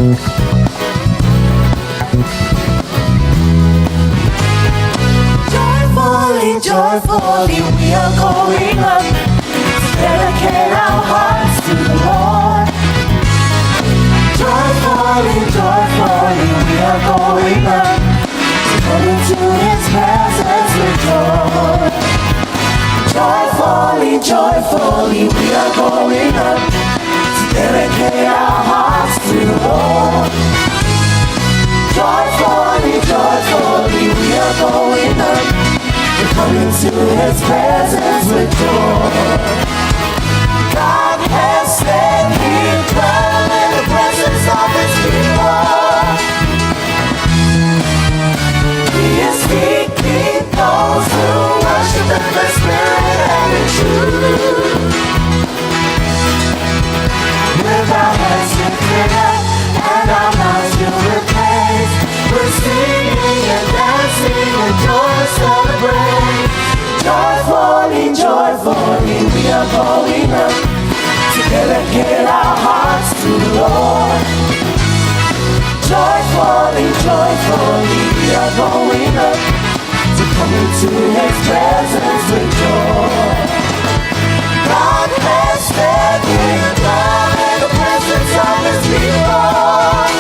Joyfully, joyfully, we are going up to dedicate our hearts to the Lord. Joyfully, joyfully, we are going up to come into His presence with joy. Joyfully, joyfully, we are going up to dedicate our hearts to the Lord. Joyfully, joyfully, we are going up. We're coming to His presence with joy. God has said He dwell in the presence of His people. He is seeking those who worship in the Spirit and in truth. With our hands lifted up and our mouths filled with praise, we're singing and dancing and joy celebrate. Joyfully, joyfully, we are going up to dedicate our hearts to the Lord. Joyfully, joyfully, we are going up to come into His presence with joy. God has said He dwell in the presence of His people.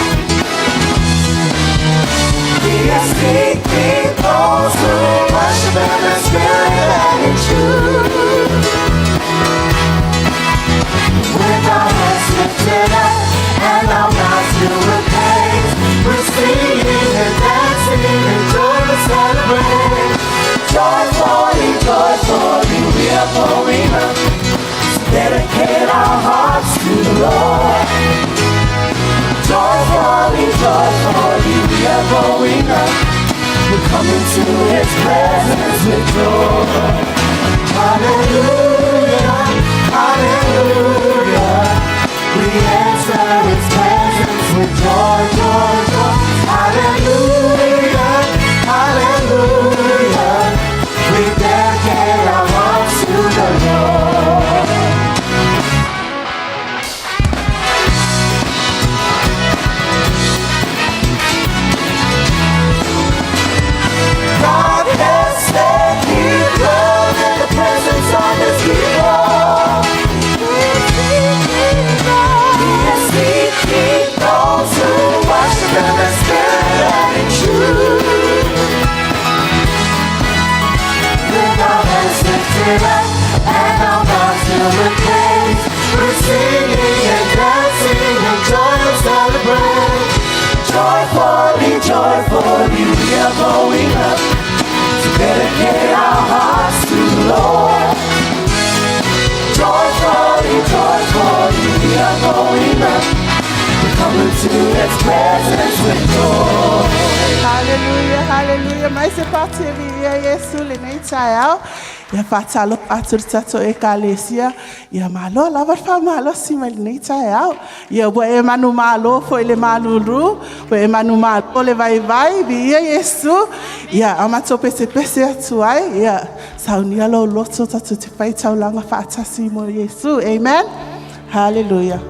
He is seeking those who worship in the Spirit and in truth. With our hands lifted up and our mouths filled with praise, we're singing and dancing and joy to celebrate. Joyfully, joyfully, we are going up to dedicate our hearts to the Lord. Joyfully, joyfully, we are going up. We're coming to His presence with joy. Hallelujah, hallelujah. We enter His presence with joy, joy, joy. Hallelujah, hallelujah. We dedicate our hearts to the Lord. God has said He dwells in the presence of His people. He is seeking those who worship in the Spirit and in truth. With our hands lifted up and our mouths filled with praise, we're singing and dancing and joy and celebrate. Joyfully, joyfully, we are going up to dedicate our hearts to the Lord. Joyfully, joyfully, we are going up. We're coming to His presence with joy. Haleluia, haleluia. Mai se parti ia Iesu lenei taeao. Ia faatalofa atu le tatou ekalesia. Ia malo lava le faamalosi mai lenei taeao. Ia ua e manumalo foi le malulu, ua e manumalo le vaivai, viia Iesu. Ia a matou pesepese atu ai, ia saunia lou loto tatou te fai taulaga faatasi mo Iesu. Amen. Hallelujah.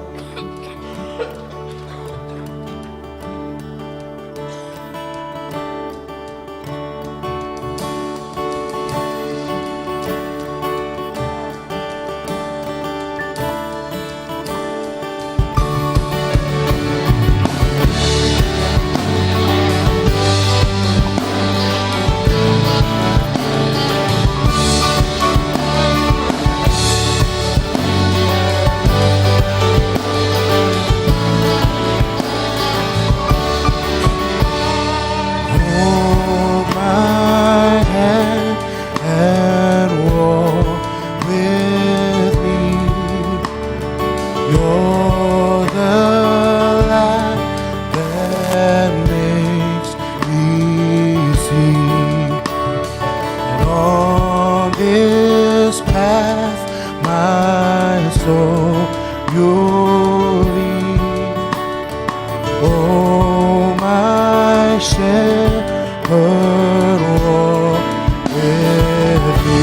Hold my hand and walk with me. You're the light that makes me see. And on this path, my soul you'll lead. Oh, my shepherd, walk with me.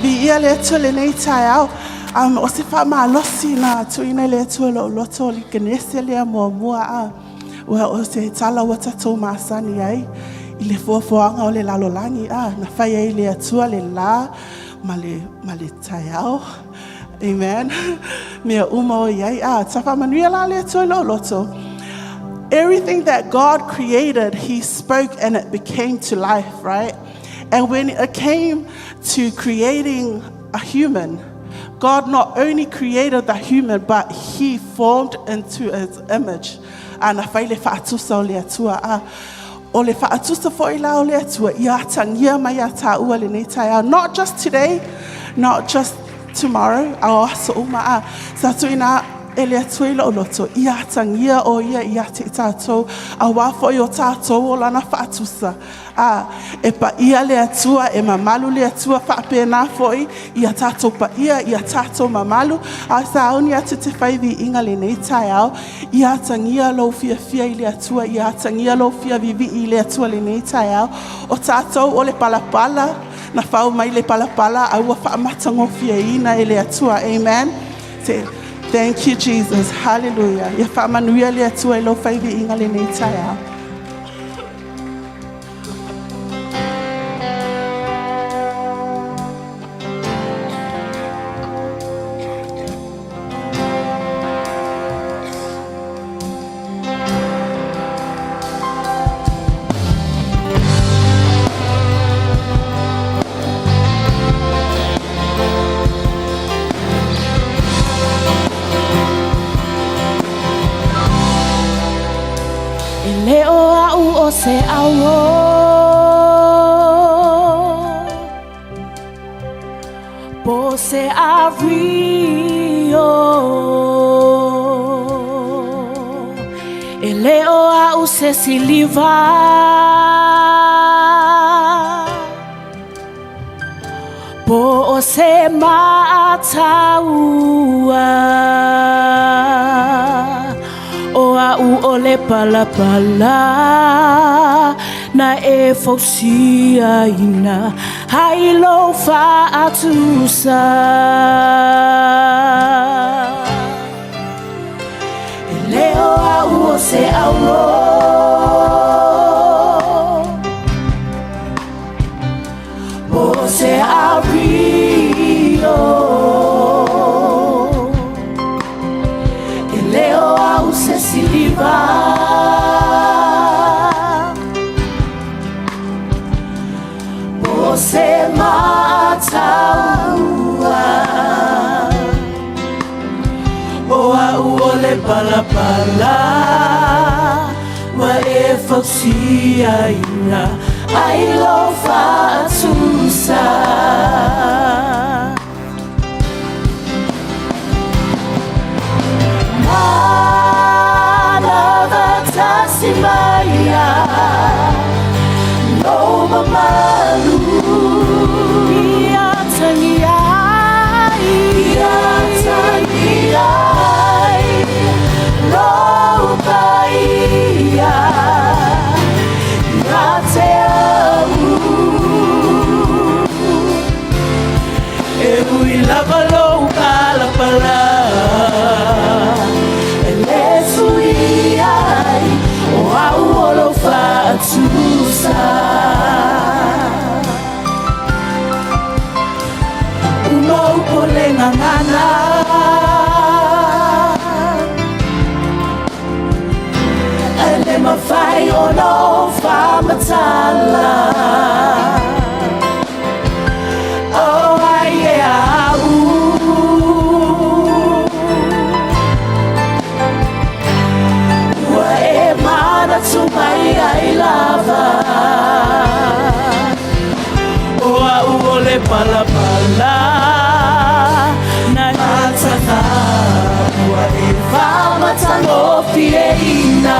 Viia le Atua i lenei taeao. O se faamalosi na tuuina e le Atua i lou loto o le Kenese lea muamua a. Ua o se tala ua tatou masani ai i le foafoaga o le lalolagi a, na fai ai e le Atua le la ma le taeao. Amen. Mea uma o i ai. A, sa faamanuia la le Atua i lou loto. Everything that God created, He spoke and it became to life, right? And when it came to creating a human, God not only created the human, but He formed into His image. A na fai le faatusa o le Atua. A, o le faatusa foi la o le Atua, ia atagia mai ia tāua lenei taeao. Not just today, not just tomorrow, a o aso uma a. Sa tuuina e le Atua i lou loto, ia atagia o ia ia te tātou, auā foi o tātou o lana faatusa. A, e paia le Atua, e mamalu le Atua faapena foi, ia tātou paia, ia tātou mamalu. A sauni atu te fai viiga lenei taeao, ia atagia lou fiafia i le Atua, ia atagia lou fiavivii i le Atua lenei taeao. O tātou o le palapala, na fau mai le palapala, a ua faamatagofieina e le Atua. Amen. Say, thank you, Jesus. Hallelujah. Ia faamanuia le Atua i lou fai viiga lenei taeao. E le o au o se auro Po se ario E le o au se siliva Po o se mataua O au o le palapala Na e fausiaina Hai lou faatusa E le o au o se auro Po o se ario E le o au se siliva Po o se mataua O au o le palapala Ua e fausiaina Ai lou faatusa Manavatasi mai ia lou mamalu Ia atagia ai Ia atagia ai lou paia Ia te au E ui lava lou palapala E le suia ai O au o lou faatusa Uma upu o le gagana E le mafai ona ou faamatala O ai e au Ua e manatu mai ai lava O au o le palapala Na mataga Ua e faamatagofieina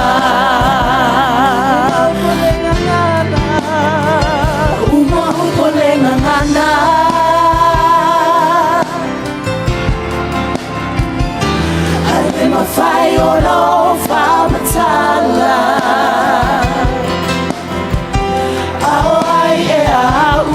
Uma upu o le gagana Ae le mafai ona ou faamatala A o ai ea au.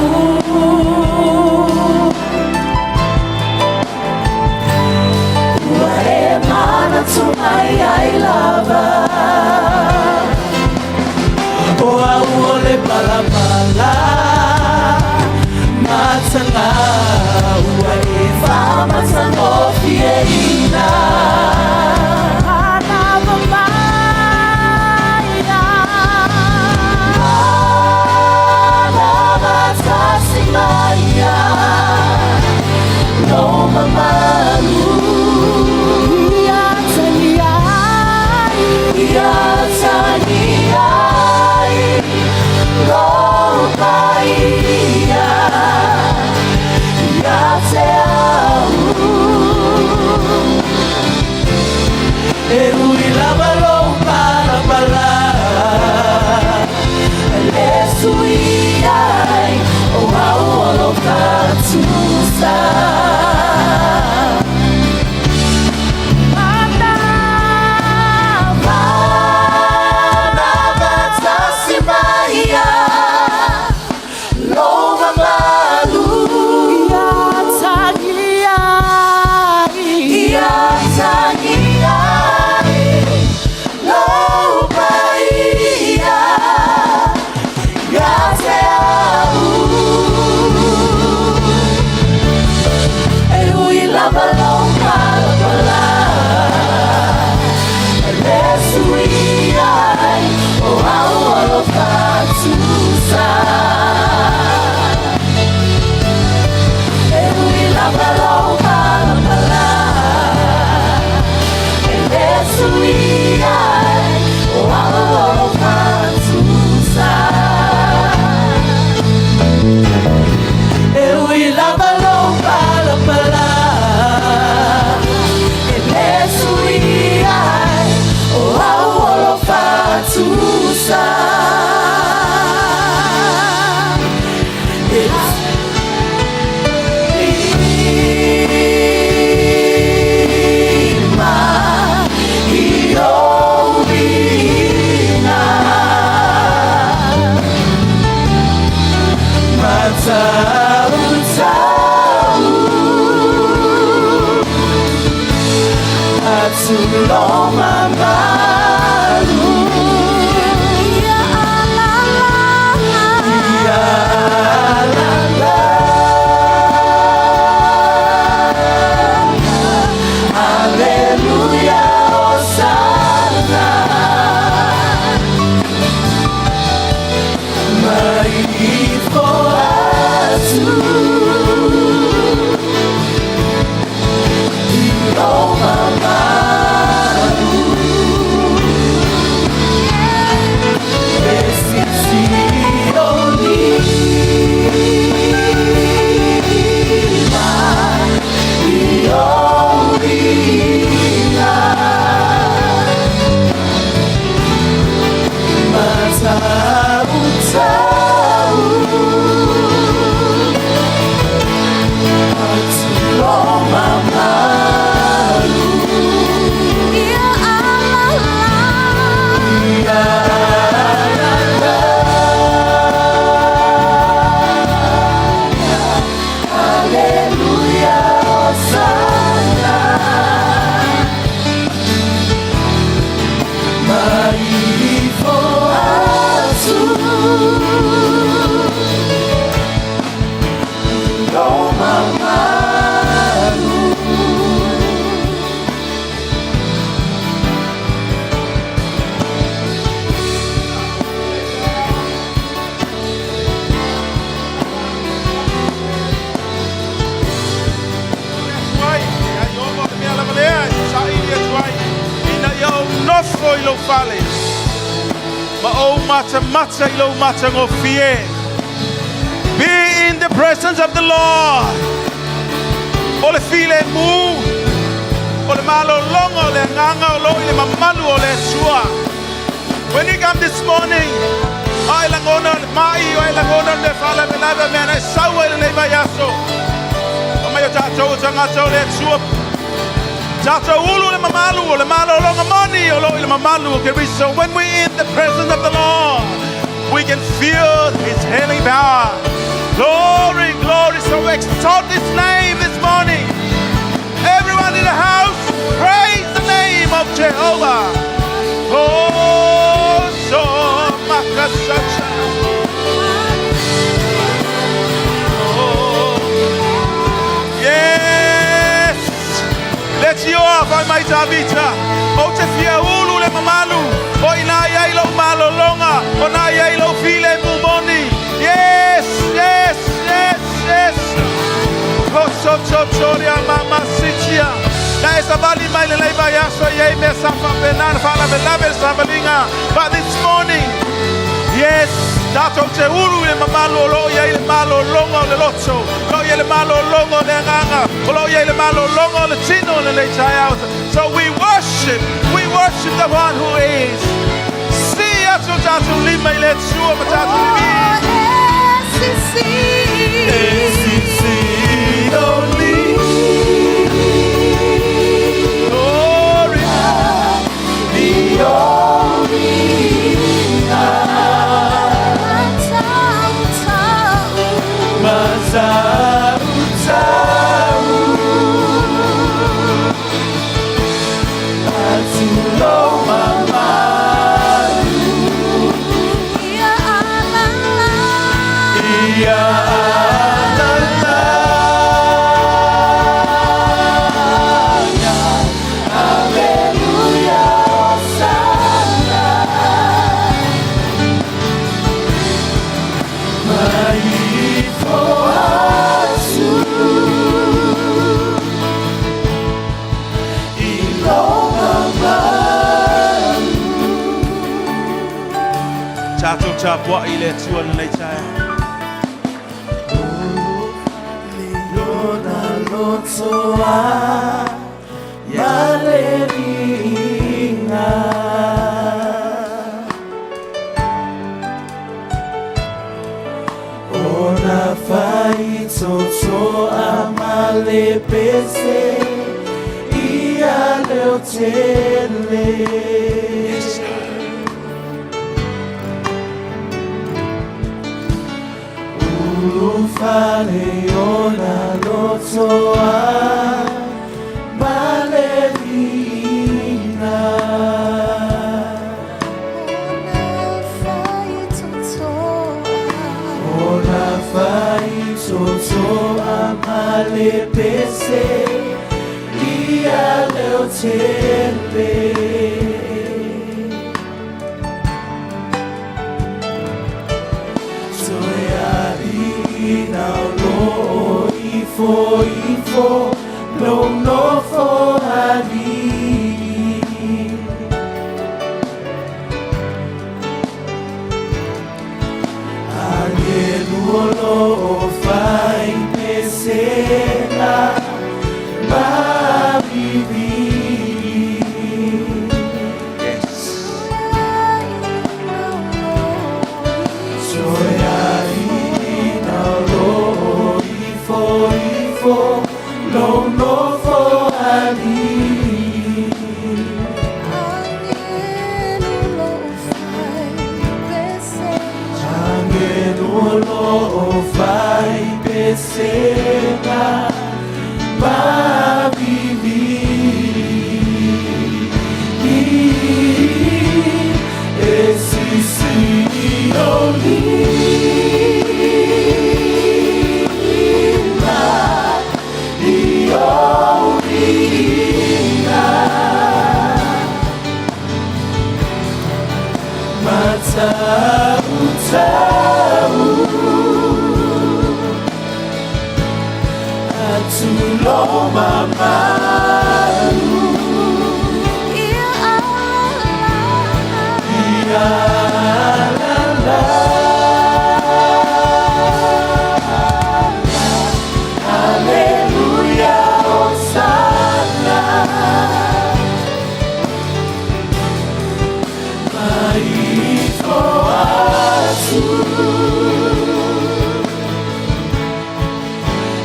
Be in the presence of the Lord. O le file mu. O le malolonga o le nganga o lo i le mamalu o le sua. When you come this morning, ai langona le mai o ai langona le fala me lava me ana saua i le nei aso. O mai o tātou o tangata o le sua. Tātou ulu le mamalu o le malolonga moni o lo i le mamalu o Keriso. When we in the presence of the Lord, we can feel His healing power. Glory, glory. So exalt His name this morning. Everyone in the house, praise the name of Jehovah. Oh, so makasacha. Oh, yes. Let you off, I might avita. O te fia ulu le mamalu. O ina ia i lo malolonga. O na ia i lo file mumoni. Yes, yes, yes, yes. Koso chochoria mama sitia. Na esa vali mai le leiva yaso ye me sa fa penana fa la vela sa valinga. But this morning, yes, tato te ulu le mamalu o lo ia i le malolonga o le loto. Lo ia le malolonga o le anganga. O lo ia i le malolonga o le tino le lei out. So we worship the one who is. See atu tatu lima i le tua ma tatu limi. Glory. Tātou tāpua i le atua le nei taia. Ona tele. Yes, Lord. Ulufale ona lotoa malevina. Ona faitotoa malepese ia leo tele. Toe ali na lo ifo ifo lo nofo ali. Angelu o lo fai pesela ma vivi. Yes. Toe ali na lo ifo ifo lo nofo ali. Angelu o lo fai pesela ma vivi. E si si o lima i o lima Matau tau atu lo mamalu Ia la la. Hallelujah, Hosanna. Maito atu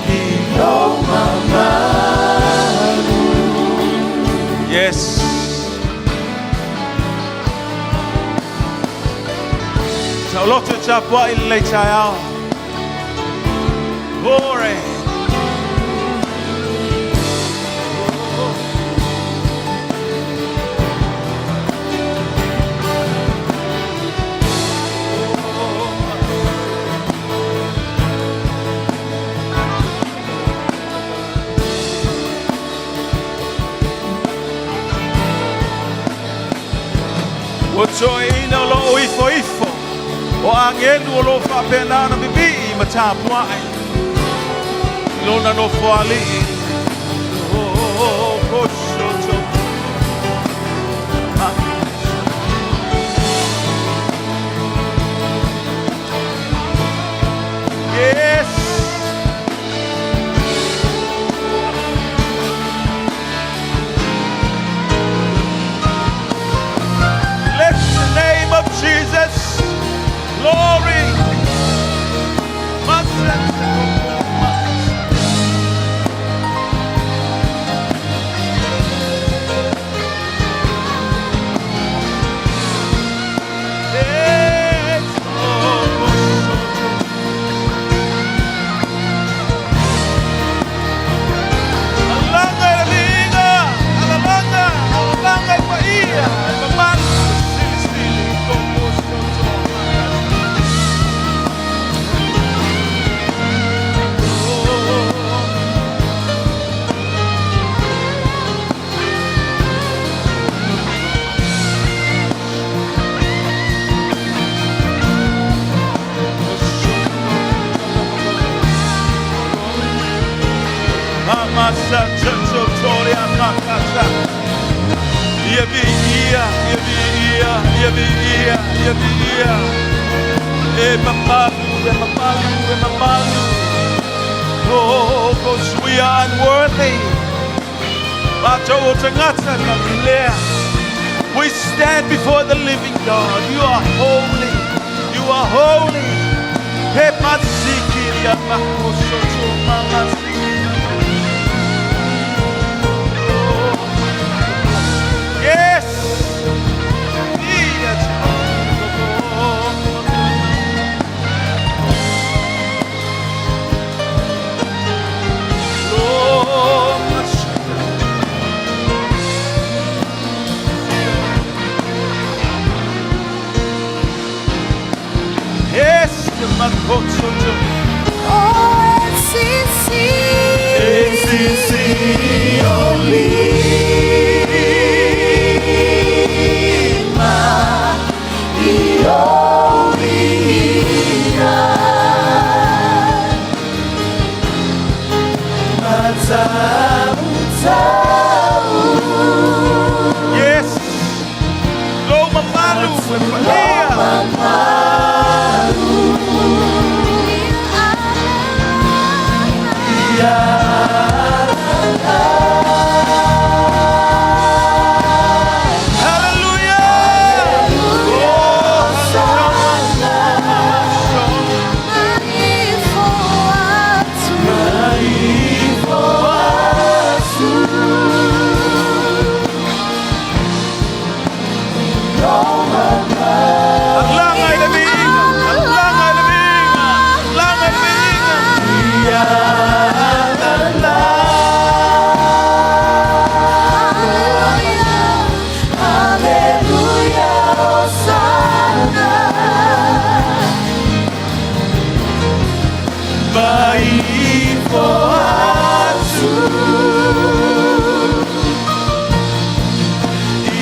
I lo mamalu. Yes. Sauloto tapua i le taeao. Glory. Ua toeina o loo ifo ifo. O agelu o loo faapena ona pipii ma tapuai. Lona nofoalii. Oh, kosoto. Ah. Yes. Lift the name of Jesus. Glory. Yes. Oh, Alanga e linga, alalanga, alalanga e paia, e mamalu, sili sili, koko soto. Oh. Amasa Toria Makasa. Ia vi ia, ia vi ia, ia vi ia, ia vi ia. E mamalu, e mamalu, e mamalu. Oh, 'cause we are unworthy. Matou o tagata na lea. We stand before the living God. You are holy. You are holy. He masikiri makosoto mamasiki. Oh. Mai ifo atu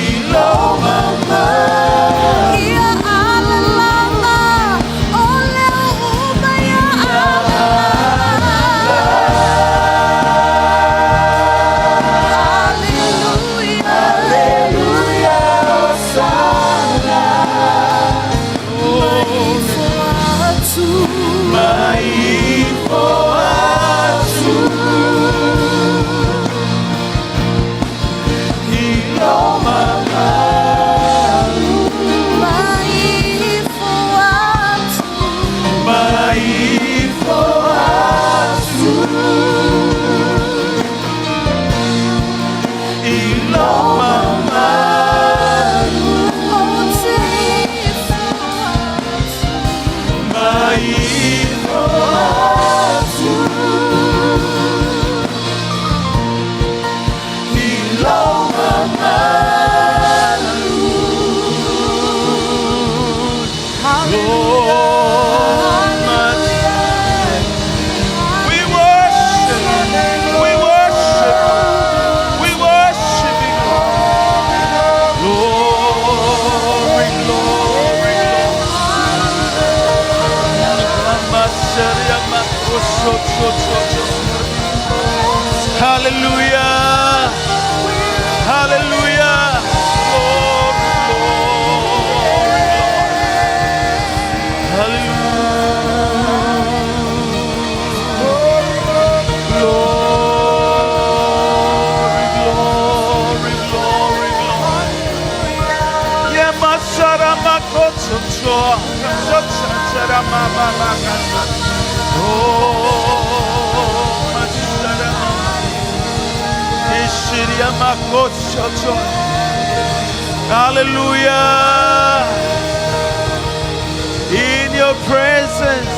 i lou mamalu. Ia alalala, o leo uma ia alalala. Hallelujah, Hallelujah, Hosanna. Mai ifo atu. Mai ifo atu i lou mamalu. Mai ifo atu. Mai ifo atu i lou mamalu. Ou te ifo atu. Mai ifo atu i lou mamalu. Lord, We worship, we worship, we worship you. Glory, glory, glory. Hallelujah. Hallelujah. Glory, glory, glory. Hallelujah. Glory, glory, glory, glory. Yamasaramakototo. Kasotsaramamamakasa. Oh, masarama. Ishiriamakosoto. Hallelujah. In your presence.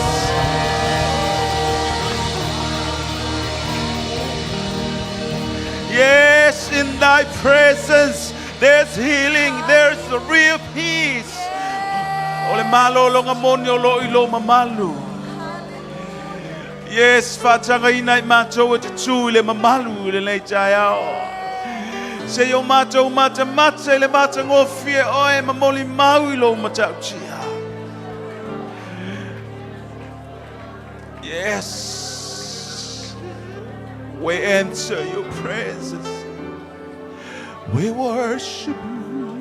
Yes, in thy presence there's healing, there's the real peace. O le malologa moni o lo i lou mamalu. Yes, faatagaina i matou e te tu i le mamalu i lenei taeao. Se o matou matamata i le matagofie oe ma molimau i lou matautia. Yes, we enter your presence. We worship you.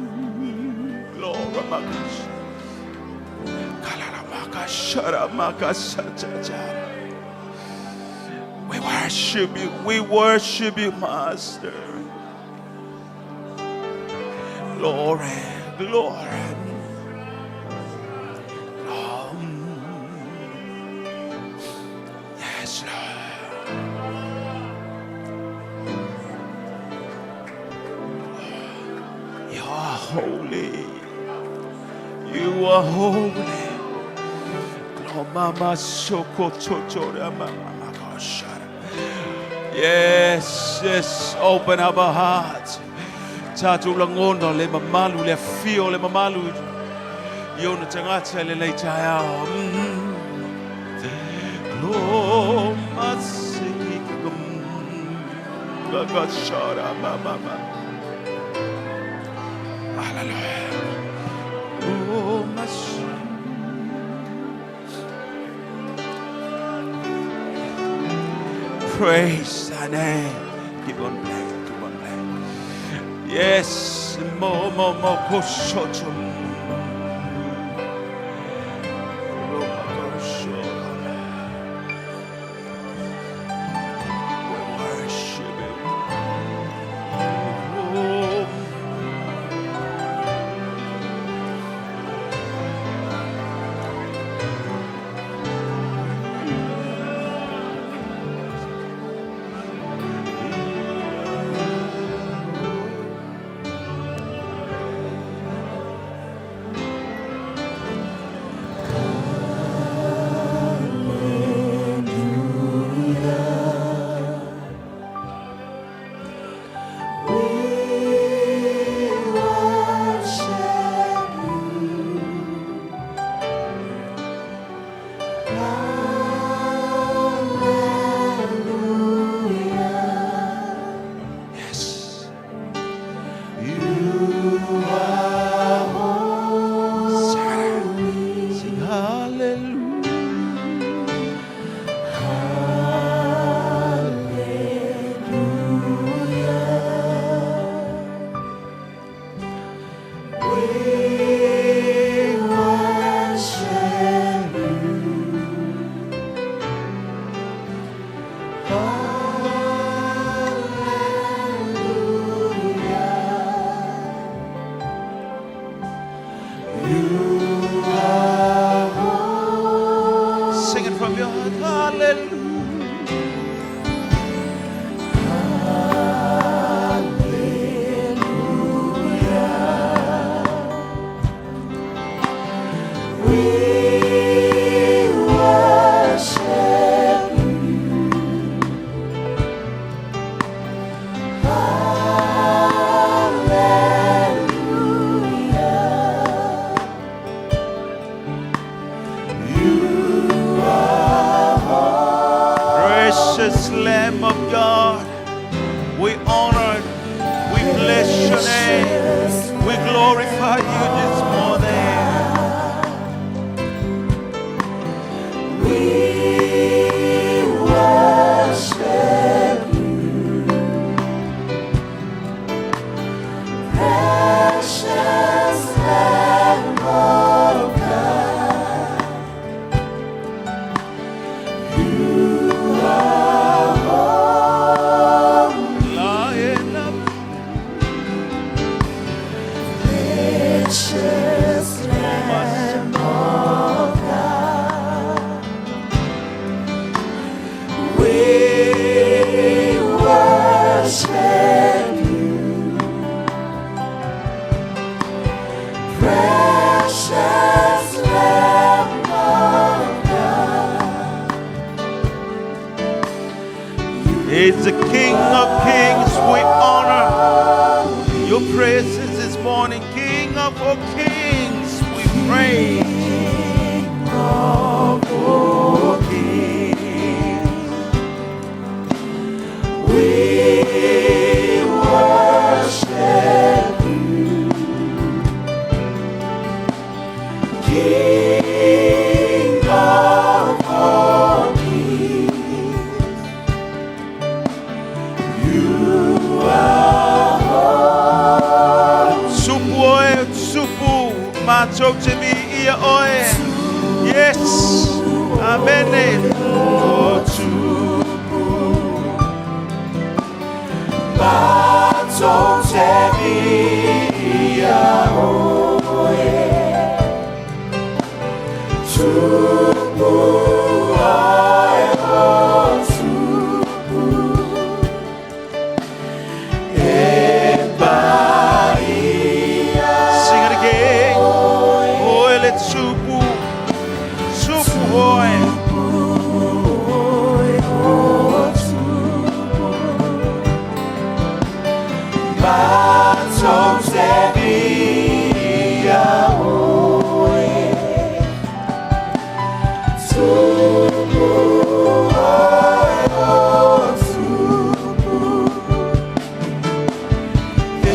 Glory, Makas. Kalaramaka-sharamakasatata. We worship you. We worship you, Master. Glory, glory. Oh, Yes, Lord. You are holy. You are holy. Mama soko totora mama goshara. Yes, yes, open up our hearts. Tatou lagona le mamalu le afio le mamalu. I ona tagata lenei taeao. Lo masiki gagashara mama. Hallelujah. Oh, mas. Praise thy name. Keep on playing, keep on playing. Yes, mo mo mo koshoto. Roma kosho. We worship you. Oh. Sing it from your heart. Hallelujah. Precious Lamb of God, we honor, we bless your name, we glorify you this morning. Precious Lamb of God, Lion of precious Lamb of God, we worship you. Precious Lamb of God, He's the King of Kings. We honor your presence this morning. King of all kings, we praise. of all kings, we worship you, King of all kings. You are Supu oe, supu, matou te mi ia oe. Yes, amen. O tupu. Matou te viia oe. Tupu oe o tupu. E paia. Sing it again. Oe le tupu. Tupu oe. Oe o tupu. Matou te viia oe. Tupu oe o tupu. E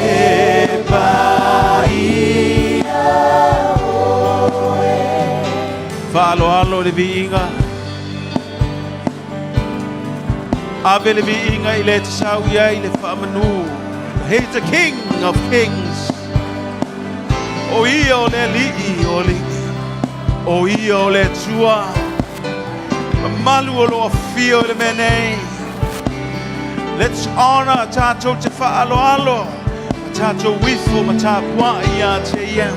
paia oe. Faaloalo le viiga. Ave le viiga i le tatau i ai le faamanu. He's the King of Kings. O ia o le alii o alii. O ia o le Atua. Mamalu o lo afio i le mea nei. Let's honor tatou te faaloalo. Ma tatou uifo ma tapuai ia te ia.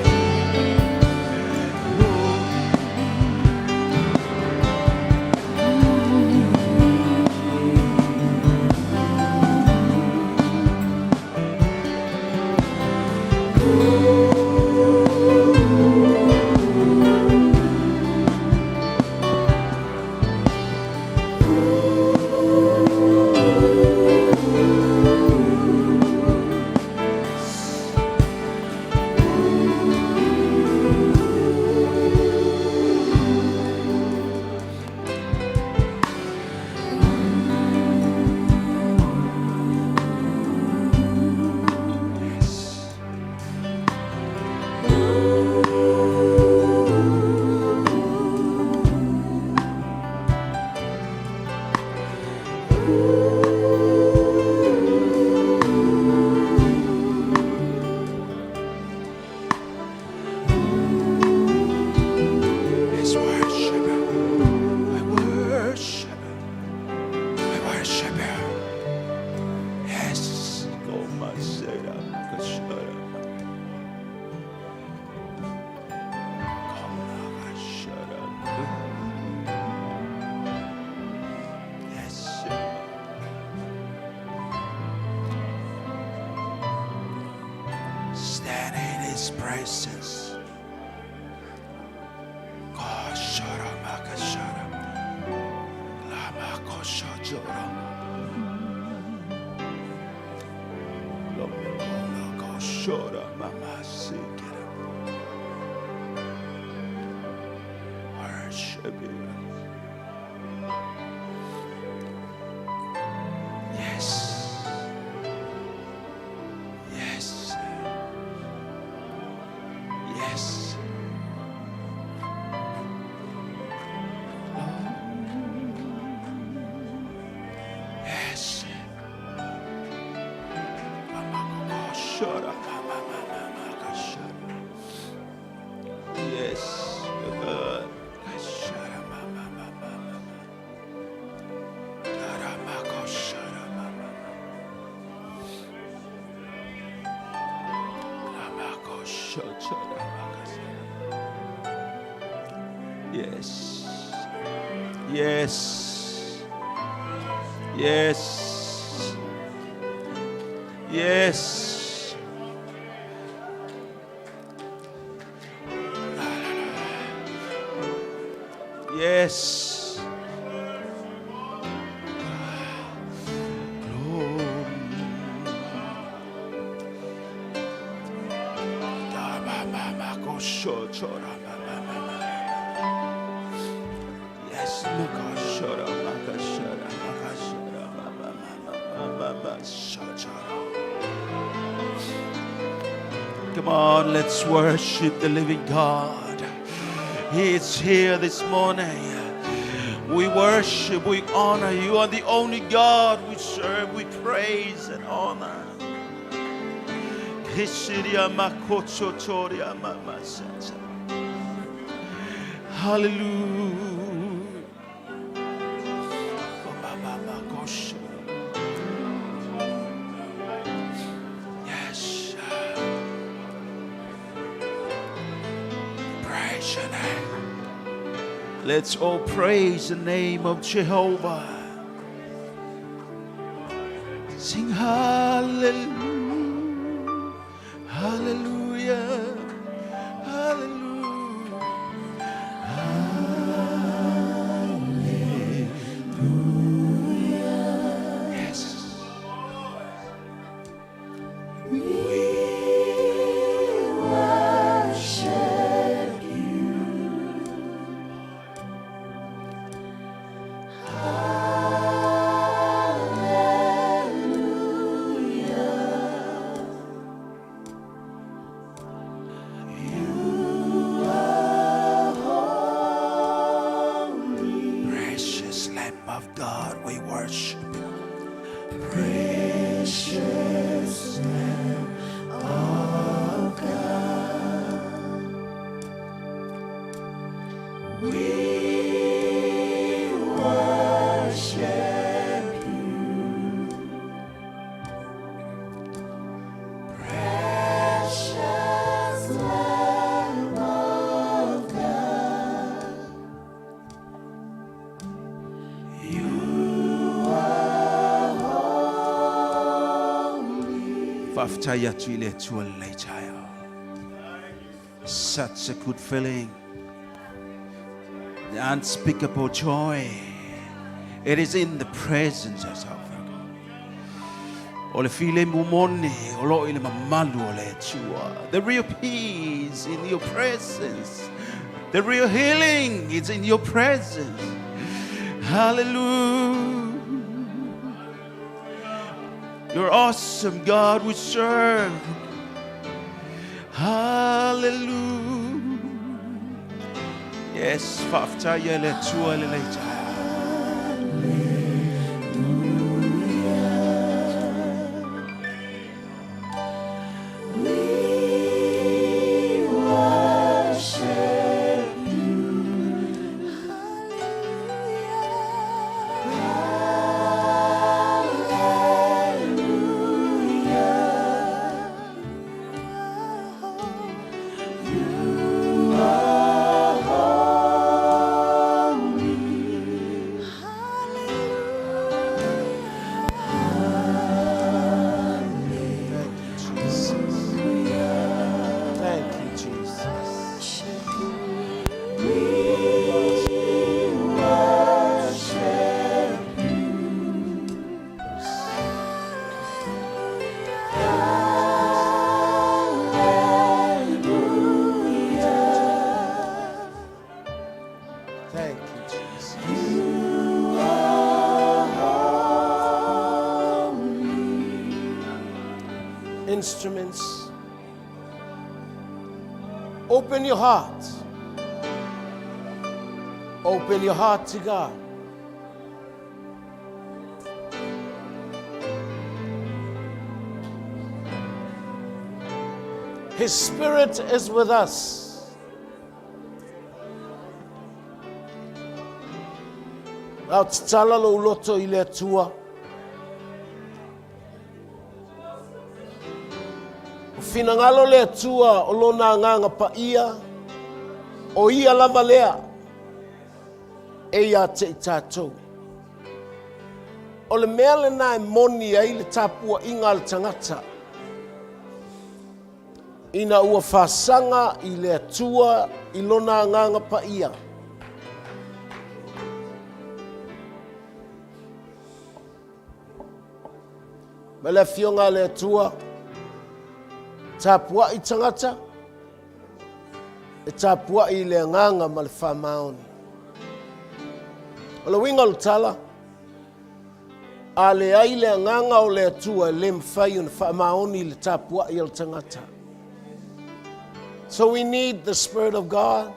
Yes, worship. I worship. I worship. Yes. Stand in His presence. Worship you. Yes. Yes. Yes. Yes. Yes, you're good. Yes. Yes. Yes. Yes. Yes. Glory. Yes. Come on, let's worship the living God. He is here this morning. We worship, we honor. You are the only God we serve, we praise and honor. Hallelujah. Yes. Praise your name. Let's all praise the name of Jehovah. Sing hallelujah, hallelujah, hallelujah. Hallelujah. Yes. We worship you. Hallelujah. You are holy. Precious Lamb of God, we worship you. Precious Lamb of God, we worship you. Precious Lamb of God, you are holy. Faafetai atu i le Atua lenei taeao. Such a good feeling. The unspeakable joy. It is in the presence of our God. O le filemu moni, o lo o i le mamalu o le Atua. The real peace in your presence. The real healing is in your presence. Hallelujah. You're awesome, God, we serve. Hallelujah. Yes, faafetai i le Atua lenei taeao. We worship you. Hallelujah. instruments. Open your heart. Open your heart to God. His Spirit is with us. Ao tatala lou loto i le Atua. O finagalo le Atua o lona agaga paia, o ia lava lea e ia te i tatou. O le mea lena e moni ai le tapuaiga a le tagata, ina ua faasaga i le Atua i lona agaga paia. Ma le afioga a le Atua, tapuai tagata, e tapuai i le agaga ma le faamaoni. O le uiga o le tala, a leai le agaga o le Atua e le mafai ona faamaoni le tapuai a le tagata. So we need the Spirit of God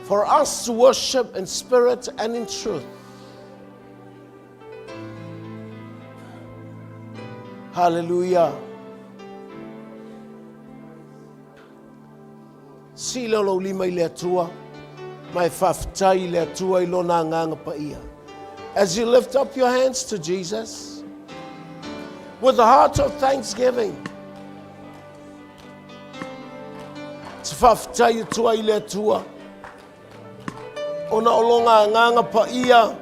for us to worship in spirit and in truth. Hallelujah. Sii lea o lou lima i le Atua, ma e faafetai i le Atua i lona agaga paia. As you lift up your hands to Jesus, with a heart of thanksgiving, te faafetai atu ai i le Atua, ona o lona agaga paia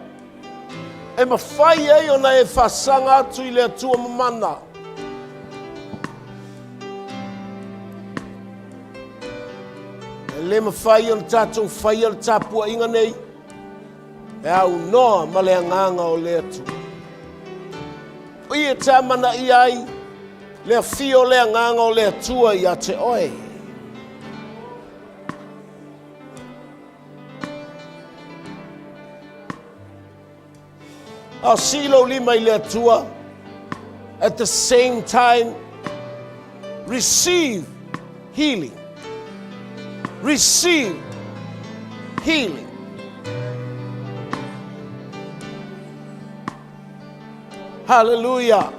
e mafai ai ona e faasaga atu i le Atua mamana. E le mafai ona tatou faia le tapuaiga nei e aunoa ma le agaga o le Atua. O ia e te amanaia ai le afio o le agaga o le Atua ia te oe. A sii lou lima i le Atua, at the same time, receive healing. Receive healing. Hallelujah.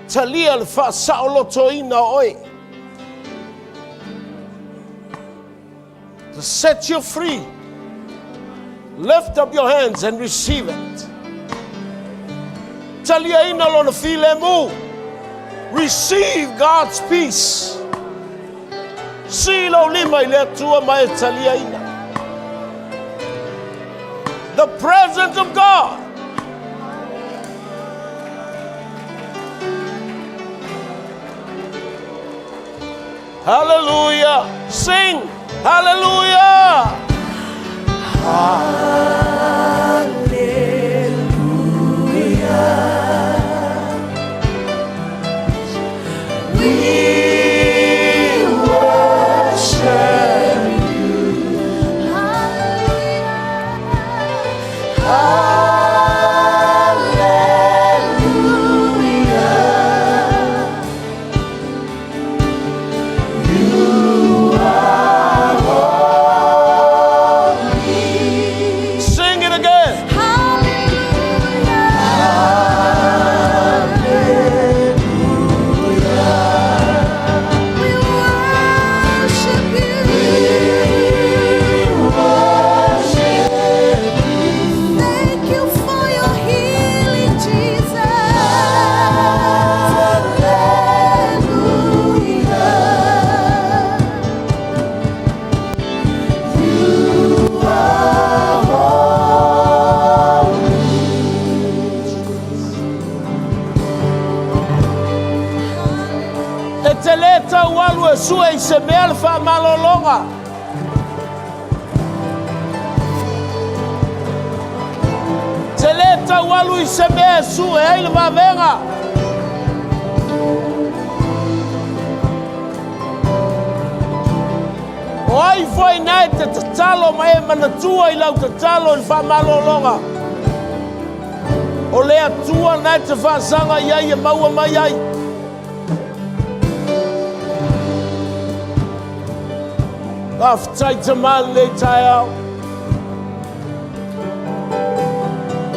Talia le faasaolotoina o oe. To set you free. Lift up your hands and receive it. Taliaina lona filemu. Receive God's peace. Sii lou lima i le Atua ma e taliaina. The presence of God. Hallelujah. Sing. Hallelujah. We worship you. Hallelujah. You are holy. Sing it again. We worship you. We worship you. Thank you for your healing, Jesus. Hallelujah. You are holy. E te le tau alu e sue i se mea le faamalologa. Te le tau alu i se mea e sue ai le vavega. O ai foi nei te tatalo ma e manatua i lau tatalo i le faamalologa. O le Atua na e te faasaga i ai e maua mai ai. Faafetai Tama i lenei taeao.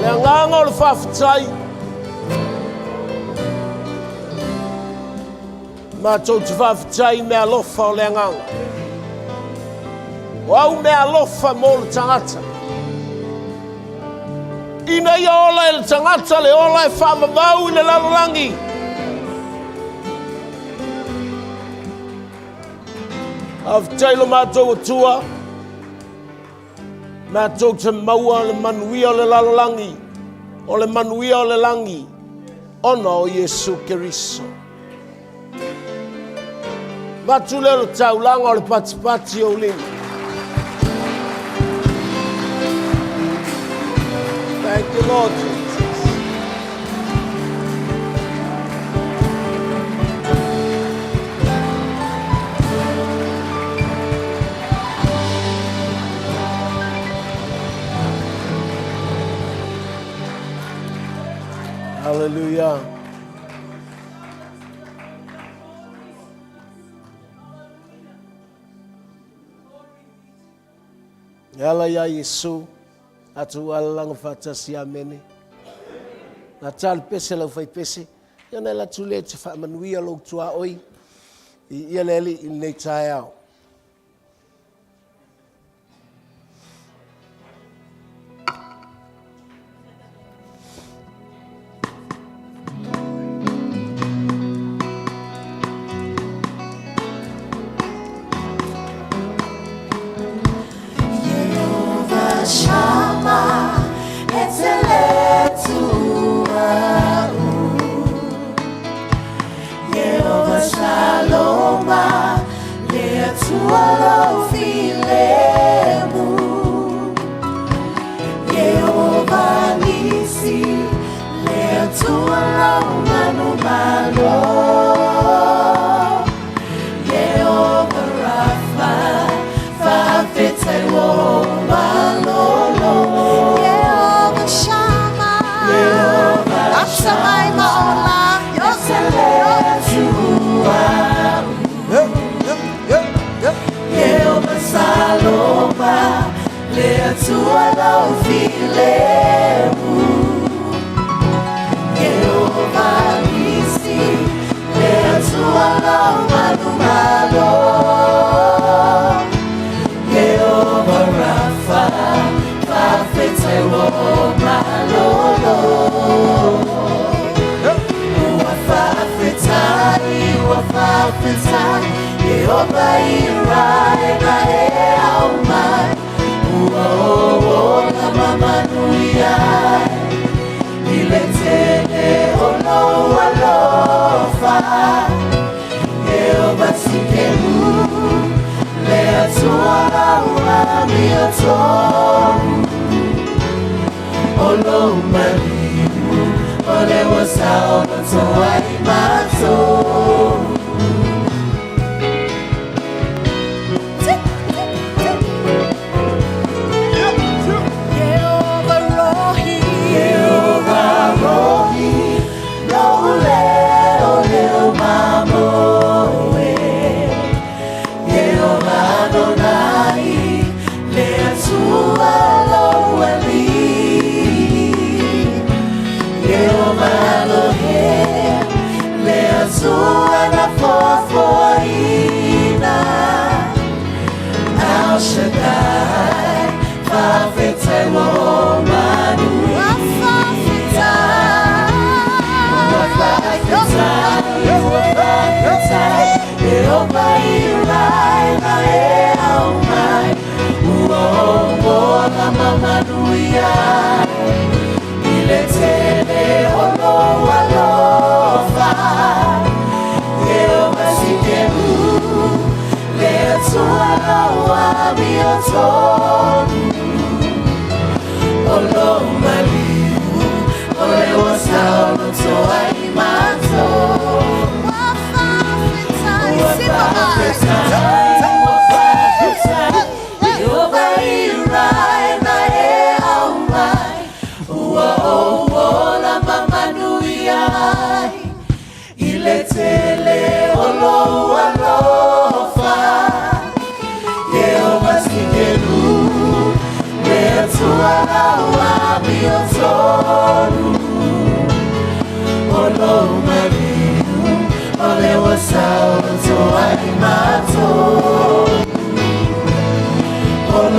Le agaga o le faafetai. Matou te faafetai i meaalofa o le agaga. O au meaalofa mo le tagata. Ina ia ola e le tagata le ola e faavavau i le lalolagi. Faafetai lo matou Atua, matou te maua le manuia o le lalolagi, o le manuia o le lagi, ona o Iesu Keriso. Avatu lea o le taulaga o le patipati o lima. Thank you, Lord Jesus. Hallelujah. E ala iā Iesu, atu alalaga faatasi, Amene. Na ta le pese lau fai pese, ia na atu le te faamanuia lou tuaoi i ia le alii i lenei taeao.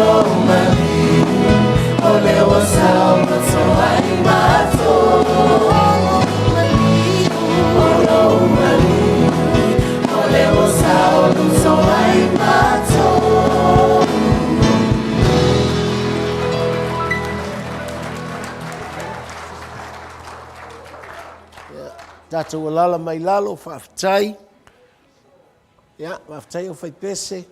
lou maliu, o lea ua saoloto ai matou. O lou maliu, o lea ua saoloto ai matou. Tatou alala mai lalo, faafetai. Ia, faafetai au faipese.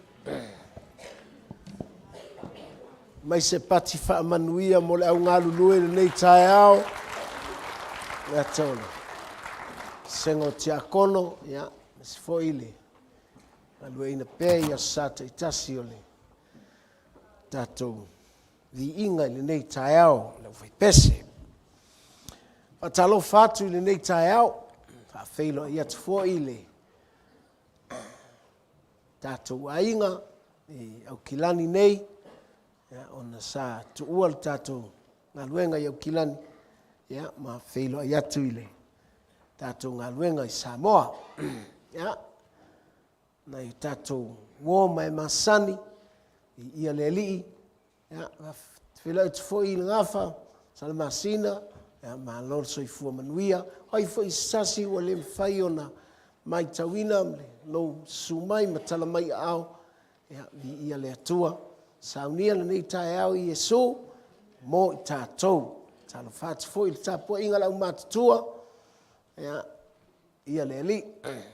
Mai se pati faamanuia mo le au galulue i lenei taeao. Le ata o le Sega o Tiakono, ia, aemaise foi le galueaiina pea i aso Sa taitasi o le tatou viiga i lenei taeao le aufaipese. Faatalofa atu i lenei taeao, faafeiloai atu foi i le tatou aiga i Aukilani nei, ona sa tuua le tatou galuega i Aukilani, ia, ma feiloai atu i le tatou galuega i Samoa. Ia, nai o tatou uo ma e masani, viia le Alii, Ia, feiloai atu foi i le gafa, Salamasina, ia, malo le soifua manuia. O ai foi se tasi ua le mafai ona matauina lou susu mai ma tala mai aao, ia, viia le Atua. Saunia lenei taeao i Iesu mo i tatou. Talofa atu foi i le tapuaiga a le aumatutua, ia, ia le Alii,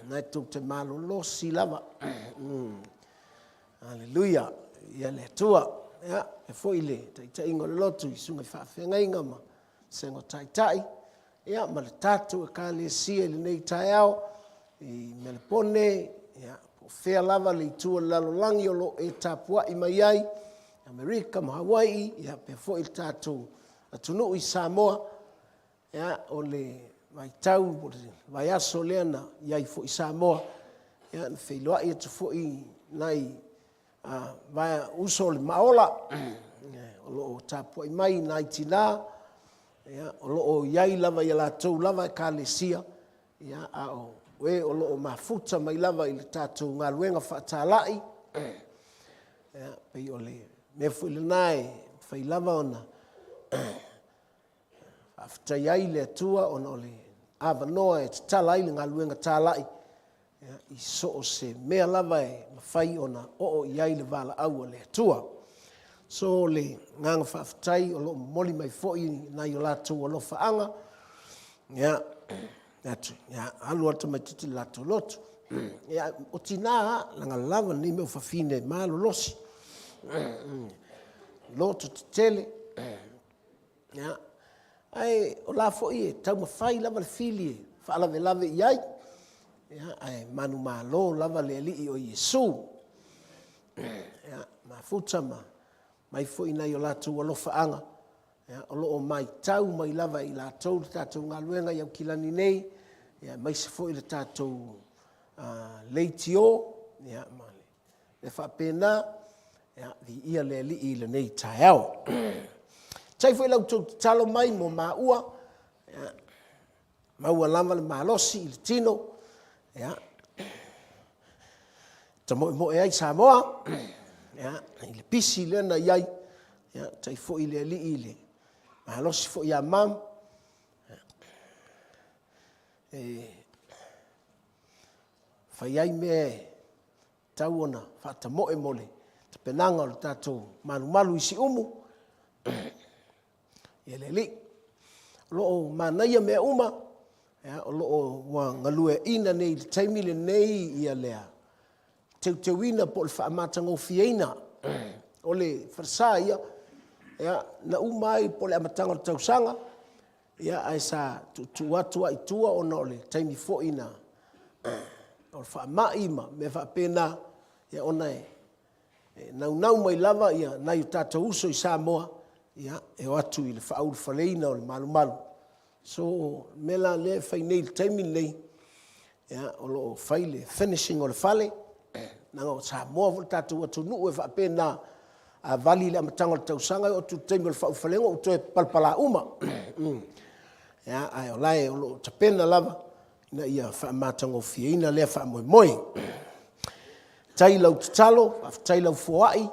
na e tou te malolosi lava. Aleluia, ia le Atua. Ia, e foi le taitaiga o le lotu i susuga i faafeagaiga ma vasega o taitai, ia, ma le tatou Ekalesia i lenei taeao i Melepone, ia, po o fea lava le itu o le lalolagi o lo o e tapuai mai ai, Amerika ma Hawaii, ia, faapea foi le tatou atunuu i Samoa. Ia, o le vaitau po o le vaiaso lea na i ai foi Samoa, ia, na feiloai atu foi nai uso o le Maaola o lo o tapuai mai nai tina, ia, o lo o i ai lava i a latou lava Ekalesia, ia, a o e o lo o mafuta mai lava i le tatou galuega faatalai, ia, pei o le mea foi lena e mafai lava ona Faafetai ai i le Atua ona o le avanoa e tatala ai le galuega talai i so o se mea lava e mafai ona oo i ai le valaau a le Atua. So o le agaga faafetai o lo o momoli mai foi nai o latou alofaaga, ia, atu, ia, alu lava le tamaitiiti i le latou lotu. Ia, o tina lava, leaga lava lenei mea o fafine malolosi, loto tetele. Ia, ae o la foi e taumafai lava le fili e faalavelave i ai, ia, ae manumalo lava le Alii o Iesu. Ia, mafuta ma aumai foi nai o latou alofaaga, ia, o lo o matau mai lava e i latou le tatou galuega i Aukilani nei, ia, aemaise foi le tatou leitio, ia, ma le mea faapena, ia, viia le Alii i lenei taeao. Faafetai foi i la outou tatalo mai mo maua, ia, maua lava le malosi i le tino, ia, tamoemoe ai Samoa, ia, i le pisi lea na i ai, ia, faafetai foi i le Alii i le malosi foi ia mum, ia, e fai ai mea e tatau ona faatamoe mo le tapenaga o le tatou malumalu i Siumu, ia le Alii. O lo o manaia mea uma, ia, o lo o ua galueaina nei i le taimi lenei ia lea teuteuina po o le faamatagofieina o le falesa ia, ia, na uma ai po o le amataga o le tausaga, Ia, ae sa tuutuu atu lava i tua ona o le taimi foi na o le faamai ma mea faapena, ia ona e naunau mai lava nai o tatou uso i Samoa, ia, e o atu i le faaulufaleina o le malumalu. So, o le mea la lea e fai nei i le taimi lenei, ia, o lo o fai le finishing o le fale, leaga o Samoa foi lo tatou atunuu e faapena, a vali i le amataga o le tausaga e oo atu i le taimi o le faaulufalega ua toe palapala uma. Ia, ae o la e o lo o tapena lava ina ia faamatagofieina lea faamoemoe. Faafetai i lau tatalo, faafetai i lau foai.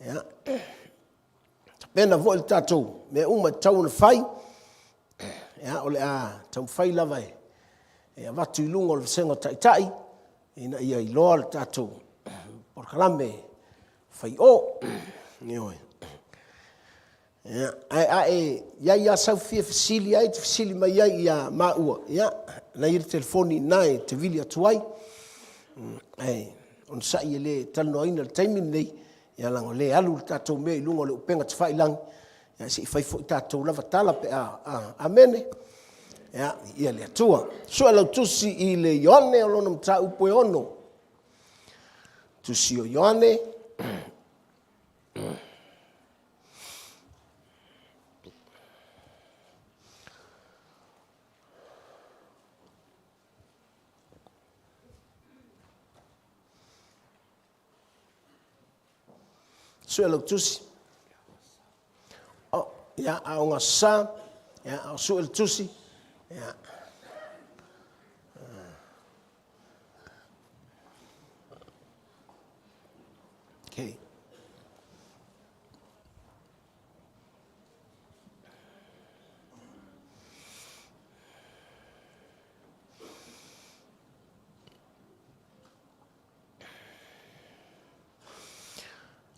Ia, tapena foi le tatou mea uma e tatau ona fai. Ia, o le a taumafai lava e, e avatu i luga o le vasega o taitai ina ia iloa le tatou polokalame fai o. Ioe. Ia, ae a e i ai lava sau fia fesili ai, te fesili mai ai ia maua, ia, na i le telefoni ina e te vili atu ai. Ae onosai e le talanoaina i le taimi lenei, ia leaga o lea e alu le tatou mea i luga o le upega tafailagi, ia se i fai foi tatou lava tala pe a, a amene. Ia, ia le Atua. Sue lau tusi i le Ioane o lona mataupu e ono. Tusi o Ioane. Sue lau tusi. Oh, ia, a o ngā sa, ia, a o sue le tusi, ia. Okay.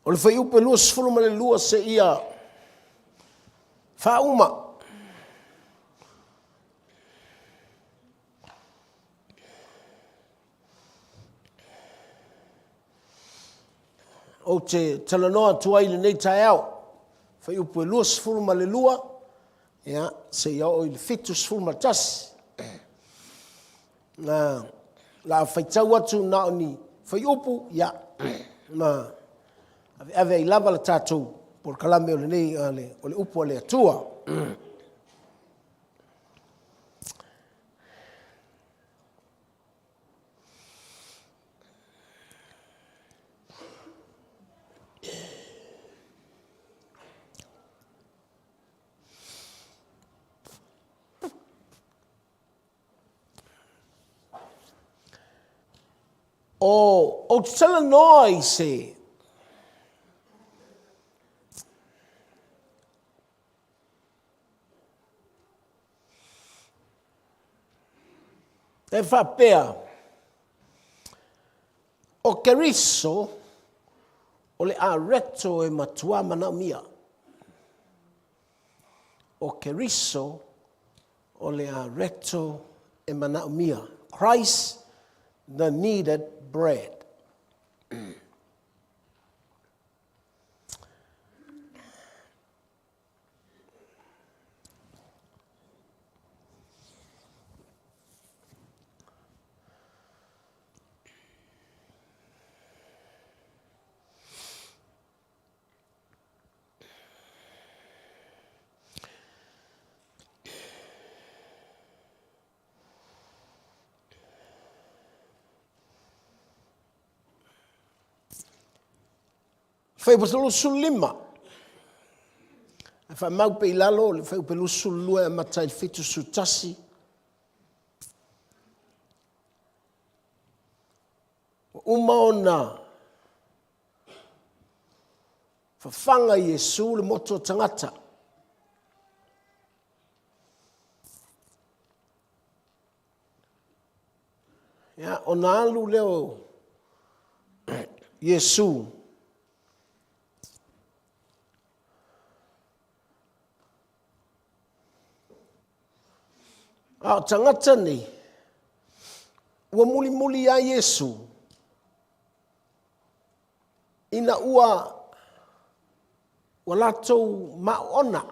O le fuaiupu e 22 seia faauma. Ou te talanoa atu ai i lenei taeao, fuaiupu e 22, ia, seia oo i le 71. Na, la faitau atu na o ni fuaiupu, ia, ma aveave ai lava le tatou polokalame o lenei, o le upu a le Atua. O, ou te talanoa i se E faapea, o Keriso o le areto e matua manaomia. O Keriso o le areto e manaomia. Christ the kneaded bread. Fuaiupu 35. Ae faamau pea i lalo le fuaiupu 22 e amata i le 71. Ua uma ona fafaga Iesu le motu o tagata. Ia, ona alu lea o Iesu A o tagata nei, ua mulimuli iā Iesu ina ua ua latou maoona.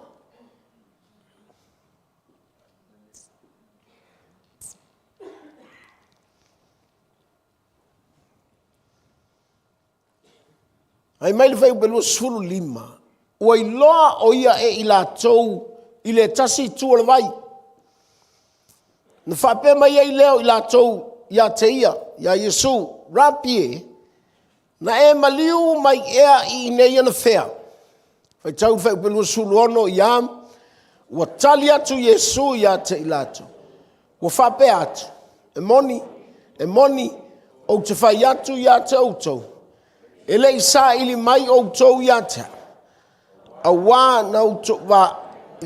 Ai mai le fuaiupu 25, ua iloa o ia e i latou i le tasi itu o le vai. Na faapea mai ai lea o i latou ia te ia, iā Iesu, Rapi e, na e maliu mai ea i inei anafea? Faitau le fuaiupu 26 ia, ua tali atu Iesu ia te i latou. Ua faapea atu, e moni, e moni, ou te fai atu ia te outou, E le i saili mai outou ia te au, auā na outou va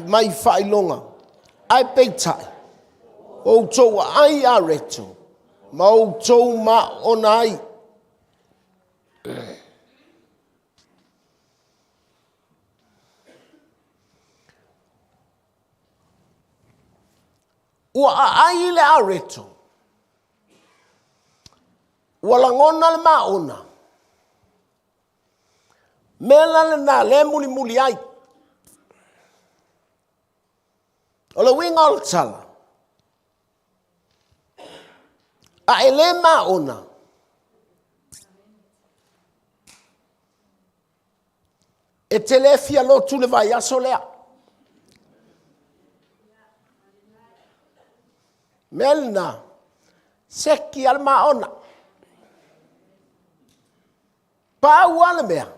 mai faailoga, ae peitai, ua outou aai areto, ma outou maona ai. Ua aai le areto, Ua lagona le maona. Mea la lena lea e mulimuli ai. O le uiga o le tala, a e le maona, e te le fia lotu le vaiaso lea. Mea lena, seki a le maona. Pau a le mea,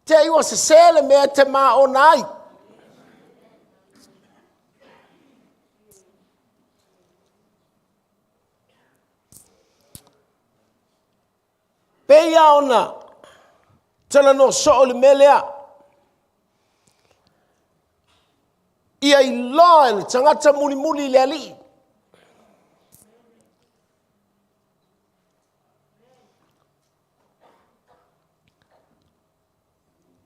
te i ua sese le mea e te maona ai. Pei lava ona talanoa soo i le mea lea, ia iloa e le tagata mulimuli i le Alii.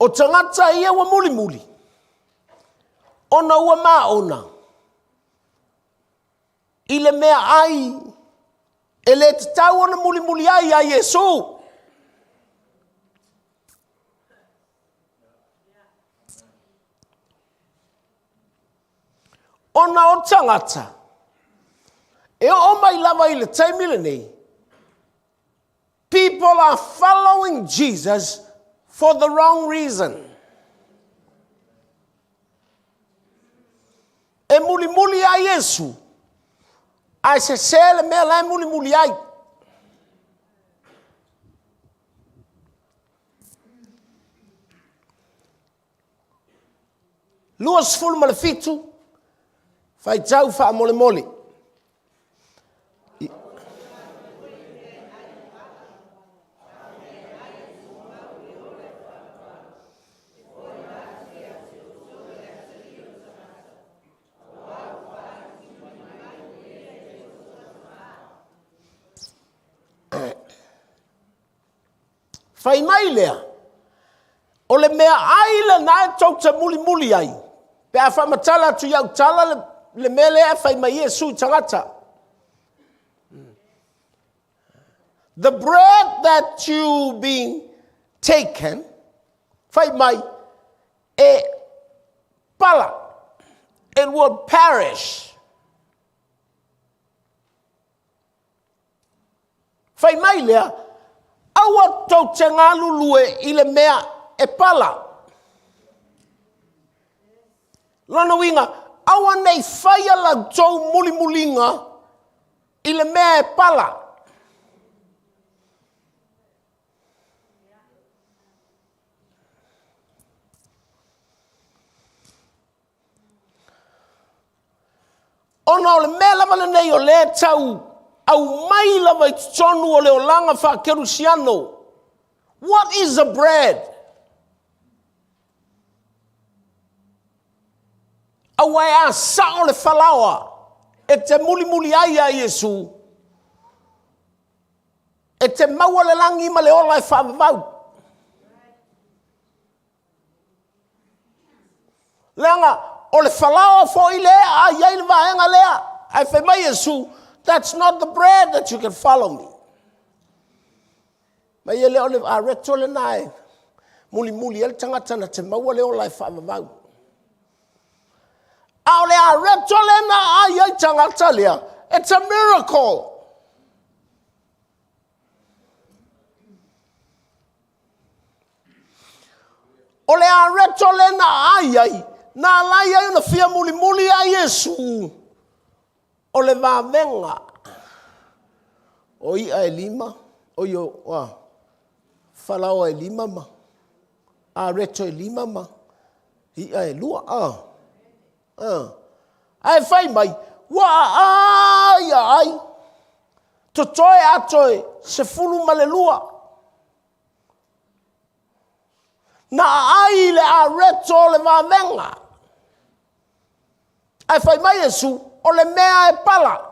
O tagata ia ua mulimuli, ona ua maona i le meaai e le tatau ona mulimuli ai ia Iesu. Ona o tagata, e oo mai lava i le taimi lenei, people are following Jesus for the wrong reason. E mulimuli ia Iesu, ae sese le mea la e mulimuli ai. 27, faitau faamolemole. Fai mai lea, o le meaai lena e tou te mulimuli ai, pe a faamatala atu i au tala le, le mea lea e fai mai Iesu i tagata. The bread that you been taken, fai mai, e pala, it will perish. Fai mai lea, aua tou te galulue i le mea e pala. Lona uiga, aua ne i faia la outou mulimuliga i le mea e pala. Ona o le mea lava lenei o lea e tau aumai lava i totonu o le olaga faakerusiano. What is a bread? Aua e a sao le falaoa e te mulimuli ai iā Iesu, e te maua le lagi ma le ola e faavavau. Leaga o le falaoa foi lea e ai ai le vaega lea. Ae fai mai Iesu, that's not the bread that you can follow me. Mai e le o le areto lena e mulimuli ai le tagata na te maua le ola e faavavau. A o le areto lea na ai ai tagata lea, it's a miracle. O le areto lea na aai ai, na alai ai ona fia mulimuli ia Iesu, o le vavega o i'a e lima, o i o a, falaoa e lima ma areto e lima ma i'a e lua. A, a. Ae fai mai, ua aai aai, totoe ato e 12. Na aai i le areto o le vavega. Ae fai mai Iesu, o le mea e pala.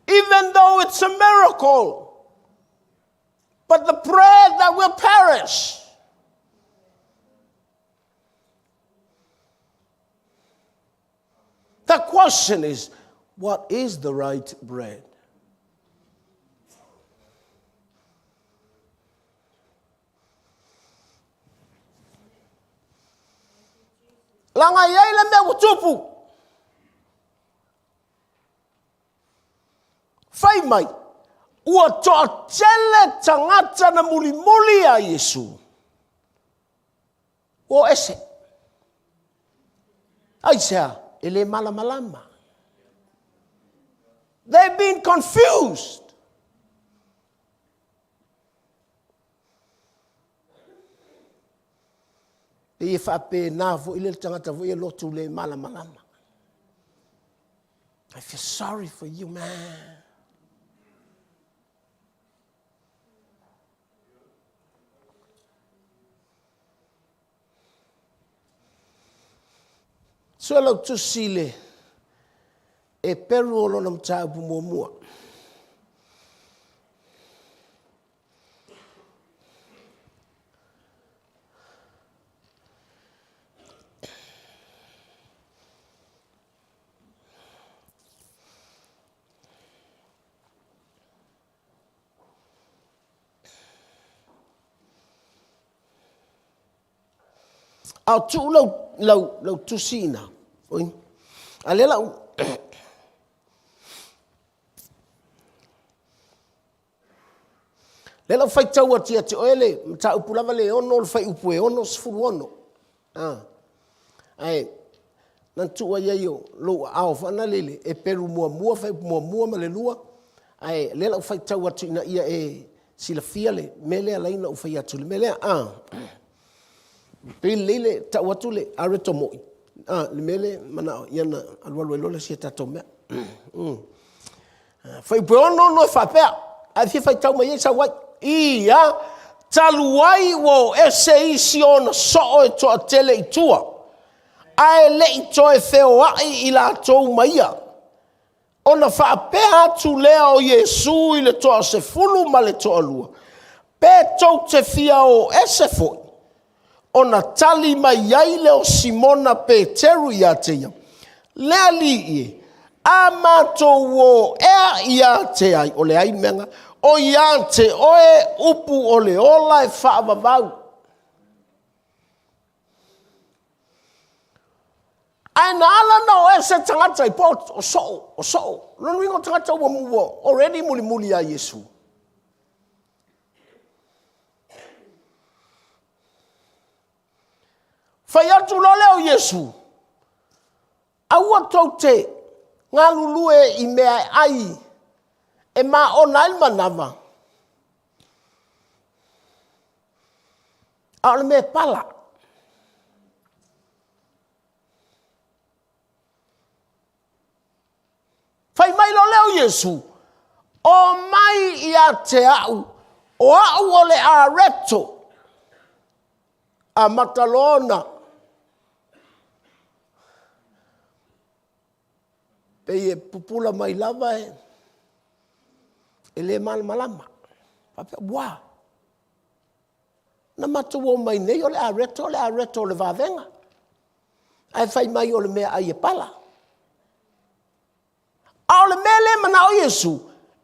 Even though it's a miracle, but the bread that will perish. The question is, what is the right bread? Laga e i ai le mea ua tupu. Fai mai, ua toatele tagata na mulimuli iā Iesu. Ua o ese. Aisea? E le malamalama. They've been confused. Pei e faapena foi le tagata foi e lotu le malamalama. I feel sorry for you, man. Sue lau tusi le Eperu o lona mataupu muamua. A o tuu lau, lau, lau tusi ina, oi, a lea lau, lea lau faitau atu ia te oe le mataupu lava le ono o le fuaiupu e 66. Ah. Ae, na tuu ai ai o lou aao faanale i le Eperu muamua, fuaiupu muamua ma le lua, ae lea lau faitau atu ina ia e silafia le mea lea alai na ou fai atu le mea lea. Ah. Pei lelei le tau atu le areto moi. Ah, le mea lea manao ia na alualu ai loa le sia tatou mea. Mm. Fuaiupu e 6 e faapea, ae fia faitau mai ai sau ai. Ia, talu ai ua o ese isi ona soo e toatele i tua, ae le i toe feoai i latou ma ia. Ona faapea atu lea o Iesu i le toasefulu ma le toalua, Pe tou te fia o ese foi? Ona tali mai ai lea o Simona Peteru ia te ia, Le Alii e, a matou o ea ia te ai? O le ai mea na? O ia te oe upu o le ola e faavavau. Ae na ala ona o ese tagata i po o soo, o soo. Lona uiga o tagata ua, ua already mulimuli iā Iesu. Fai atu loa lea o Iesu, aua tou te galulue i mea e ai e maona ai le manava, a o le mea e pala. Fai mai loa lea o Iesu, O mai ia te au, o au o le areto. Amata loa ona pei e pupula mai lava e, e le malamalama. Faapea, ua, na matou o mai nei o le areto, o le areto o le vavega. Ae fai mai o le meaai e pala. A o le mea lea e manao Iesu,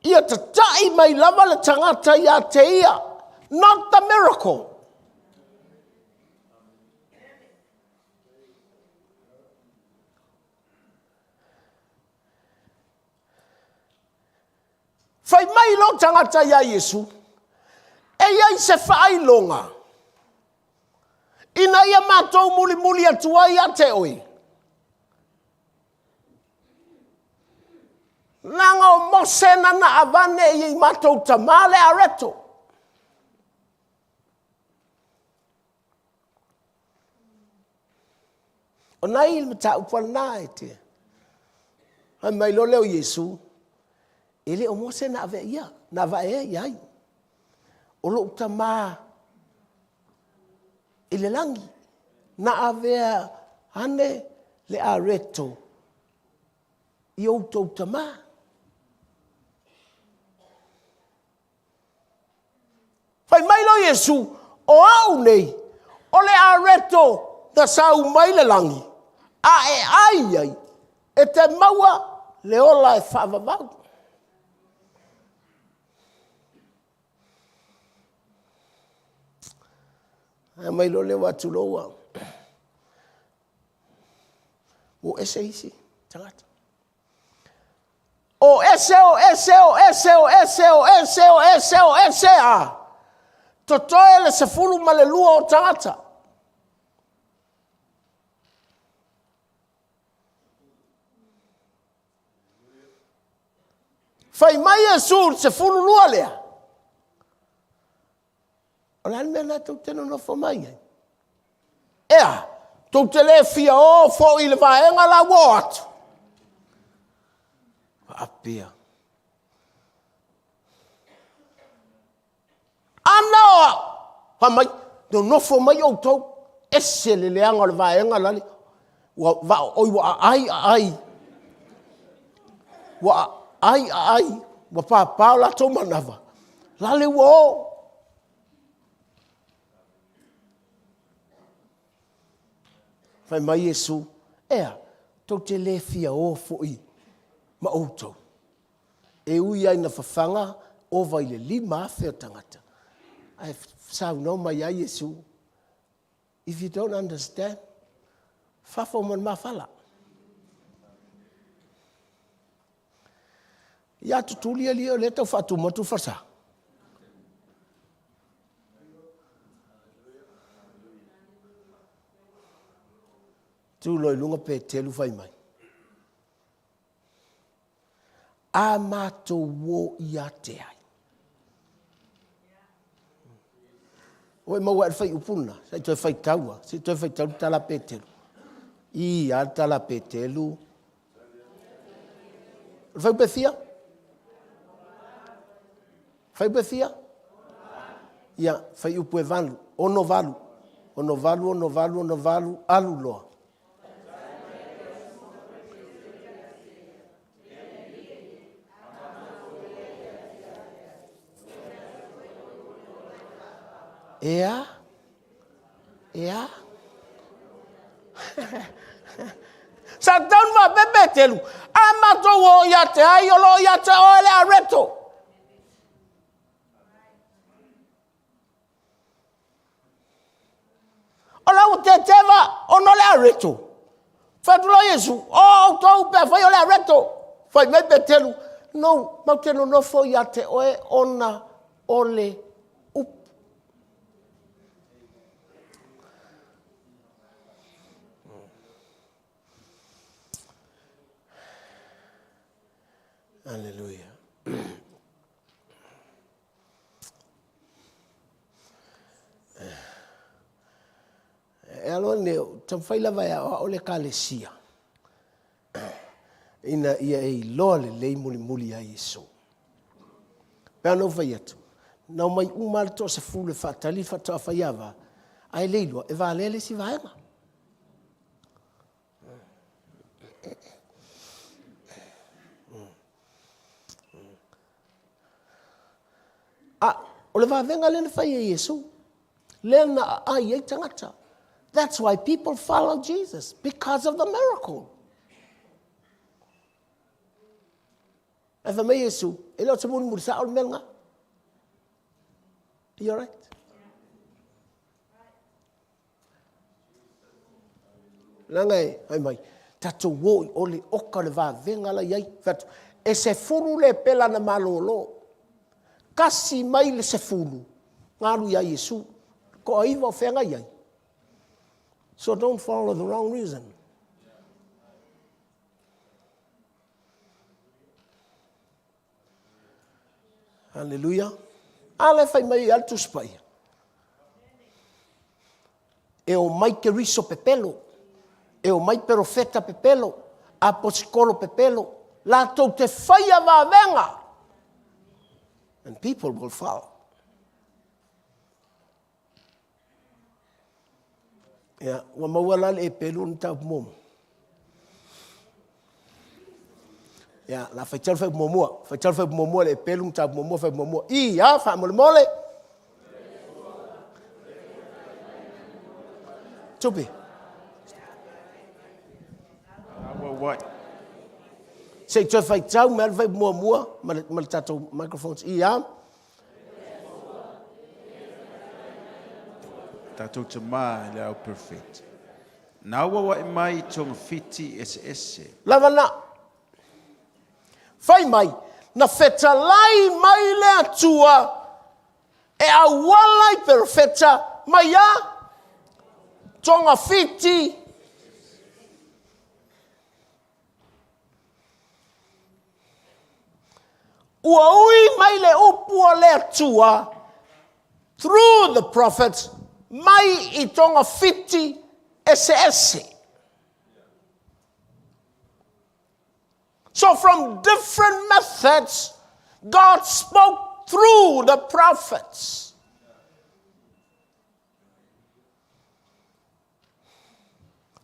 ia tatai mai lava le tagata ia te ia. Not the miracle. Fai mai lou tagata iā Iesu, e i ai se faailoga ina ia matou mulimuli atu ai ia te oe. Leaga o Mose na na avane i matou tamā le areto. O nai le mataupu a lena e te. Fai mai loa lea o Iesu, e le o Mose na ave ia, na avae ai i ai. O lou tamā. i le lagi, na avea ane le areto i outou tamā. Fai mai loa Iesu, O au nei, o le areto na sau mai le lagi, a e ai ai, e te maua le ola e faavavau. Ae mai loa lea ua tulou ua o ese isi tagata. O ese, o ese, o ese, o ese, o ese, o ese, o ese, a. Totoe le 12 o tagata. Fai mai Iesu i le 12 lea, O le a le mea lena tou te nonofo mai ai? Ea, tou te le fia o foi i le vaega la ua o atu? Faapea. Ana o au, fai mai, nonofo mai outou, ese le leaga o le vaega lale, ua oi ua aai aai, ua aai aai, ua papa o latou manava, lale ua o. Fai mai Iesu, Ea, tou te le fia o foi ma outou? E ui lava ina fafaga ova i le 5,000 o tagata, ae saunoa mai lava Iesu, If you don't understand, fafo ma le mafala. Ia tutuli alii o lea e tau faatumu atu le falesa. Tu loa i luga Petelu fai mai. A matou o ia te ai. Ua e maua ea le fuaiupu lena? Se i toe faitau lava. Se i toe faitau le tala a Petelu. I a le tala a Petelu. O le fuaiupu e fia? Fuaiupu e fia? Ia, fuaiupu e 8, 6 8. 6 8, 6 8, 6 8, alu loa. E a? E a? Sa tatau ona faapea Petelu, a matou o ia te ai o lo o ia te oe le areto. O la ua teteva ona o le areto. Fai atu loa Iesu, o outou pe afai o le areto. Fai mai Petelu, no, matou te nonofo ia te oe ona o le upu. Aleluia. E alo ane, taumafai lava e aoao le Ekalesia ina ia e iloa lelei mulimuli ia Iesu. Pe ana ou fai atu, na omai uma lava le toasefulu e faatali le faatoa faiava, ae le iloa e valea le isi vaega. A o le vavega lea na fai e Iesu, lea na aai ai tagata. That's why people follow Jesus, because of the miracle. Ae fai mai Iesu, e le o se mulimuli sao le mea lena. You alright? Leaga e, fai mai, tatou o i o le oka o le vavega la i ai. Fai atu, e 10 lepela na malolo. Kasi mai le 10, na alu iā Iesu. Toaiva o feagai ai. So don't follow the wrong reason. Aleluia. A la e fai mai ai le Tusi Paia. E o mai Keriso pepelo, e o mai perofeta pepelo, aposikolo pepelo, latou te faia vavega. And people will follow. Ia, ua maua la le epelu o le mataupu muamua. Ia, la faitau le fuaiupu muamua. Faitau le fuaiupu muamua le epelu mataupu muamua fuaiupu muamua. Ia, faamolemole. Tupe. Se i toe faitau mai le fuaiupu muamua ma le, ma le tatou microphones. Ia. Tatou Tamā i le Ao Perfect. Na auauai mai i togafiti eseese. Lava na. Fai mai, na fetalai mai le Atua e auala i perofeta mai a togafiti. Ua ui mai le upu a le Atua through the prophets mai i togafiti eseese. So from different methods, God spoke through the prophets.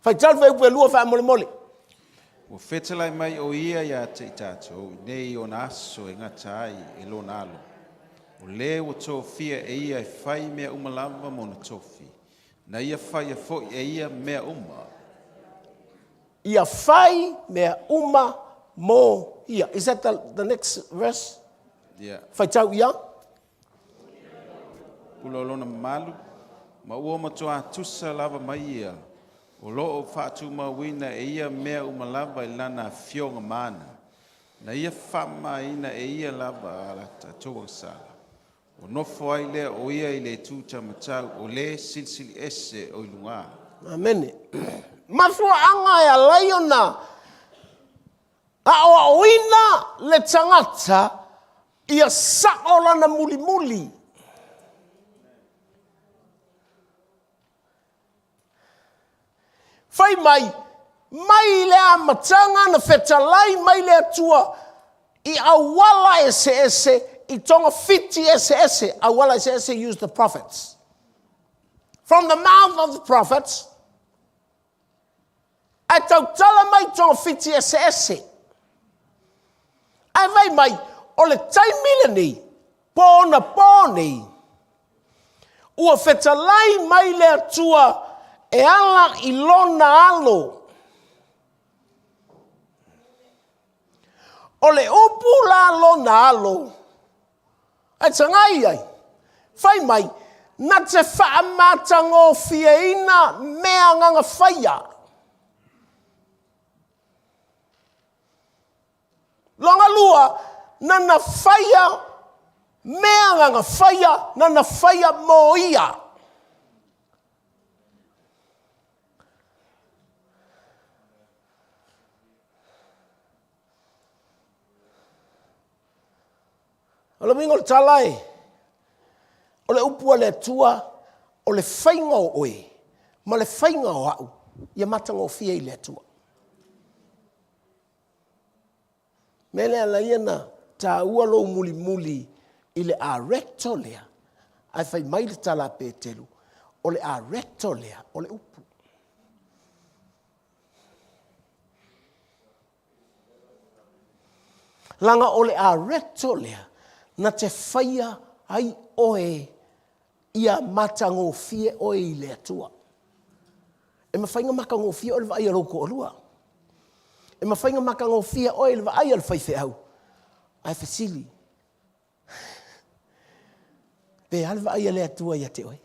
Faitau le fuaiupu e lua faamolemole. Ua fetalai mai o ia ia te i tatou i nei ona aso e gata ai e lona alo. O le ua tofia e ia e fai mea uma lava mona tofi, na ia faia foi e ia mea uma. Ia fai mea uma mo ia. Is that the, the next verse? Yeah. Faitau ia. Pula o lona mamalu, ma ua matuā tusa lava mai ia, o lo o faatumauina e ia mea uma lava i lana afioga mana, na ia faamamaina e ia lava a tatou agasala. Ua nofo ai lea o ia i le itu taumatau o le Silisili Ese o i lugā. Amene. Mafuaaga e ala ai ona aoaoina le tagata ia sao lana mulimuli. Fai mai, mai le amataga na fetalai mai le Atua i auala eseese, i togafiti eseese, auala eseese use the prophets. From the mouth of the prophets, Ae tautala mai togafiti eseese. Ae fai mai, o le taimi lenei, po ona po nei, ua fetalai mai le Atua e ala i lona alo. O le upu la lona alo, Ae tagai i ai, fai mai, na te faamatagofieina mea gagafaia. Lona lua, na na faia mea gagafaia, na na faia mo ia. O le uiga o le tala e, o le upu a le Atua, o le faiga o oe ma le faiga o au, ia matagofie i le Atua. Mea lea ala ia na taua lou mulimuli i le areto lea, ae fai mai le tala a Peteru, o le areto lea o le upu. Leaga o le areto lea na te faia ai oe ia matagofie oe i le Atua. E mafai ona matagofie oe i le vaai a lou toalua. E mafai ona matagofie oe i le vaai a le faifeau. Ae fesili, Pe a le vaai a le Atua ia te oe?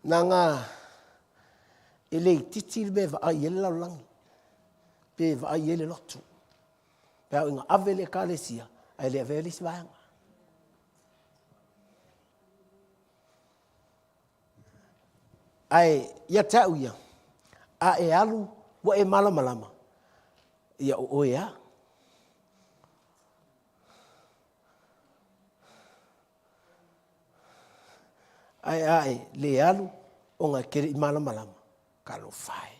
Leaga e le itiiti le mea e vaai ai le lalolagi, pe vaai ai le lotu. Pe a oo ina ave le Ekalesia ae le avea le isi vaega. Ae ia te au ia, a e alu ua e malamalama, ia o oe a. Ae a e le alu ona e te le i malamalama, talofa e.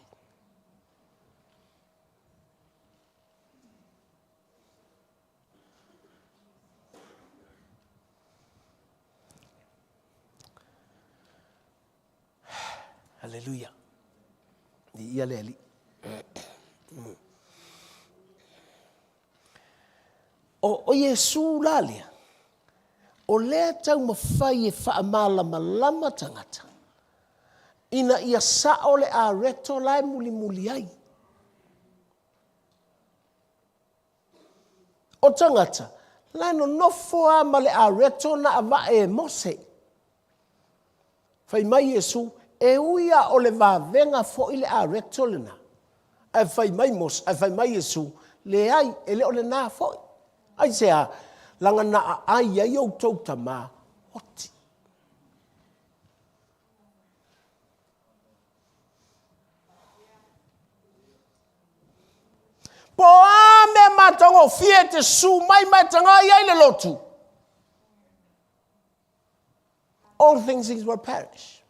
Aleluia. Viia le Alii. O, o Iesu la lea, o lea taumafai e faamalamalama tagata, ina ia sao le areto la e mulimuli ai. O tagata, la e nonofo lava ma le areto na avae e Mose. Fai mai Iesu, e ui a o le vavega foi le areto lena, ae fai mai Mose, ae fai mai Iesu, leai, e le o lena foi. Aisea? Leaga na aai ai outou tama oti. Po o a mea matagofie e te susu mai ma e tagai ai le lotu, all things will perish.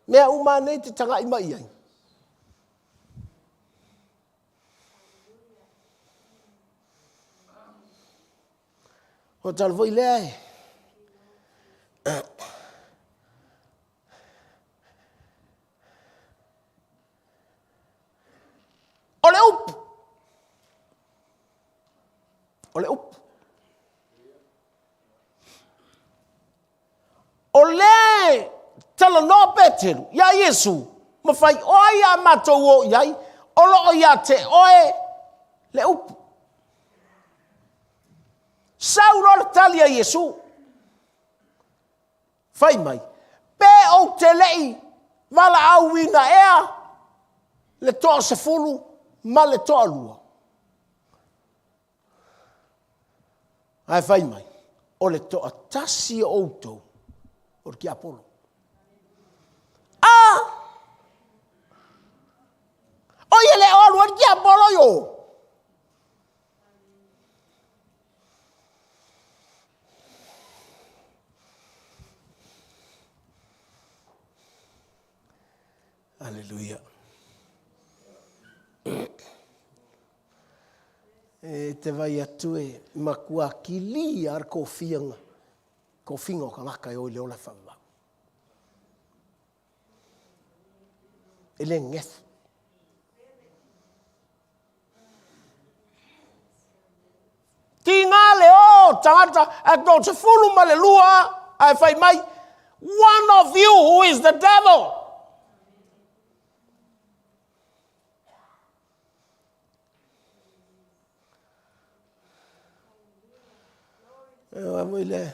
Mea uma nei te tagai mai ai. O tala foi lea e. O le upu. O le upu. O lea e talanoa Peteru iā Iesu, ma fai o ai a matou o i ai, o lo o ia te oe le upu. Sau loa le tali a Iesu, fai mai, pe ou te le i valaauina ea le toasefulu ma le toalua? Ae fai mai, o le toatasi o outou, o le tiapolo. A! O ia le o alu ai le tiapolo i o. Aleluia. E te vai atu e matua kili a le kofianga, kofiga o tagata e o i le ola e faavavau. E le gefu. Tiga le o tagata ae 32 ae fai mai, one of you who is the devil. Ua le,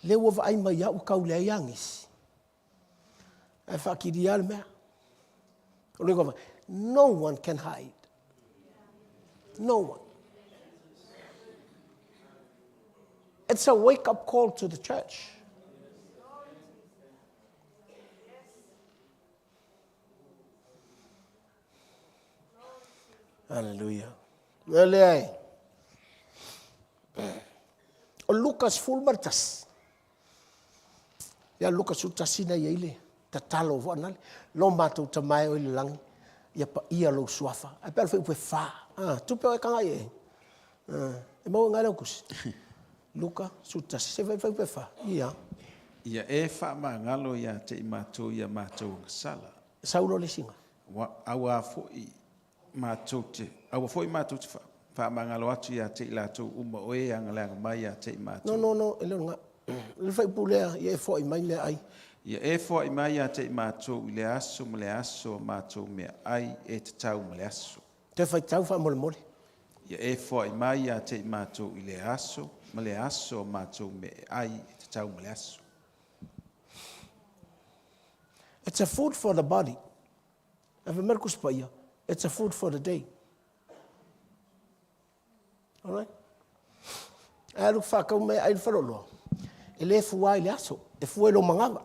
lea ua vaai mai au kau leai agisi. Ae faatilia le mea. O le uiga, no one can hide. No one. It's a wake-up call to the church. Hallelujah. Mea lea e. O Luka 11. Ia Luka 11 na i ai le tatalo fo anale. Lo matou tama e o i le lagi, ia paia lou suafa. Ae pe ala fai upu e fa. Ah, tupe o e kanga i e. Ah, e maua ngai lau kusi. Luka 11. Se fai fai upu e fa. Ia. Ia e faamagalo ia te i matou ia matou agasala. Saulo le isiga. Aua foi matou te, aua foi matou te faamagalo atu ia te i latou uma o e agaleaga mai ia te i matou. No, no, no, e le o lena. Le faaiupu lea, ia e foai mai meaai. Ia e foai mai ia te i matou i le aso ma le aso a matou meaai e tatau ma le aso. Toe faitau faamolemole. Ia e foai mai ia te i matou i le aso ma le aso a matou meaai e tatau ma le aso. It's a food for the body. Ae fai mai le Tusi Paia, it's a food for the day. Alright? Ae alu whakau mai ai le whaloloa. E le fua i le aso, e fua i lo mangawa.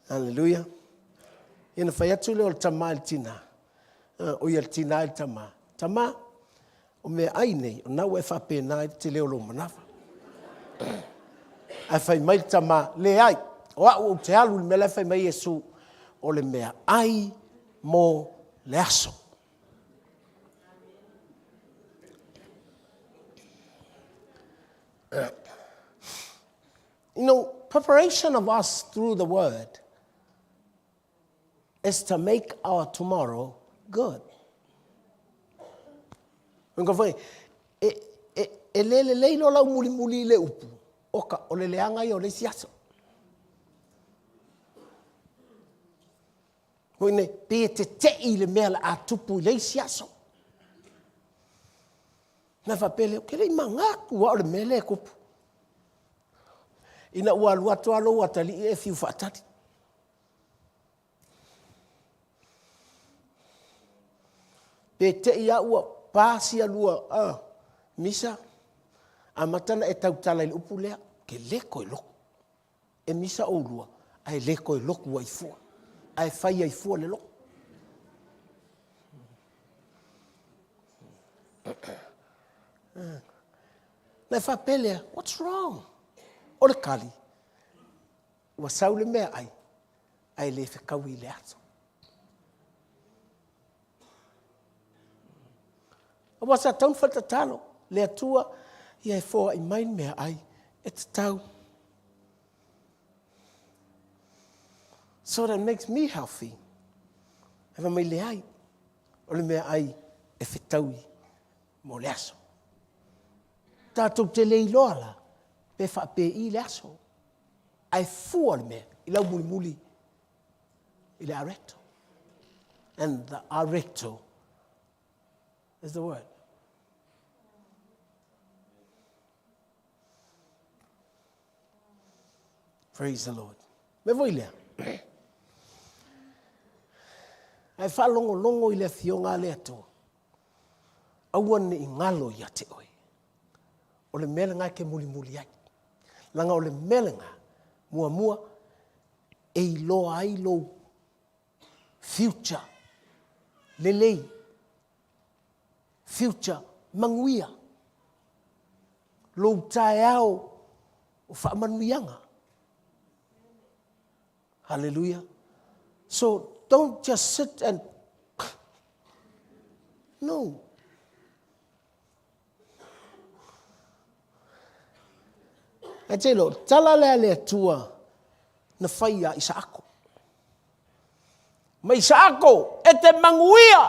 Aleluia. Ia na fai atu lea o le tama i le tina, o ia le tina i le tama. Tama, o meaai nei, o na ua e faapena ai le tele o lou manava. Ae fai mai le tama, leai, o au ou te alu i le mea la e fai mai Iesu. o le meaai mo le aso. You know, preparation of us through the word is to make our tomorrow good. Uiga foi, e, e, e le lelei loa lau mulimuli i le upu, oka, o le leaga ia o le isi aso. Foi nei, pe tete'i i le mea la a tupu i le isi aso. Na faapea lea, ou te le i manatu lava o le mea lea e tupu. Ina ua alu atu lava lou atalii e fiu faatali. Pe te i lava ua pa sia lua misa, amata ona e tautala i le upu lea, ou te le toe lotu. E misa oulua, ae le toe lotu ai fua. Ae fai ai fua le lotu. Na e faapea lea, what's wrong? O le tali, ua sau le meaai, ae le fetaui i le aso. Aua sa tatau ona fai le tatalo, le Atua, ia e foai mai le meaai e tatau. So that makes me healthy. Ae fai mai, leai, o le meaai e fetaui mo le aso. Tatou te le iloa la, pe faapei le aso. Ae fua le mea i lau mulimuli i le areto. And the areto is the word. Praise the Lord. Me foi lea. Ae faalogologo i le afioga a le Atua. Aua ne i galo ia te oe. O le mea lena e te mulimuli ai. Leaga o le mea lena, muamua, e iloa ai lou future lelei, future manuia, lou taeao o faamanuiaga. Hallelujah. So don't just sit and no. Ae te ilo, tala lea le Atua na fai ia Isaako. Ma Isaako, e te manuia,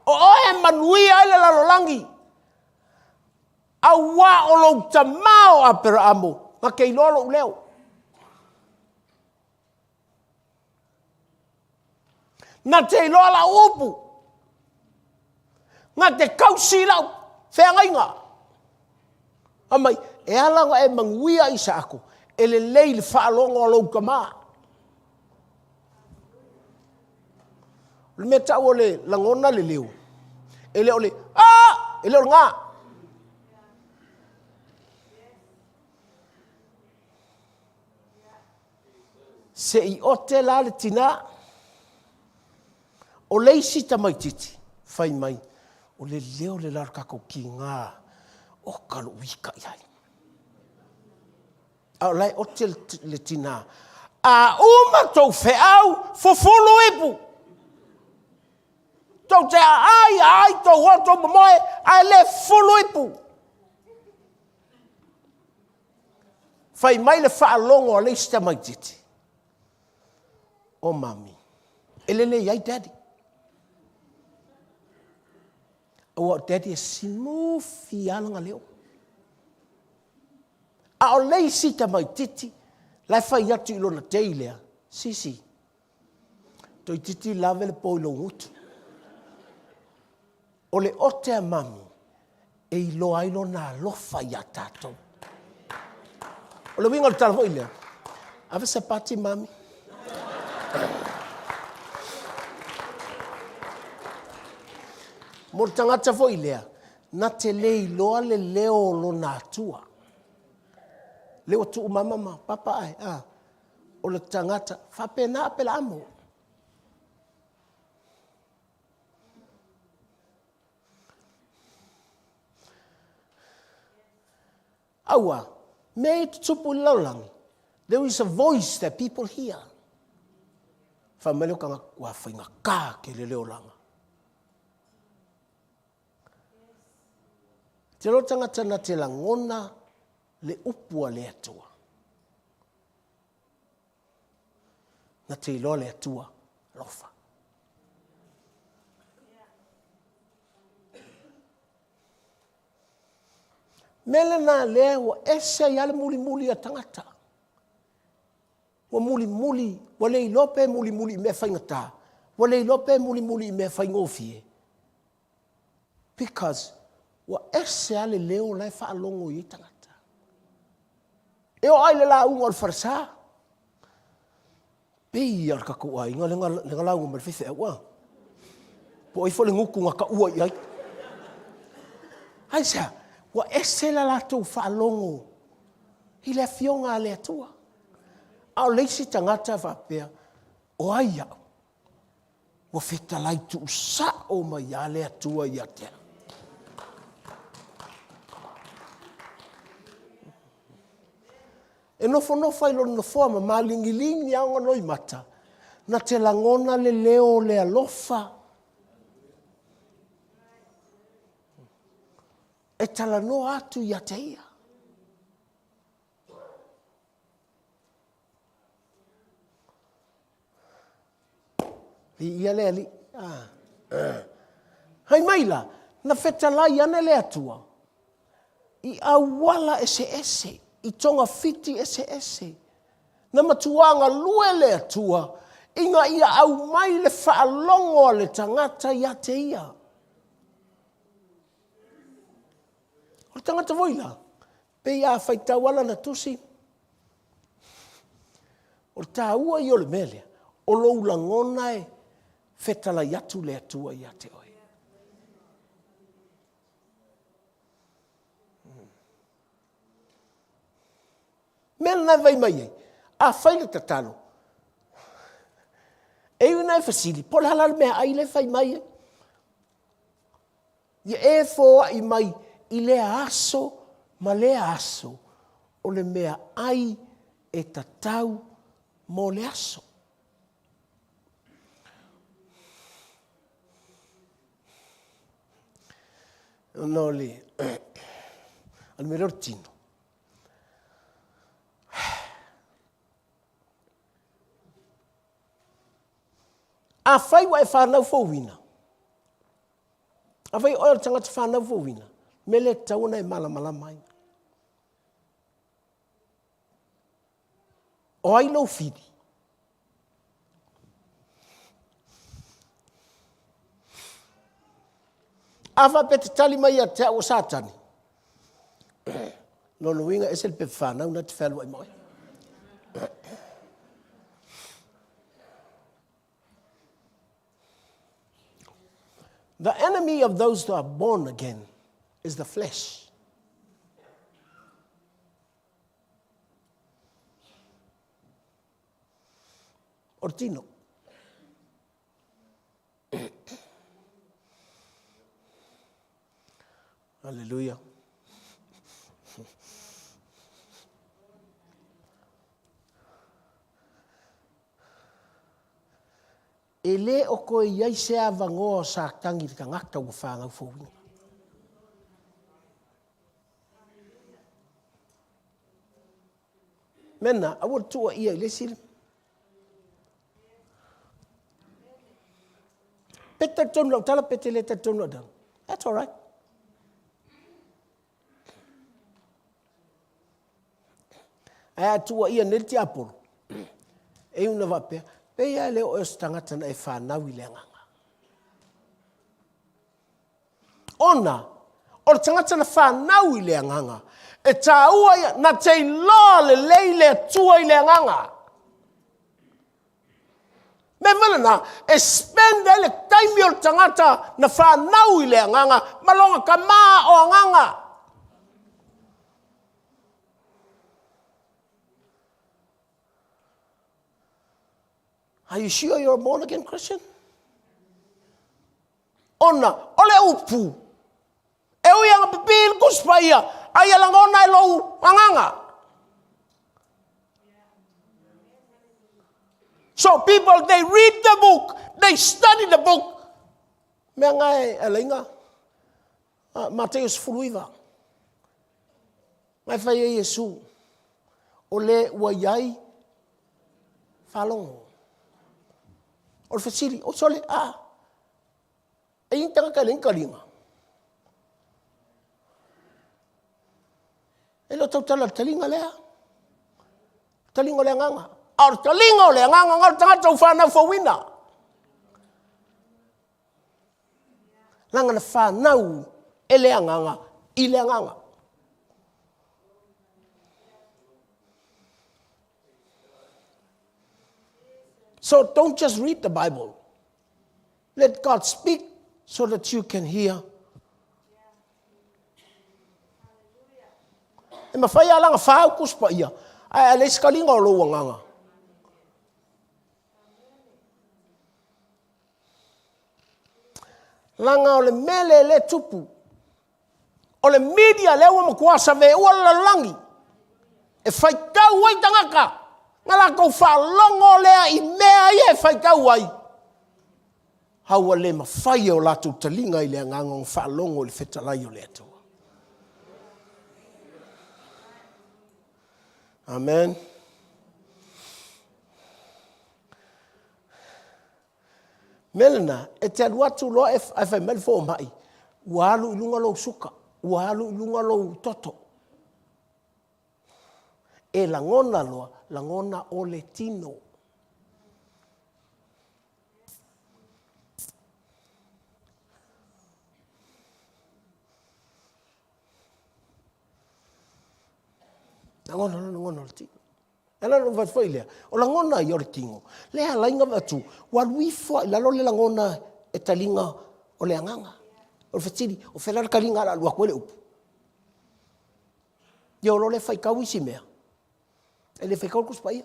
o oe e manuia ai le lalolagi. Auā o lou tamā o Aperaamo, na te iloa lou leo. Na te iloa lau upu. Na te kausi lau feagaiga. Fai mai, e ala ona e manuia Isaako, e lelei le faalogo a lou tama. O le mea tau o le lagona le leo, e le o le, a! E le o le gā. Se i ote la le tinā. O le isi tamaititi, fai mai, o le leo le la o le tatou kigā, oka lou ika i ai. A o la e ote le tinā. A uma tou feau, fufulu ipu. Tou te aai, aai tou o tou momoe, ae le fufulu ipu. Fai mai le faalogo a le isi tamaititi, O mami, e lelei ai daddy. Aua o daddy e simufi lava lana leo. A o le isi tamaititi, la e fai atu i lona tei lea, Sisi, toeitiiti lave le po i lou gutu. O le ote a mami e iloa ai lona alofa iā tatou. O le uiga o le tala foi lea, ave se pati mami. Mo le tagata foi lea, na te le iloa le leo o lona atua. Lea ua tuu mama ma papa ae, a, o le tagata, faapena Apelaamo. Aua, mea ia e tutupu i le lalolagi, there is a voice that people hear. Fai mai lea o tagata, ua faigata tele le olaga. Te iloa tagata na te lagona le upu a le Atua. Na te iloa le Atua alofa. Mea lena lea ua ese ai lava le mulimuli a tagata. Ua mulimuli, ua le iloa pe mulimuli i mea faigata, ua le iloa pe mulimuli i mea faigofie. Because ua ese lava le leo la e faalogo i ai tagata. E oo lava i le lauga o le falesa. Pei lava o le tatou aiga lea na lauga mai le faifeau a. Po o ai foi le gutu na taua i ai. Aisea? Ua ese le latou faalogo i le Afioga a le Atua. A o le isi tagata faapea, o ai au? Ua fetalai tuusao mai lava le Atua ia te au. E nofonofo ai i lona nofoa ma maligiligi lava ona loimata, na te lagona le leo o le alofa e talanoa atu ia te ia. Viia le Alii. Ah. Hai mai la, na fetalai ane le Atua i auala eseese, i togafiti eseese. Na matua galue le Atua ina ia aumai le faalogo a le tagata ia te ia. O le tagata foi la, pei a faitau lava lana tusi, o le taua ia o le mea lea, o lou lagona e fetalai atu le Atua ia te oe. Mea lena e fai mai ai, a fai le tatalo, e ui ina e fesili, po o le a la le meaai lea e fai mai ai. Ia e foai mai i lea aso ma lea aso o le meaai e tatau mo le aso. Ona o le, o le mea lea o le tino. Afai ua e fanau fouina, Afai o oe o le tagata fanau fouina, mea lea e tatau ona e malamalama ai. O ai lou fili? A faapea e te tali mai ia te au o Satani, lona uiga e ese le pepa fanau na e te fealuai ma oe. The enemy of those that are born again is the flesh. O le tino. Hallelujah. E le o toe i ai se avanoa o Satani i le tagata ua fanau fouina. Mena, aua le tuuaia i le isi. Pe te talitonu lau tala, pe te le talitonu lau tala. That's all right. Ae a tuuaia nei le tiapolo, e iu ina faapea, pei lava e le o oe o se tagata na e fanau i le agaga. Ona, o le tagata na fanau i le agaga, e taua ia, na te iloa lelei le Atua i le agaga. Mea foi lena, e spend ai le taimi o le tagata na fanau i le agaga ma lona tama o agaga. Are you sure you're a born again Christian? Ona, o le upu, E ui ana pipī i le Tusi Paia, a ia lagona e lou agaga. So people, they read the book, they study the book. Mea ngā e alaiga, Mateo 19. Ngai whai e Iesu, o le ua iai whalongo. O le fesili, o sole, a, e i tangata e le taliga. E le o tautala le taliga lea. Taliga o le agaga. A o le taliga o le agaga, na o le tagata ua fanau fouina. Leaga na fanau e le agaga i le agaga. So don't just read the Bible. Let God speak so that you can hear. E mawhai a langa whāu kuspa ia, ae a leis kalinga o lou agaga. Leaga o le mea lea lea e tupu, o le media lea ua matua saveua le lalolagi e faitau ai tagata, na latou faalogo lea i mea ia e faitau ai, a ua le mafai e o latou taliga i le agaga ona faalogo i le fetalai o le Atua. Amen. Mea lena, e te alu atu loa e, ae fai mai le fomai, ua alu i luga lou suka, ua alu i luga lou toto. E lagona loa, lagona o le tino. Lagona loa, lagona o le tino. E ala ona ou fai lea, o lagona ia o le tino, lea e ala ai ona avatu, ua alu ifo lava i lalo le lagona e taliga o le agaga. O le fesili, o fea la le taliga o le a alu atu ai le upu? Ia o loa lea faitau isi mea, e le faitau le Tusi Paia.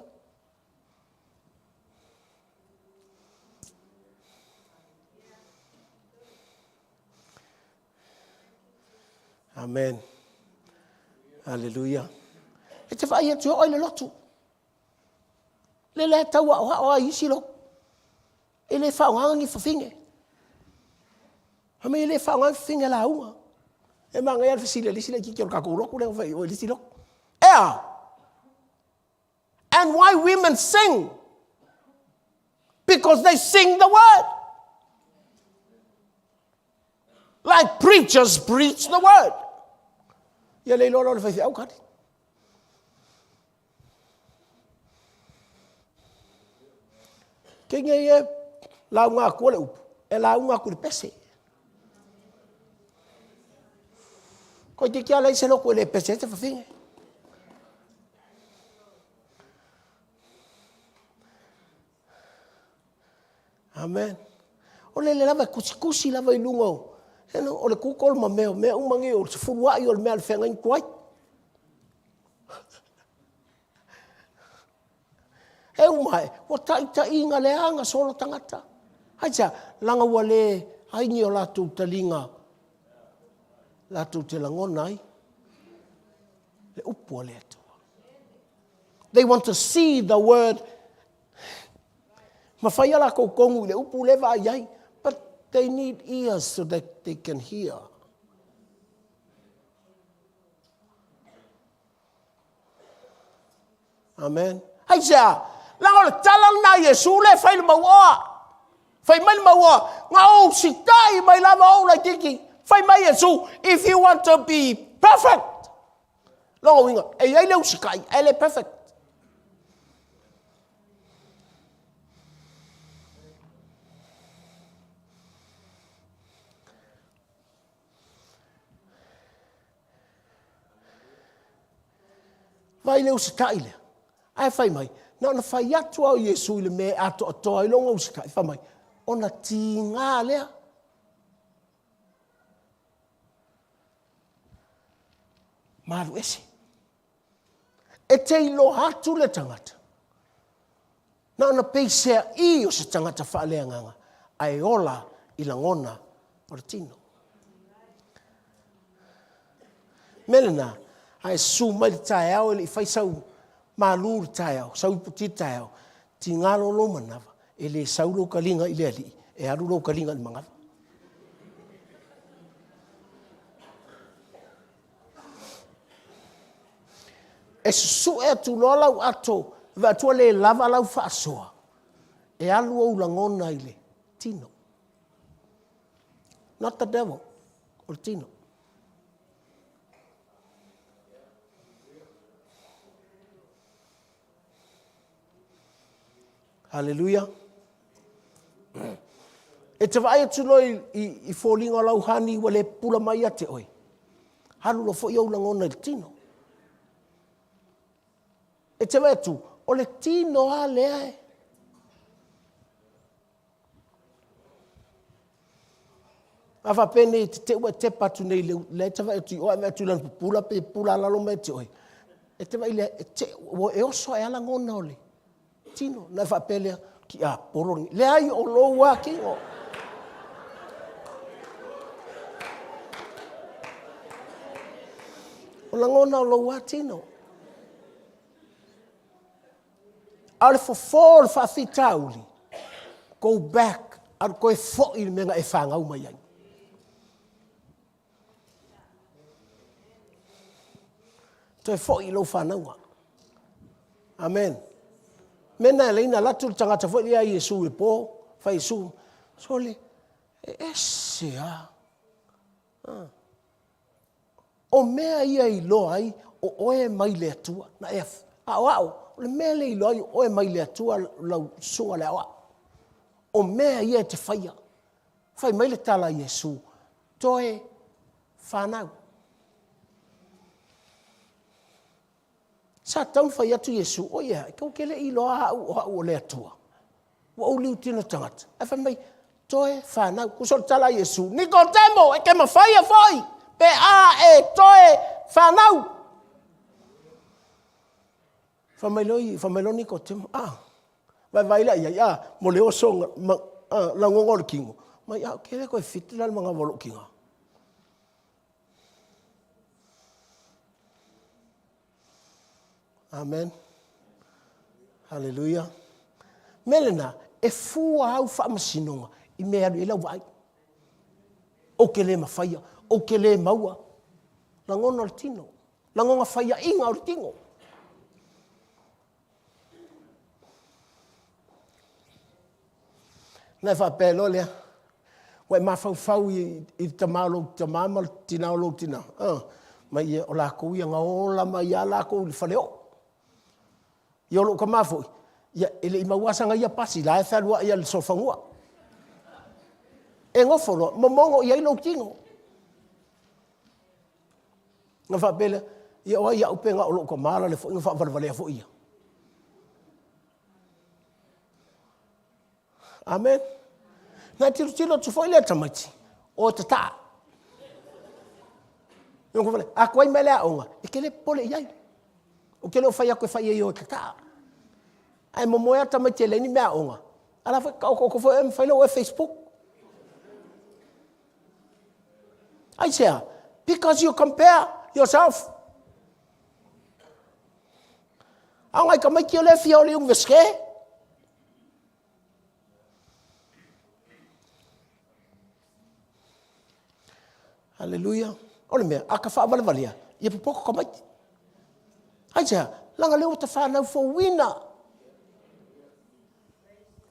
Amen. Haleluia. E te vaai atu e oo i le lotu. Le lea tau aoao ai isi lotu. E le faaaogaina ni fafine. Fai mai e le faaaogaina ni fafine lauga. E manaia le fesili a le isi laitiiti o le tatou lotu lea na fai i o i le isi lotu. E a? And why women sing? Because they sing the word. Like preachers preach the word. Ia le iloa loa le faifeau kali. Kei nei e lauga atu le upu, e lauga atu i le pese. Toeitiiti lava leai se lotu e le pese ai se fafine. Amen. O lele lava e tusitusi lava i luga o, o le Google ma mea, mea uma nei, o le sefuluai o le mea a le feagaiga tuai. E uma ae, ua taitaiga leaga solo tagata. Aisea? Leaga ua le ai ni o latou taliga latou te lagona ai le upu a le Atua. They want to see the word. Ma fai a latou tonu i le upu lea e vaai ai. But they need ears so that they can hear. Amen. Aisea? Leaga o le tala lena a Iesu lea e fai i le mauoa. Fai mai le mauoa, na ou sitai mai lava ou laitiiti. Fai mai Iesu, if you want to be perfect. Lona uiga, e i ai le usitai, ae le perfect. Vaai le usitai lea. Ae fai mai, na ona fai atu lava o Iesu i le mea e atoatoa ai lona usitai, fai mai, ona tiga lea. Ma alu ese. E te iloa atu le tagata, na ona peiseai o se tagata faaleagaga, ae ola i lagona o le tino. Mea lena, a e susu mai le taeao e le i fai sau malu i le taeao, sau iputi i le taeao, Tiga loa lou manava, e le sau lou kaliga i le Alii, e alu lou kaliga i le manava. E susue atu loa lau ato, vaai atu ua le lava lau faasoa, e alu ou lagona i le tino. Not the devil, o le tino. Haleluia. E te vaai atu loa i, i, i foliga o lau hani ua le pupula mai ia te oe, alu loa foi ou lagona i le tino. E te vaai atu, o le tino lava lea e A faapea nei e te te ua e tepa atu nei i le lea e te vaai atu i o ae vaai atu i lana pupula pe pupula lalo mai ia te oe, e te vaai lea, e te, ua e oso ae lava lagona o le tino. Ona e faapea lea, tiapolo lenei. Leai, o lou lava tino. O lagona o lou lava tino. A o le fofo o le faafitauli, go back, alu toe foi i le mea na e fanau mai ai. Toe foi i lou fanauga. Amen. Mea na e alai na alu atu le tagata foi lea ia Iesu i le po, fai Iesu, sole, e ese lava. Ah. O mea ia e iloa ai o oe mai le Atua. Na e aoao, o le mea lea e iloa ai o oe mai le Atua lau susuga le aoao. O mea ia e te faia. Fai mai le tala a Iesu, toe fanau. Sa tatau ona fai atu Iesu, oi e a, tou te le i iloa au o au o le Atua. Ua ou liutina tagata. Ae fai mai, toe fanau. Tusa o le tala a Iesu, Nikodemo, e te mafaia foi pe a e toe fanau. Fai mai loa, fai mai loa Nikodemo, a, vaivai la i ai, a, mo le oso, ma, a, lagoga o le tino. Mai, a, ou te le toe fiti la le manava o lou tina. Amen. Haleluia. Mea lena, e fua au faamasinoga i mea e alu i ai lau vaai. Ou te le mafaia, ou te le maua. Lagona o le tino, lagona faiaina o le tino. Ona e faapea loa lea, ua e mafaufau i le tama o lou tama ma le tina o lou tina, mai ia, o latou ia na ola mai lava latou i le faleoo. Ia o lou tama foi, ia e le i maua lava sana ia pasi, la e fealuai lava i le solofanua. E nofo loa, momono i ai lou tino. Ona faapea lea, ia o ai au pe na o lou tama la le foi na faavalevalea foi ia. Amen. Na e tilotilo atu foi lea tamaiti, o e tataa. A tuai mai le aoga, e te le popole i ai. Ou te le o fai atu e fai ai o e tataa. Ae momoe lava tamaiti e leai ni meaaoga, a la foi e taotooto foi oe ma fai lou oe Facebook. Aisea? Because you compare yourself. A o ngai tamaiti o lea fia o le Universite. Haleluia. O le mea, a ka faavalevalea, ia popoto tamaiti. Aisea? Leaga lea ua ta fanau fouina.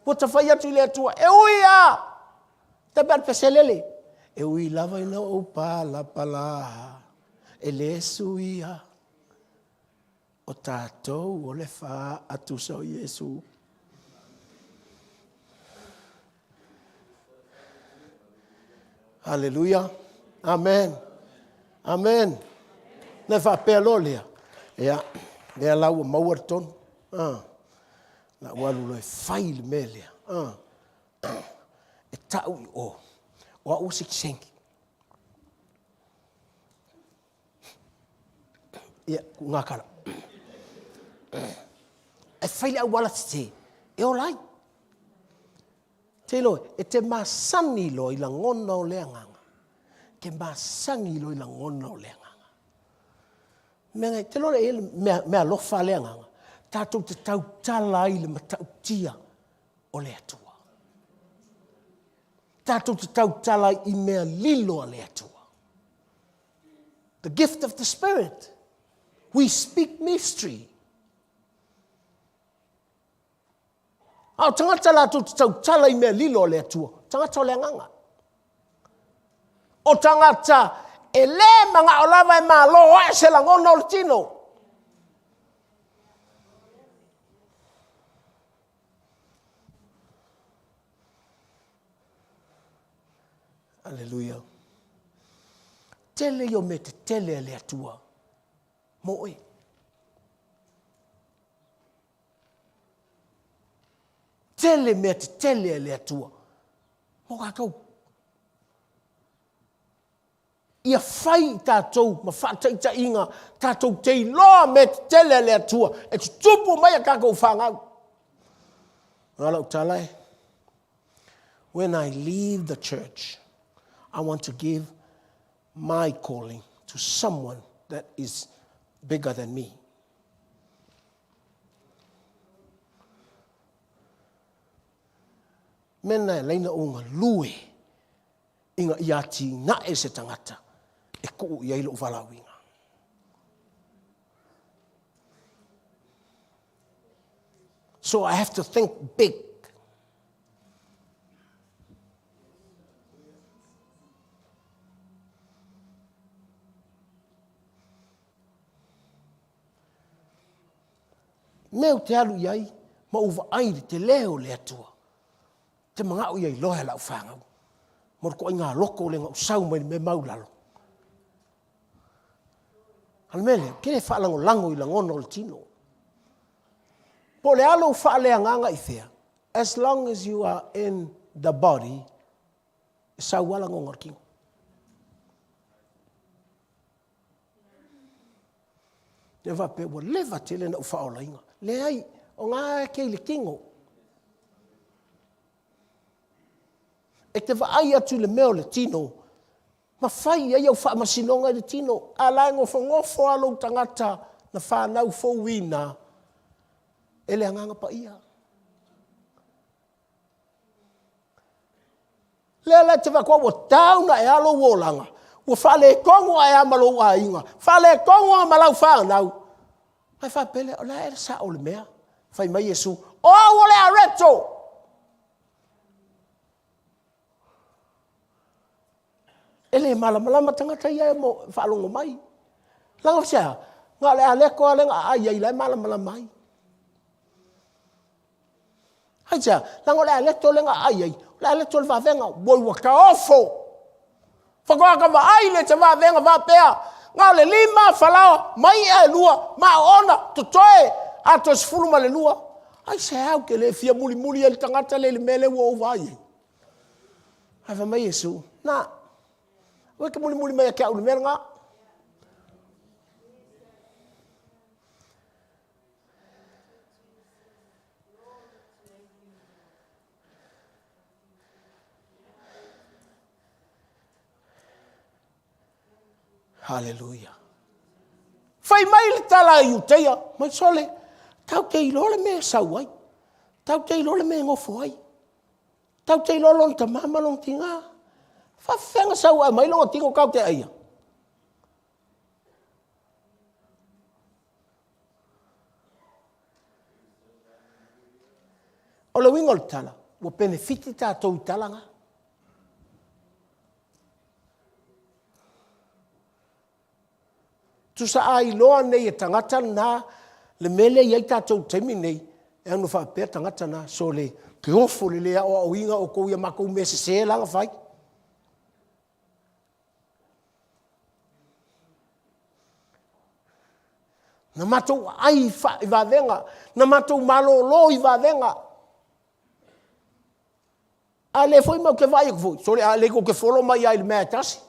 Ua ta fai atu i le Atua, e ui lava, ta pea le peselele, e ui lava ina ou palapala, e le suia, o tatou o le faatusa o Iesu. Haleluia. Amen. Amen. Na faapea loa lea, ia, lea la ua maua le tonu. Ah. Na ou alu loa e fai le mea lea. Ah. E tau i o, o au ua sitiseni. Ia, ku ngā kara. E fai le auala tete, e ola ai. Te iloa, e te masani loa i lagona o le agaga. Te masani loa i lagona o le agaga. Mea ngai, te loa le mea, mea alofa le agaga. Tatou te tautala ai i le matautia o le Atua. Tatou te tautala ai i mea lilo a le Atua. The gift of the Spirit. We speak mystery. A o tagata latou te tautala i mea lilo a le Atua, tagata o le agaga. O tagata e lē manao lava e malo ae se lagona o le tino. Aleluia. Tele ia o mea tetele a le Atua mo oe. Tele mea tetele a le Atua mo tatou. Ia fai i tatou ma faataitaiga tatou te iloa mea tetele a le Atua e tutupu mai a tatou fanau. A lau tala e, when I leave the church, I want to give my calling to someone that is bigger than me. Mena e laina o galue ina ia atinae se tagata e kuu i ai lou valaauina. So I have to think big. Mea ou te alu i ai ma ou vaai i le tele o le Atua, ou te manao ia iloa e lau fanau mo le toaiga loto lea na ou sau mai le mea maulalo. A o le mea lea, ou te le faalagolago i lagona o le tino. Po o le a lou faaleagaga i fea, as long as you are in the body, e sau lava lagona o le tino. Lea faapea ua leva tele na ou faaolaina. Leai, o na e te i le tino. E te vaai atu i le mea o le tino, ma fai i ai au faamasinoga i le tino, a la e nofonofo lava lou tagata na fanau fouina e le Agaga Paia. Lea la e te vaai atu ua tau na e a lou olaga, ua faaletonu ae a ma lou aiga, faaletonu a ma lau fanau. Ae faapea lea, o le a ea le sao o le mea? Fai mai Iesu, o au o le areto. E le malamalama tagata ia e mo faalogo mai. Leaga se a? Na o le aleko lava lea na aai ai la e malamalama ai. Aisea? Leaga o le aleto lea na aai ai, o le aleto o le vavega, ua ua taofo. Faatoa ta vaai lea i se vavega faapea, na o le lima falaoa ma i'a e lua ma oona totoe ato e 12. Aisea ou te le fia mulimuli ai le tagata lea i le mea lea ua ou vaai ai? Ae fai mai Iesu, na, aua e te mulimuli mai ia te au i le mea lena. Haleluia. Fai mai le tala a Iuteia, mai sole, tau te iloa le mea e sau ai, tau te iloa le mea e nofo ai, tau te iloa lona tamā ma lona tinā. Faafefea na sau ae mai lona tino tau te aia? O le uiga o le tala, ua penefiti tatou i tala na. Tusa a iloa nei e tagata na le mea lea i ai tatou i le taimi nei, e ano faapea tagata na, sole, ke ofo le le aoaoina outou i a matou mea sese la na fai. Na matou aai i vavega, na matou malolo i vavega. A lea foi matou te vaai atu foi, sole a lelei tou te follow mai lava i le mea e tasi.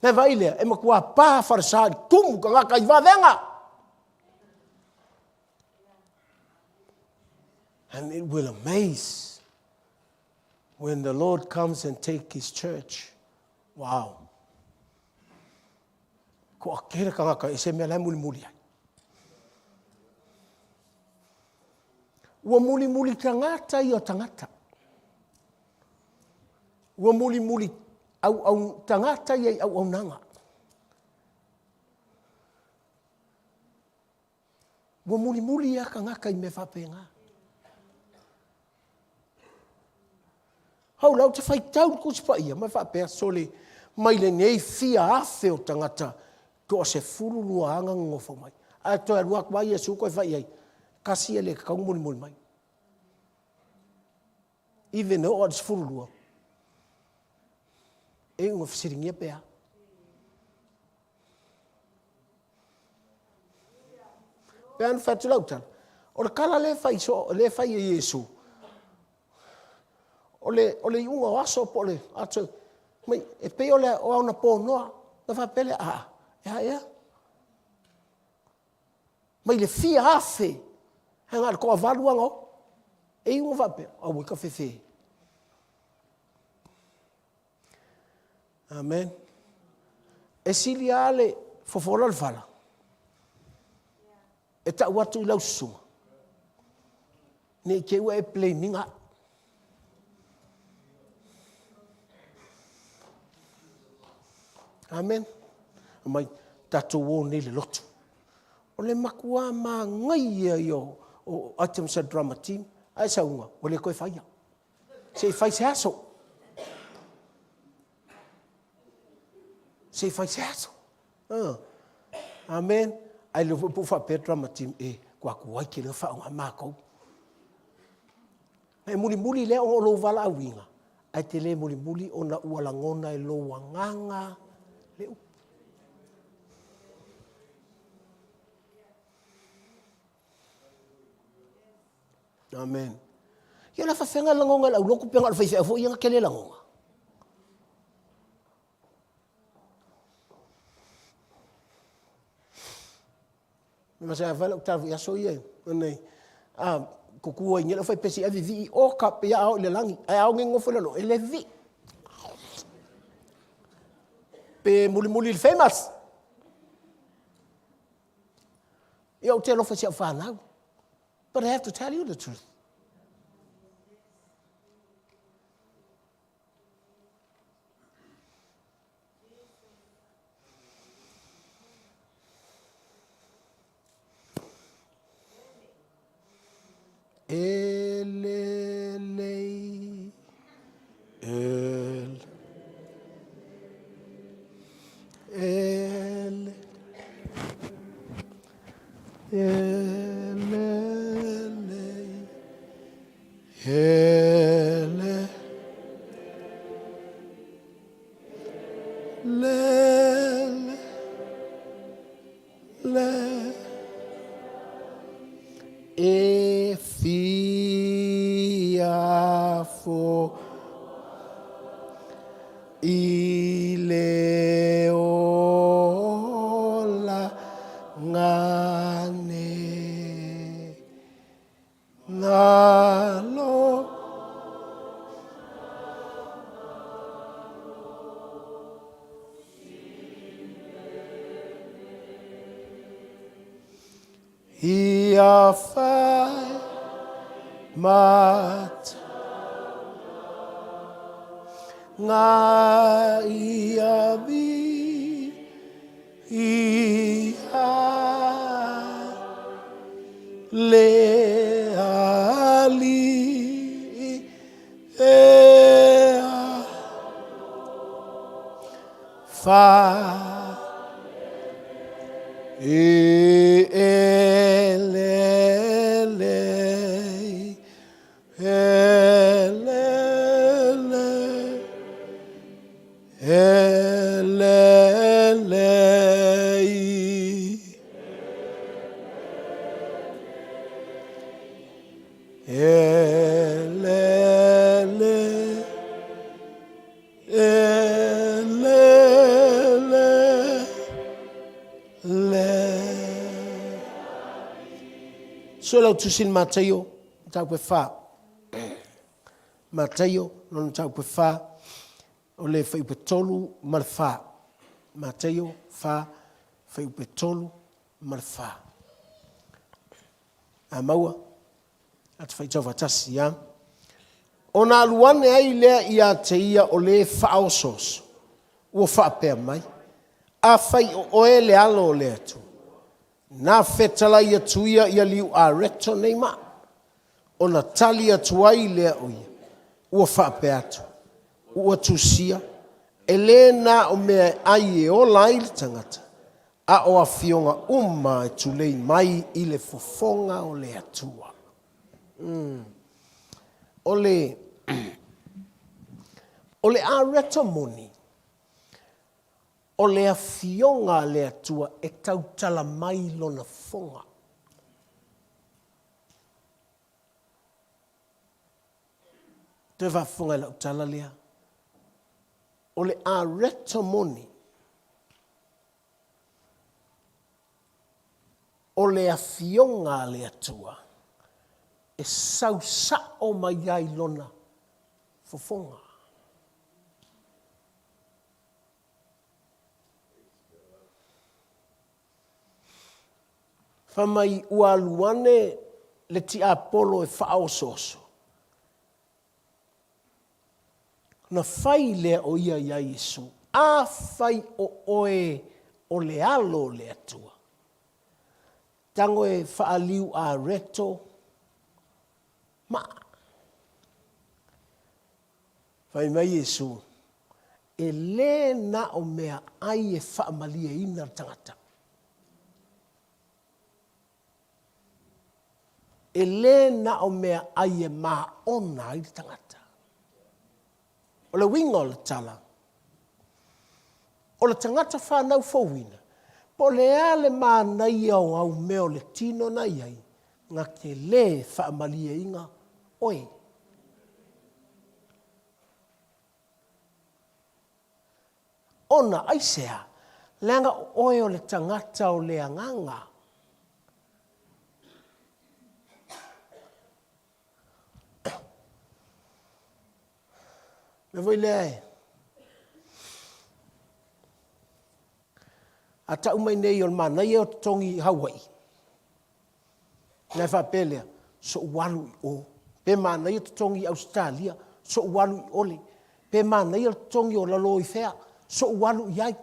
Na vaai lea, e matua pa falesa i tumu tagata i vavega. And it will amaze when the Lord comes and take his church. Wow. Toatele tagata e ese mea la e mulimuli ai. Ua mulimuli tagata ia o tagata. Ua mulimuli auau, tagata ia i auaunaga. Ua mulimuli lava tagata i mea faapena. Hau la, ou te faitau i le Tusi Paia ma faapea, sole, mai lenei fia afe o tagata, toa-12 lava na nonofo mai. Ae toe alu atu lava Iesu toe fai i ai, tasi e le tatau ona mulimuli mai. Even e oo lava i le 12, e iu ina fesiligia pe a. Pe a ona fai atu lau tala, o le tala lea e fai soo, lea e fai e Iesu, o le, o le iuga o aso po o le aso, mai, e pei o le anapo noa, ona faapea lea, a, e a ea? Mai le fia afe, ae na o le toavalu lava na o. E iu ina faapea, aua e tafefe. Amen. E sili lava le fofola o le fala e tau atu i lau susuga, ne i te i ua e blame ina au. Amen. Aumai, tatou o nei i le lotu. O le matua manaia ia o items a le drama team, ae sauga, ua le toe faia. Se i fai se aso. Se i fai se aso. Amen. Ai le foi po faapea drama team e tuatuai ke lea faaaoga matou. E mulimuli lea ona o lou valaauina, ae te le mulimuli ona ua lagona e lou agaga le upu. Amen. Ia o le a faafefea ona lagona e le aulotu pe na o le faifeau foi ia na te le lagona? Ma se fai lau tala foi aso ia nei a tutu ai nei lau faipesi e vivii o ka pia ao i le lagi ae ao nei nofo i lalo e le vivii. Pe mulimuli i le famous. Ia ou te alofa i si au fanau. But I have to tell you the truth. E lelei, e Ele, ele, ele, lele, le, e fia fo I le ola ngane nalo. Ia whai mata ngā ia vi i a le ali e a wha E e le le e le le e le le i e le le E le le le. Sue lau tusi i le Mataio, mataupu e fa. Mataio, lona mataupu e fa, o le fuaiupu e 3 ma le 4. Mataio, 4. Fuaiupe 3 ma le 4. A maua, a te faitau faatasi, ia. Ona alu ane ai lea ia te ia o le faaosooso, ua faapea mai, Afai o oe le Alo o le Atua, na fetalai atu ia ia liu areto nei maa. Ona tali atu ai lea o ia, ua faapea atu, Ua tusia, e le na o mea e ai e ola ai le tagata, a o afioga uma e tulei mai i le fofoga o le Atua. Mm. O le, o le areto moni, o le afioga a le Atua e tautala mai lona fofoga. Toe faafofoga i lau tala lea. O le areto moni, o le Afioga a le Atua e sau sao mai ai lona fofoga. Fai mai ua alu ane le tiapolo e faaosooso, Ona fai lea o ia iā Iesu, Afai o oe o le Alo o le Atua, tago e faaliu areto maa. Fai mai Iesu, E le na o meaai e faamalieina le tagata. E le na o meaai e maona ai le tagata. O le uiga o le tala, o le tagata fanau fouina, po o le a le manaia o au mea o le tino na i ai, na te le faamalieina oe. Ona aisea? Leaga o oe o le tagata o le agaga. Mea foi lea e a tau mai nei o le manaia o totogi i Hawaii, Ona e faapea lea, so'u alu i o. Pe manaia totogi i Ausetalia, so'u alu i ole. Pe manaia le totogi o lalo i fea, so'u alu i ai.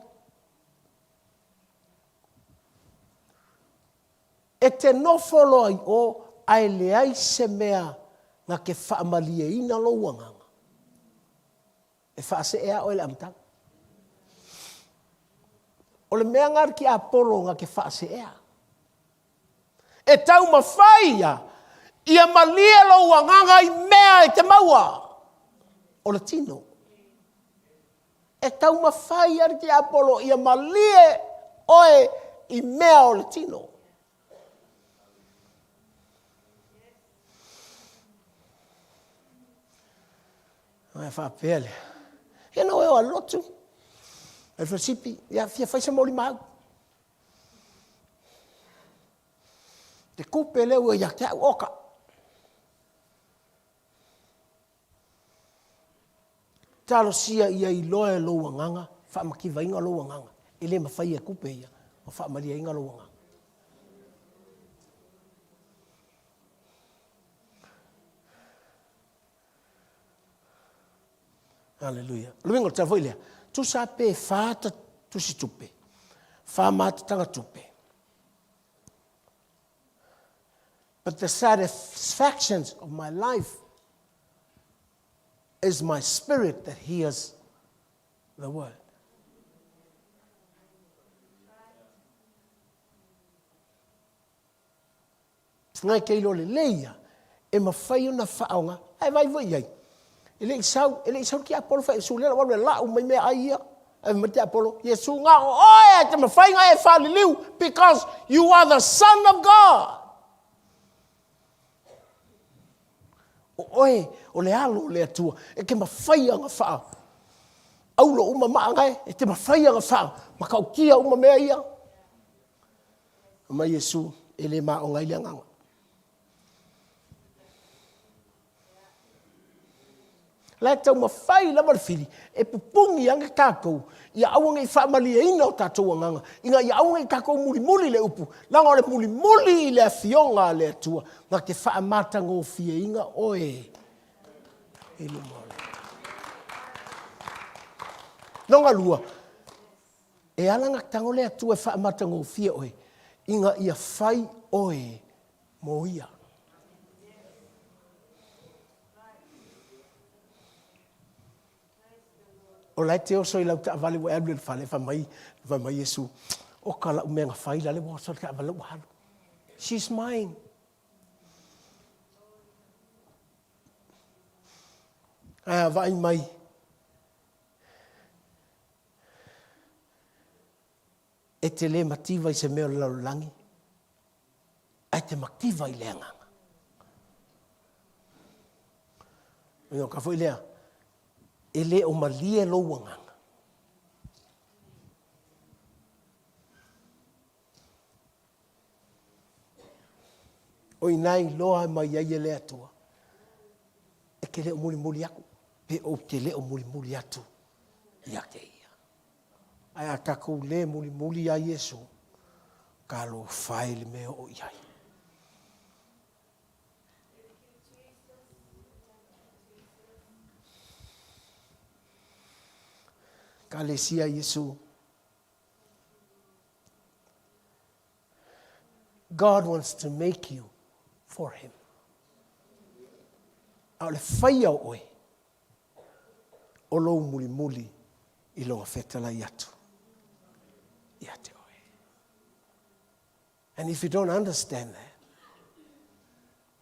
E te nofo loa i o ae leai se mea na te faamalieina lou agaga. E faasee lava oe i le amataga. O le mea lena a le tiapolo na te faaseea. E taumafai ia, ia malie lou agaga i mea e te maua o le tino. E taumafai ia le tiapolo ia malie oe i mea o le tino. Ona faapea lea, ia na oe o alu lotu. Ai falesipi, ia fia fai se molimau. Te kupe lea ua ia te au, oka. Talosia ia iloa e lou agaga, faamativaina lou agaga. E le mafai e kupe ia, ma faamaliaina lou agaga. Aleluia. O le uiga o le tala foi lea, tusa pe fa ta tusi tupe, fa ma ta taga tupe. But the satisfactions of my life is my spirit that hears the word. Ngai kei lo lelei ia, e mafai ona faaoga, ae vaai foi i ai. E le i sau, e le i sau le tiapolo fai Iesu, lea la ua alu e lau mai meaai ia. Ae fai mai le tiapolo, Iesu, na o oe e te mafai ona e faaliliu, because you are the son of God. O oe, o le alo o le Atua, e te mafai ona faa aulo uma maa nae, e te mafai ona faa matautia uma mea ia. Fai mai Iesu, E le maoga ai le agaga. La e taumafai lava le fili e pupuni ane tatou ia aua ne i faamalieina o tatou agaga, ina ia aua ne i tatou mulimuli i le upu, leaga o le mulimuli i le Afioga a le Atua na te faamatagofieina oe i luma o le Atua. Lona lua, e ala ona tago le Atua e faamatagofie oe, ina ia fai oe mo Ia. O la e te oso i lau taavale ua e alu i le fale, fai mai, fai mai Iesu, oka lau mea na fai lale ua oso le taavale ua alu. She's mine. Ae a vaai mai, e te le mativa i se mea o le lalolagi, ae te mativa i le agaga. O ka foi lea, e le o malie lou agaga. O i ina iloa mai ai e le Atua, e te le o mulimuli aku, pe ou te le o mulimuli atu ia te ia. Ae a tatou le mulimuli iā Iesu, talofa e i le mea e oo i ai. Ekalesia Iesu. God wants to make you for him. A o le faia o oe, o lou mulimuli i lona fetalai atu ia te oe. And if you don't understand that,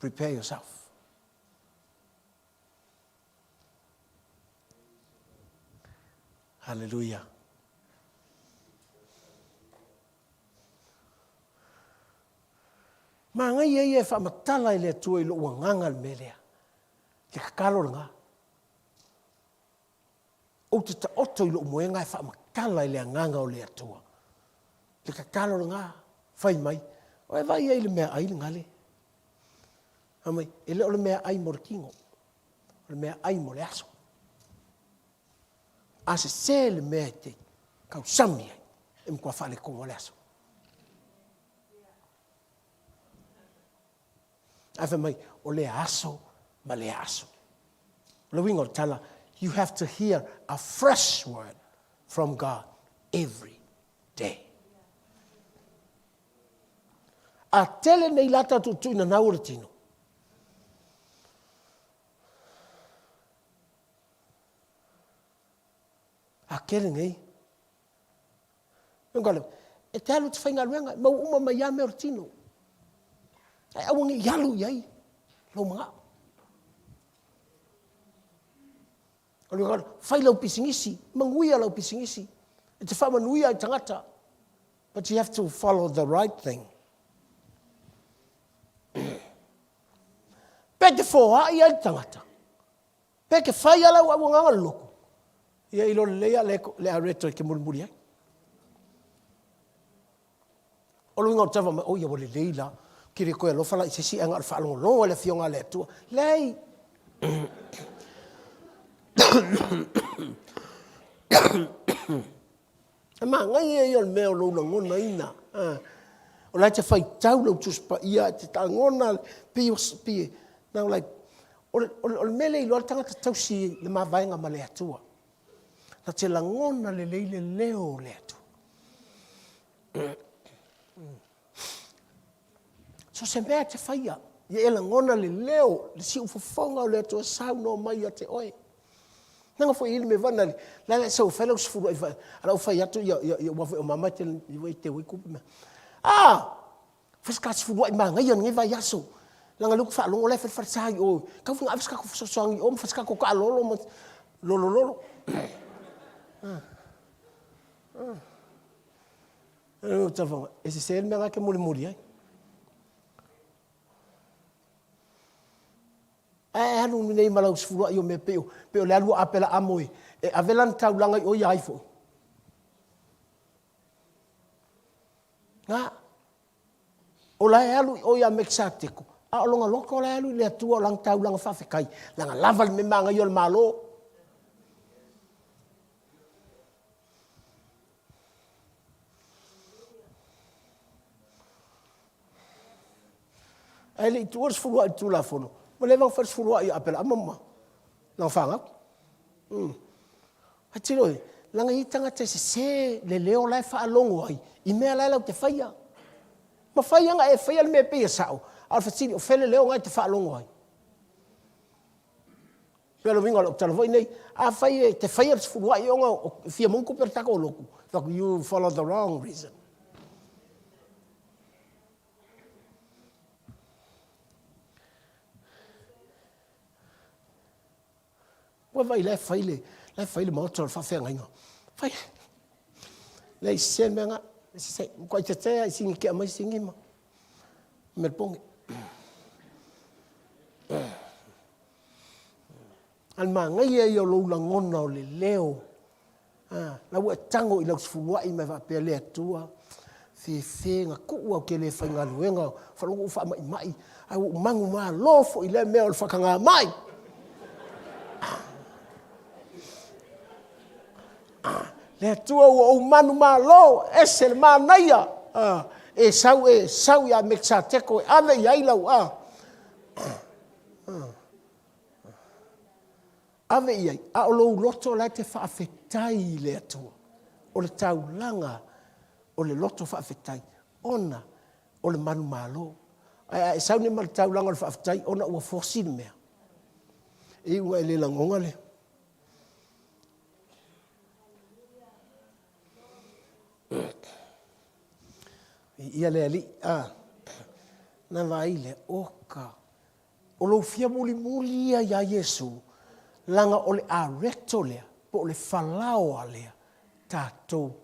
prepare yourself. Hallelujah. Manaia ia e faamatala e le Atua i lou agaga le mea lea. Te tatalo lena. Ou te taoto i lou moega e faamatala i le agaga o le Atua. Te tatalo lena, fai mai, o e vaai ai i le meaai lena le. Fai mai, e le o le meaai mo le tino, o le meaai mo le aso. A sese le mea e te tausami ai, e matua faaletonu lava le aso. Ae fai mai, o lea aso ma lea aso. O le uiga o le tala, you have to hear a fresh word from God every day. A tele nei la tatou tuuinanau o le tino. A tele nei. E te alu e te faigaluega, e maua uma mai lava mea o le tino. Ae aua ne i alu i ai lou manao. O le mea, fai lau pisinisi, manuia lau pisinisi, e te faamanuia i tagata. But you have to follow the right thing. Pe te foai ai le tagata, Pe ke whai ala ua ua nganga loku. Ia i lo lelei a le, le areto i ke mulimuli ai. O le uiga o le tava mai, o ia ua lelei la, ki le koe alofa la i se isi ae na o le faalogologo i le Afioga a le Atua. Leai. E manaia ia o le mea o lou lagonaina. O la e te faitau lau Tusi Paia, e te lagona pei o, pei, now like, o le, o le mea lea e iloa ai le tagata tausi le mavaega ma le Atua. Na te lagona lelei le leo o le Atua. So se mea e te faia, ia e lagona le leo, le siufofoga o le Atua e saunoa mai ia te oe. Leaga foi i le mea vana, la la sau fai lau sefulu ai fai, ala o fai atu ia, ia, ia ua foi o mama te, ia te ui kupu mea. Ah! Fai se ka sefulu ai manaia lenei vaiaso. Leaga lea ou te faalogo la e fai le falesa i o. Tau fai na ave se tatou fesoasoani i o ma fai se tatou taalolo ma lolololo. Ah. Ah. E sese le mea na e te mulimuli ai. Ae e alu nei ma lau sefuluai o mea pei o, pei o le alu a Apelaamo e, e ave lana taulaga i o ia ai foi. Na, o la e alu i o ia Mekisateko, a o lona loto o la e alu i le Atua o lana taulaga faafetai, leaga lava le mea manaia o le Malo. Ae le i tuua le sefuluai i le Tulafono, ua leva ona fai le sefuluai a Aperaamo ma lana fanau. Mm. Ae tilo e, leaga e i ai tagata e sese le leo la e faalogo ai i mea la e latou te faia. Mafai lava ona e faia le mea e pei e sao, a o le fesili, o fea le leo lena e te faalogo ai? Pei o le uiga o lau tala foi nei, afai e te faia le sefuluai ona e fia maua ni tupe a le tatou lotu, you follow the wrong reason. Ua vaai la e fai le, la e fai le maota o le faafeagaiga. Fai. Leai, sese le mea lena. Sese. Matuai tete lava i sigi tea mai sigi ma Melepone. A o le manaia ia o lou lagona o le leo A, la ua e tago i lau sefuluai ma e faapea, Le Atua, fefe na tuu au ou te le faigaluega, faalogo ua faamaimai, ae ua ou manumalo foi i lea mea o le faataga mai. Le Atua ua ou manumalo, ese le manaia. A, e sau e sau ia Mekisateko e ave i ai lau a. Ave i ai, a o lou loto la e te faafetai i le Atua. O le taulaga o le loto faafetai, ona o le manumalo. Ae a e sau nei ma le taulaga o le faafetai ona ua fosi le mea, e iu ina e le lagona le Viia le Alii. A, na vaai lea, oka, O lou fia mulimuli ia iā Iesu, leaga o le areto lea, po o le falaoa lea tatou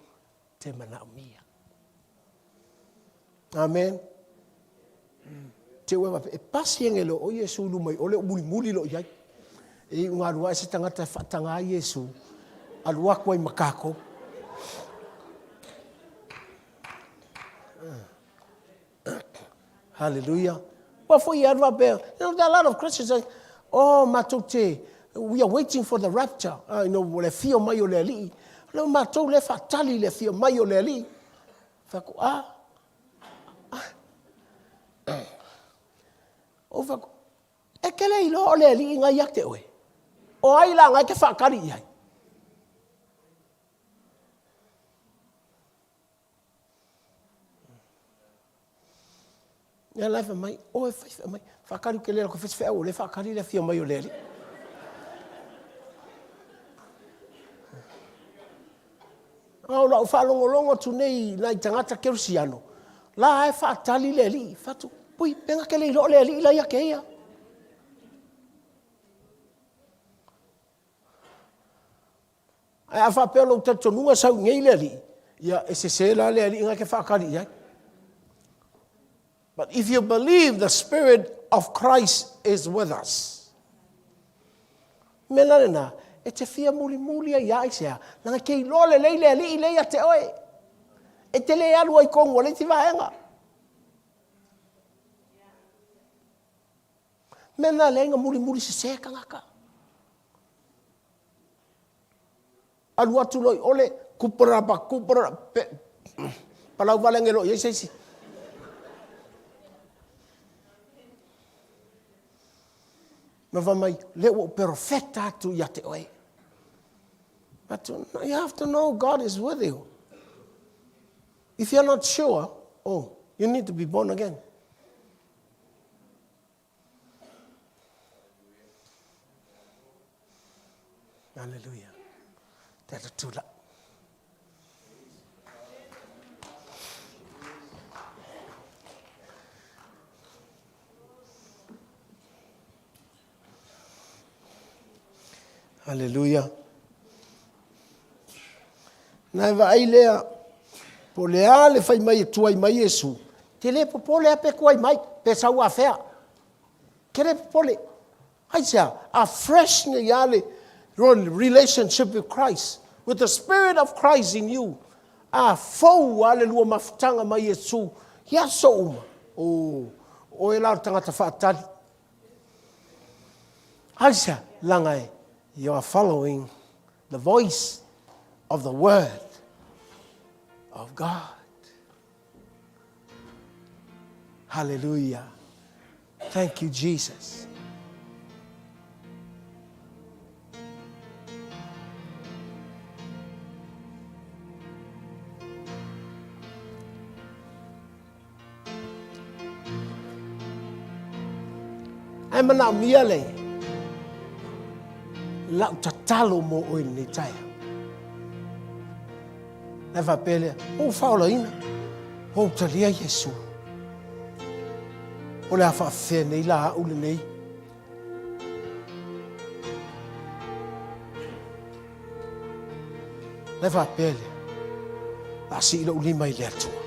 te manaomia. Amen. Te ua faapea, e pasi ane loa o Iesu i luma i o le mulimuli loa i ai. E iu ina alu ae se tagata e faataga ai Iesu, alu atu ai ma tatou. Hallelujah. Ua foi e alu faapea, you know, there are a lot of Christians say, oh, matou te, we are waiting for the rapture. You know, le afio mai o le Alii. O lea matou lea faatali le afio mai o le Alii. Fai atu, ah, ah. Ou fai atu, e te le iloa o le Alii na ia te oe. O ai la na e te faatali i ai? Ia la e fai mai, o e fai mai, faatali ou te le alu atu e fai se feau o lea e faatali le afio mai o le Alii. A o lau faalogologo atu nei i nai tagata kerisiano, la e faatali le Alii. Fai atu, pui, pe na te le iloa o le Alii la ia te ia. Ae a faapea o lou talitonuga e sau i inei le Alii, ia e sese la le Alii na e te faatali i ai. But if you believe the Spirit of Christ is with us, mea la lena, e te fia mulimuli ai ia aisea, leaga e te iloa lelei le Alii lea ia te oe. E te le alu ai tonu a le isi vaega. Mea lena leai na mulimuli sese tagata. Alu atu loa i ole, kuparapa, kuparapa, pe, palau vale ane loa i ai se isi. Ma fai mai, lea ua ou perofeta atu ia te oe. But you have to know God is with you. If you're not sure, oh, you need to be born again. Hallelujah. Te ata tula. Hallelujah. Na e vaai lea, po le a le fai mai e tuai mai Iesu, te le popole a pe tuai mai, pe sau afea. Te le popole. Aisea, a fresh nei a le relationship with Christ, with the Spirit of Christ in you. A fou a le lua mafutaga ma Iesu, i aso uma. O, oe la o le tagata faatali. Aisea, leaga e, you are following the voice of the word of God. Hallelujah. Thank you Jesus. Ae manaomia le lau tatalo mo oe i lenei taeao. Ae faapea lea, ua ou faaolaina, ua ou talia Iesu. O le a faafefea nei la au lenei? Ae faapea lea, a sii lou lima i le Atua.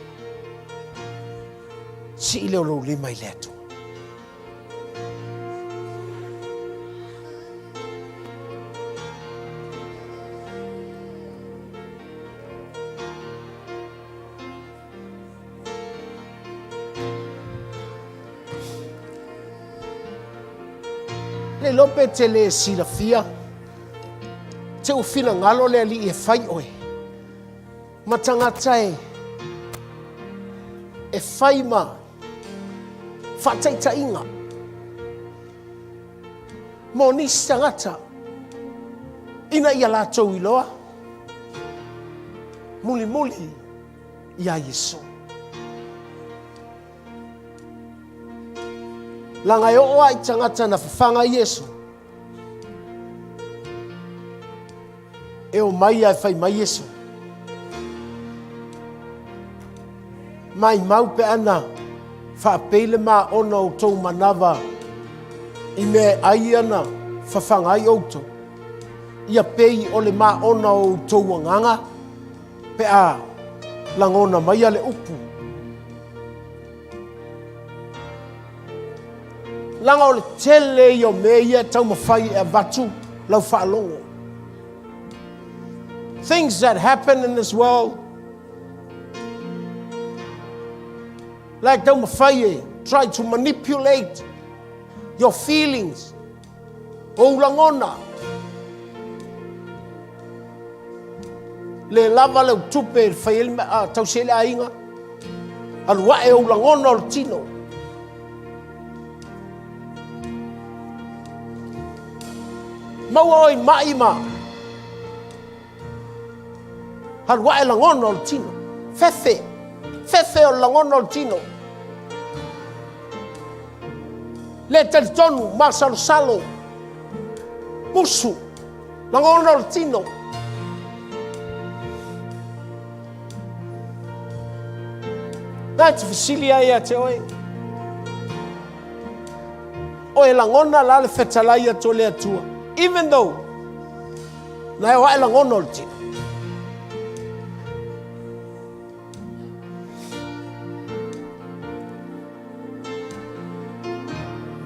Sii lea o lou lima i le Atua. Le iloa pe te le silafia, te u finagalo le Alii e fai oe ma tagata e e fai ma faataitaiga mo nisi tagata ina ia latou iloa mulimuli iā Iesu. Leaga e oo lava i tagata na fafaga Iesu, e omai ae fai mai Iesu. Maimau pe ana faapei le maona o outou manava i mea e ai ana fafaga ai outou, ia pei o le maona o outou agaga Pe a lagona maia le upu, leaga o le tele ia o mea ia e taumafai e avatu lau faalogo. Things that happen in this world, like taumafai e try to manipulate your feelings, ou lagona. Le lava lau tupe e fai ai le a tausi ai le aiga. Alu ae ou lagona o le tino. Maua oe i mai ma alu ae lagona o le tino. Fefe, fefe o le lagona o le tino. Le talitonu, masalosalo, musu. Lagona o le tino. Na te fesili ai ia te oe. O e lagona la le fetalai atu o le Atua. Even though, na e o ae lagona o le tino.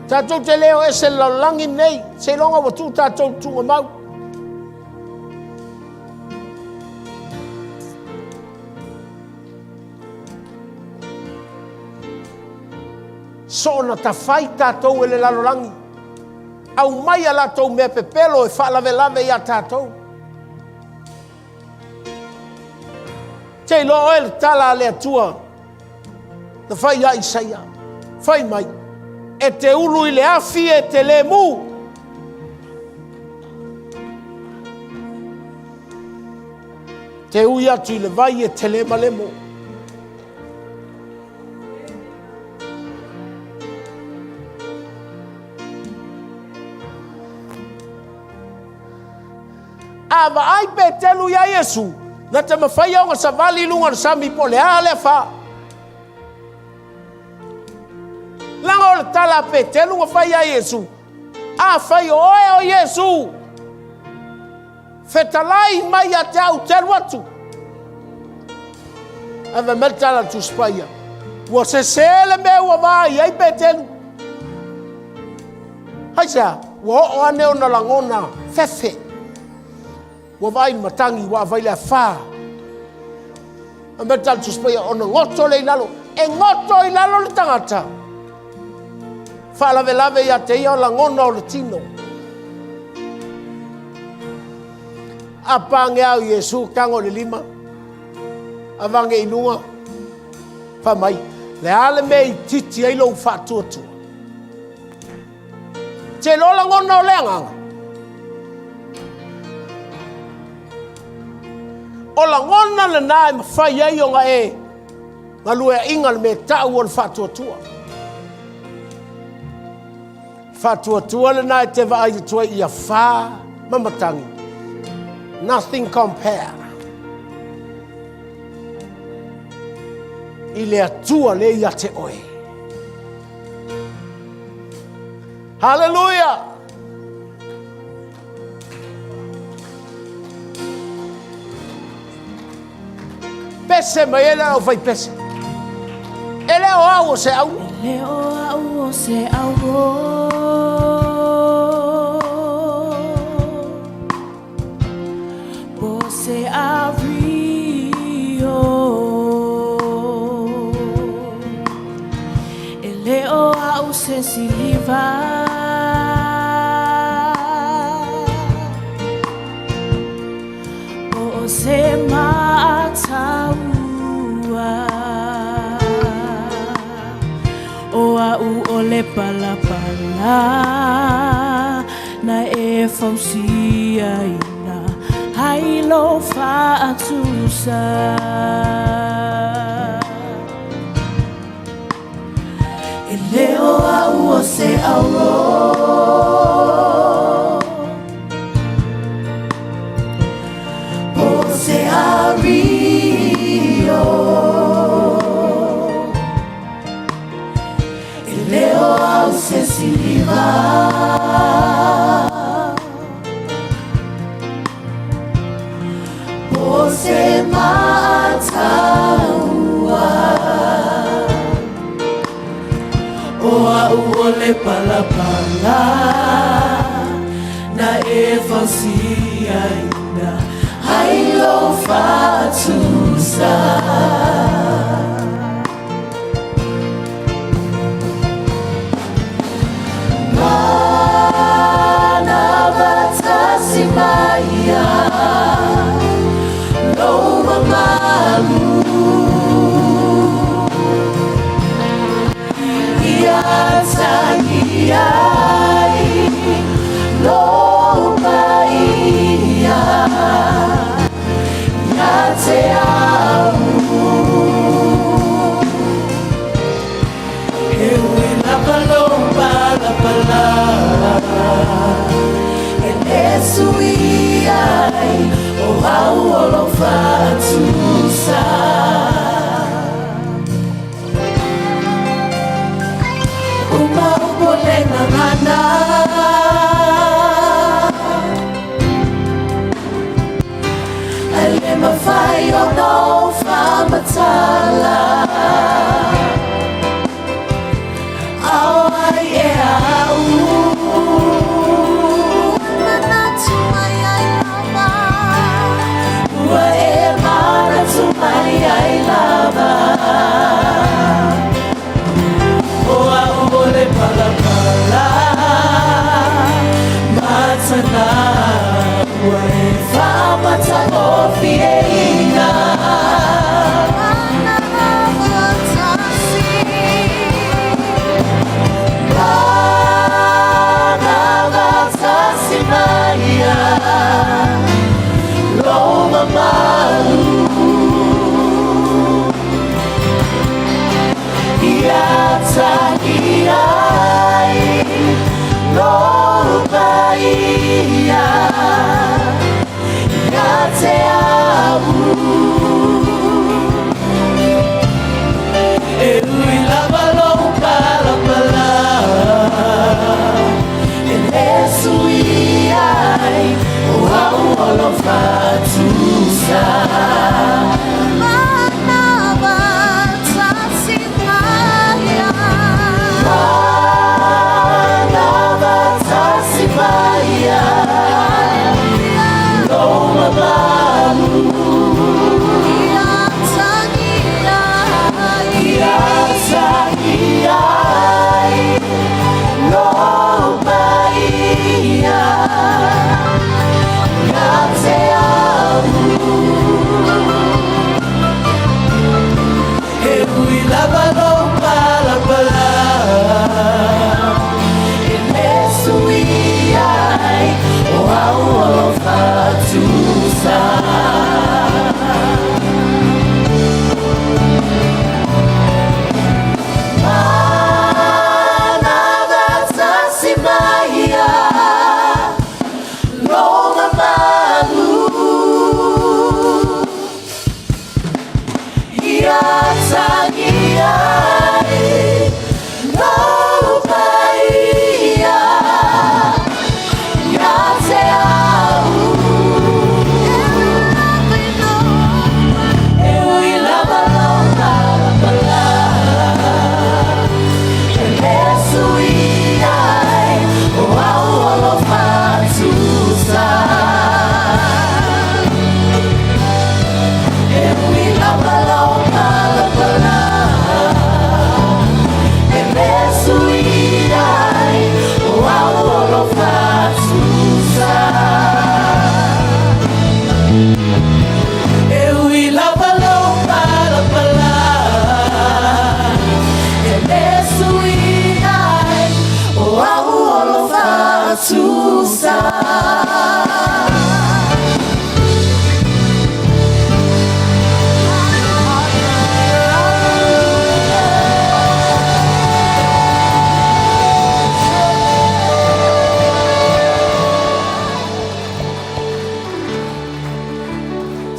Tatou te le o ese le lalolagi nei, seiloga ua tuu tatou i tuugamau. Soona tafai tatou e le lalolagi, aumai a latou mea pepelo e faalavelave iā tatou. Te iloa oe le tala a le Atua na fai ia Isaia, fai mai, e te ulu i le afi e te le mū. Te ui atu i le vai e te le malemo. A vaai Petelu iā Iesu, na te mawhai ona savali i luga o le sami po o le a le afa. Leaga o le tala a Petelu na fai iā Iesu, Afai o oe o Iesu, fetalai mai ia te au te alu atu. Ae fai mai le tala a le Tusi Paia, ua sese le mea ua vaai ai Petelu. Aisea? Ua oo ane ona lagona fefe. Ua vaai i le matagi, ua avai le afā. A mea tala Tusi Paia, ona goto lea i lalo. E goto i lalo le tagata. Faalavelave ia te ia o lagona o le tino. A pange au Iesu, tago i le lima, avange i luga, fai mai, le a le mea i titi ai lou faatuatua? Te iloa lagona o le agaga. O lagona lena e mafai ai ona e galueaiina le mea e tau o le faatuatua. Faatuatua lena e te vaai atu ai ia fa ma matagi. Nothing compare. I le Atua lea ia te oe. Haleluia! Pese mai ai le aufaipese. E le o au o se auro. E le o au o se auro. Po se ario. E le o au se siliva. Po o se mataua. O au o le palapala na e fausiaina hai lou faatusa. E le o au o se auro. Po o se ario. E le o au se siliva. Po o se mataua. O au o le palapala na e fausiaina hai lou faatusa. Mana vatasi maia lou mamalu ia tagi ai lou paia ia te au. E ui lava lou palapala e le sui ai o au o lou faatusa. Uma upu o le gagana. Ae le mafai ona ou faamatala. A o ai ea au? Manatu mai ai lava. Ua e manatu mai ai lava. O au o le palapala matana ua e faamatagofieina. Mana vatasi. Mana vatasi maia lou mamalu ia tagi ai lou paia ia te au. E ui lava lou palapala e le sui ai o au o lou faatusa. Mana vatasi maia. Mana vatasi.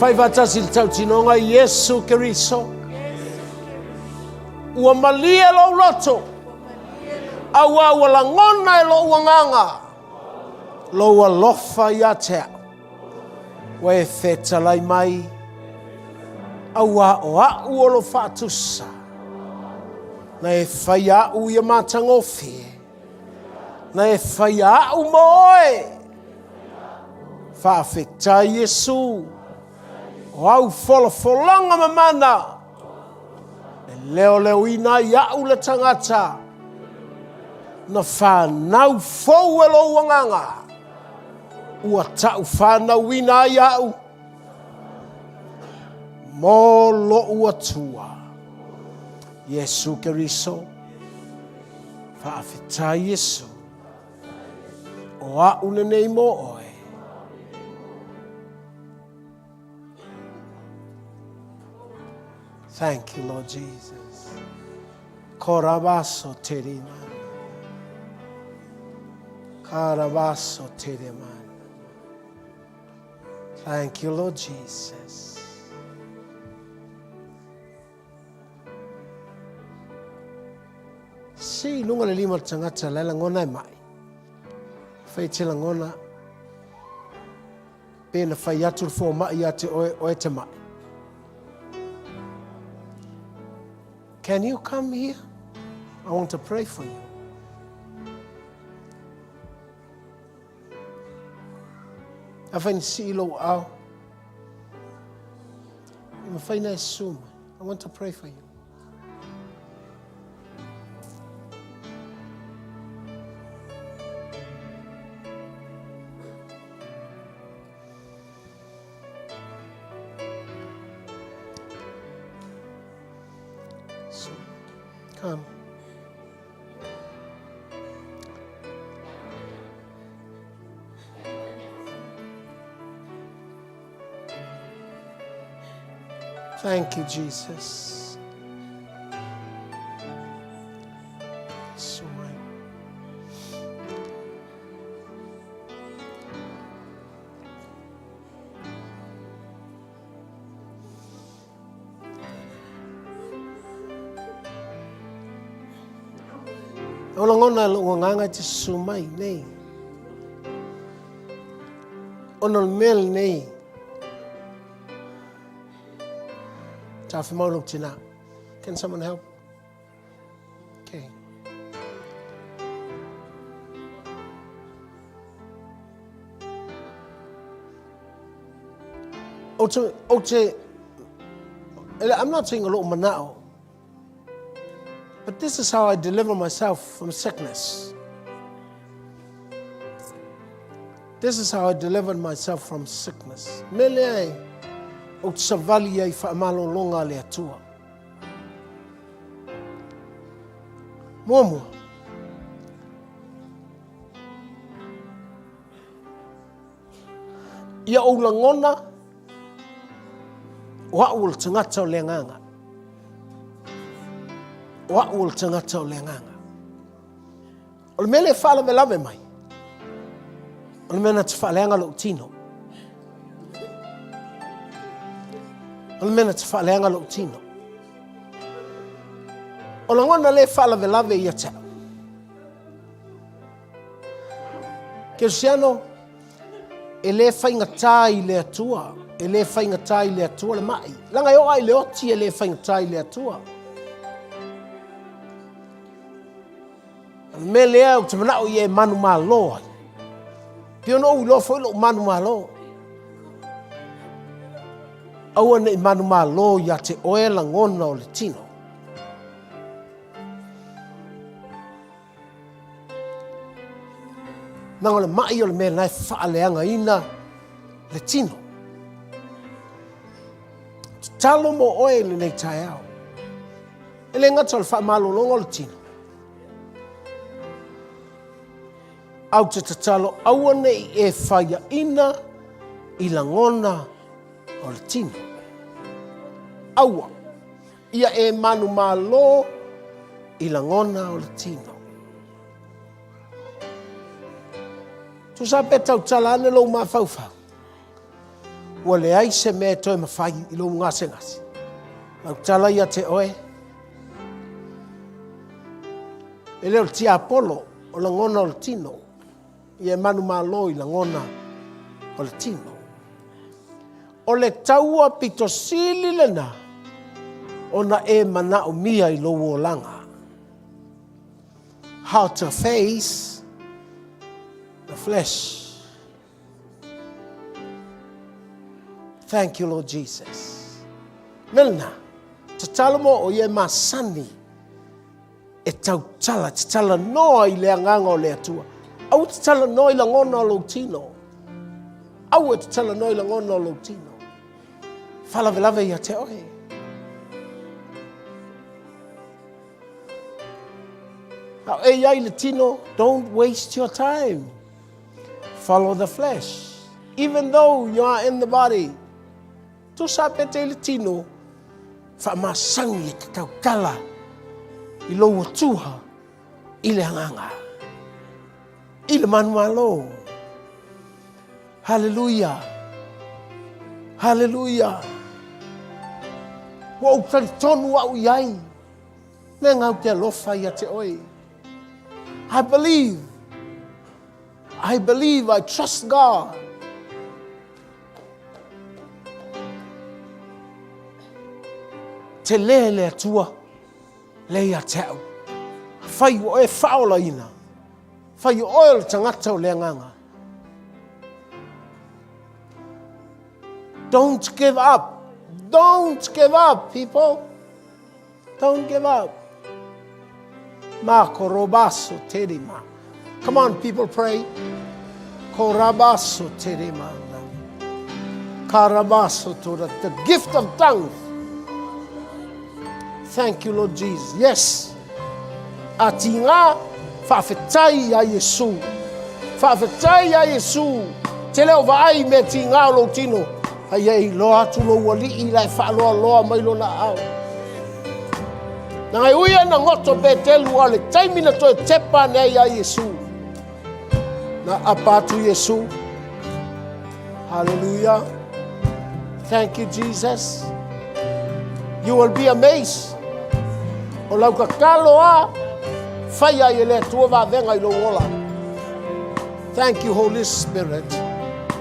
Fai faatasi le tautinoga Iesu Keriso. Ua malie lou loto, auā ua lagona e lou agaga lou alofa ia te au. Ua e fetalai mai, auā o a'u o lo faatusa, na e faia a'u ia matagofie, na e faia a'u mo oe. Faafetai Iesu, o au folafolaga mamana, e leoleoina ai a'u le tagata, na fanau fou e lou agaga, ua ta'u fanauina ai a'u mo lo'u Atua, Iesu Keriso. Faafetai Iesu, o a'u lenei mo oe. Thank you, Lord Jesus. Korabaso terima. Karabaso terima. Thank you, Lord Jesus. Si lunga le lima tagata la lagona e mai. Fai te lagona Pe na fai atu le fomai ia te oe, oe te mai. Can you come here? I want to pray for you. Afai ni sii lou ao. E mawhai na e suma. I want to pray for you. So, come. Thank you, Jesus. So my. O lagona lou agaga e te susu mai nei. Ona o le mea lenei, Tafimau lou tina. Can someone help? Okay. Ou te, ou te, I'm not saying o lou manao, but this is how I deliver myself from sickness. This is how I delivered myself from sickness. Me lea e, ou te savali ai whaamalologa a le Atua. Muamua. Ia ou lagona, o a'u o le tagata o le agaga. O a'u o le tagata o le agaga. O le mea lea e faalavelave mai, o le mea na te faaleaga lou tino. O le mea na te faaleaga lou tino. O lagona lea e faalavelave ia te au. Kerisiano, e le faigata i le Atua, e le faigata i le Atua le mai. Leaga e oo lava i le oti e le faigata i le Atua. O le mea lea ou te manao ia e manumalo ai. Pei ona ou iloa foi lou manumalo. Aua ne i manumalo ia te oe lagona o le tino. Leaga o le mai o le mea la e faaleagaina le tino. Tatalo mo oe i lenei taeao. E le gata o le faamalologa o le tino. Ae ou te tatalo aua ne i e faiaina i lagona o le tino. Aua ia e manumalo i lagona o le tino. Tusa pe tautala ane lou mafaufau. Ua leai se mea e toe mafai i lou gasegase. Lau tala ia te oe, e le o le tiapolo, o lagona o le tino. Ia e manumalo i lagona o le tino. O le taua pito sili lena ona e manaomia i lou olaga. How to face the flesh. Thank you, Lord Jesus. Mea lena, tatalo mo o ia e masani e tautala, tatala noa i le agaga o le Atua. Aua tatala noa i lagona o lou tino. Aua tatala noa i lagona o lou tino. Faalavelave ia te oe. A o e i ai le tino, don't waste your time. Follow the flesh. Even though you are in the body. Tusa pe te i le tino, faamasani e te tautala i lou atua i le agaga. I le manumalo. Haleluia! Haleluia! Ua ou talitonu au i ai, me ngau te alofa ia te oe. I believe. I believe, I trust God. Tele le Atua, le ia te au. Fai ua oe faaolaina. Fai o oe o le tagata o le agaga. Don't give up. Don't give up, people. Don't give up. Ma korobaso terima. Come on, people, pray. Korabaso terima. Karabaso tora. The gift of tongues. Thank you, Lord Jesus. Yes. A tigā, faafetai iā Iesu. Faafetai iā Iesu. Te le o vaai i mea tigā o lou tino, a ia e iloa atu lou alii la e faaloaloa mai lona aao. Na e ui e na goto Petelu a o le taimi na toe tepa ane ai iā Iesu. Na apa atu Iesu. Hallelujah. Thank you, Jesus. You will be amazed. O lau tatalo a, fai ai e le Atua vavega i lou ola. Thank you, Holy Spirit.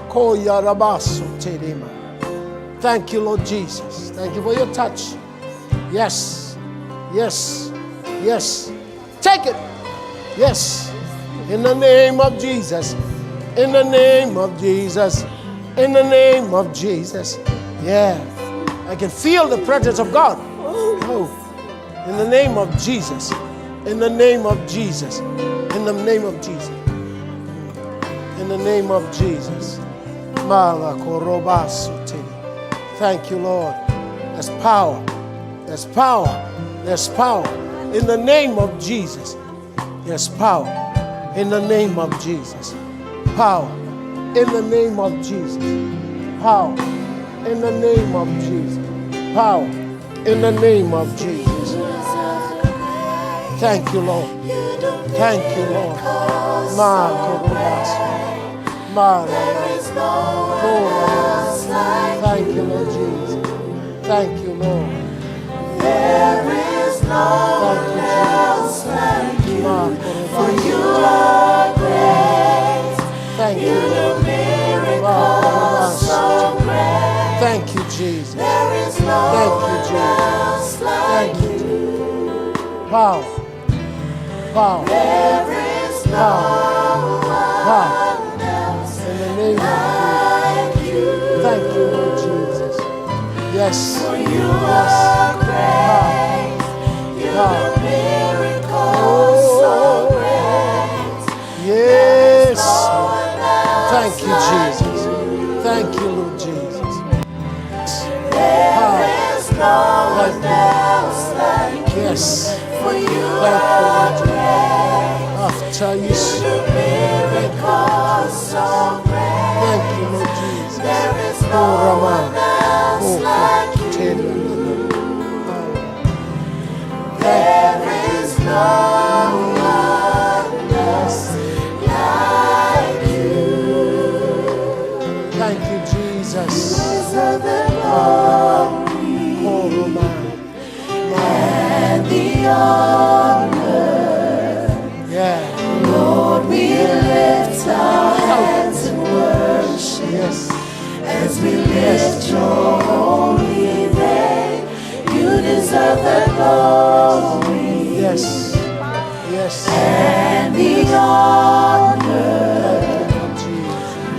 Ko ia rabaso te rima. Thank you, Lord Jesus. Thank you for your touch. Yes, yes, yes. Take it. Yes. In the name of Jesus. In the name of Jesus. In the name of Jesus. Yeah. I can feel the presence of God. Oh. In the name of Jesus. In the name of Jesus. In the name of Jesus. In the name of Jesus. Thank you, Lord. There's power. There's power. There's power. In the name of Jesus. There's power. In the name of Jesus. Power. In the name of Jesus. Power. In the name of Jesus. Power. In the name of Jesus. Thank you, Lord. Thank you, Lord. Ma Ma Thank you, Lord Jesus. Thank you, Lord. There is no Thank one you, else Jesus. like you, Ma for you are great. Thank You you, do Lord. miracles so great. Thank you, Jesus. There is no Thank you, one Jesus. else like Thank you, Jesus. Power. Power. There is no Power. one else In the name of like you. Jesus. Thank you, Lord Jesus. Yes. For you Yes. are great. You Power. do miracles so Oh. great. Yes. No one else Thank you, like Jesus. Thank you, Lord Jesus. There Power. is no one Thank you. else like you. Yes. For you Thank you, are Lord Jesus. great. After you. You do miracles so great. Thank you, Lord Jesus. There is Oh, no Rama. one else Oh, like you. There is no one else like you. Thank you, Jesus. deserve the glory. Yes. Yes. And the honor.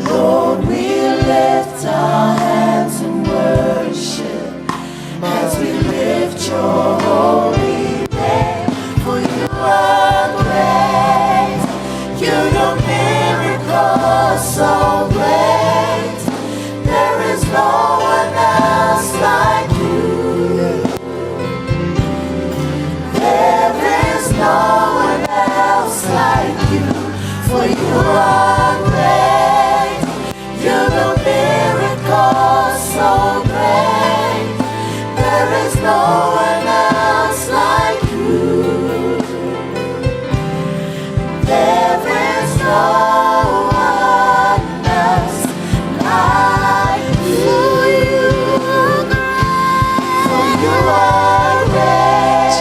Lord, we lift our hands in worship as we lift your holy name. For you are great, you do miracles so great. There is no one else like you. There is no one else like you, for you are great. You do miracles so great. There is no one else like you. There is no one else like you. For you are great.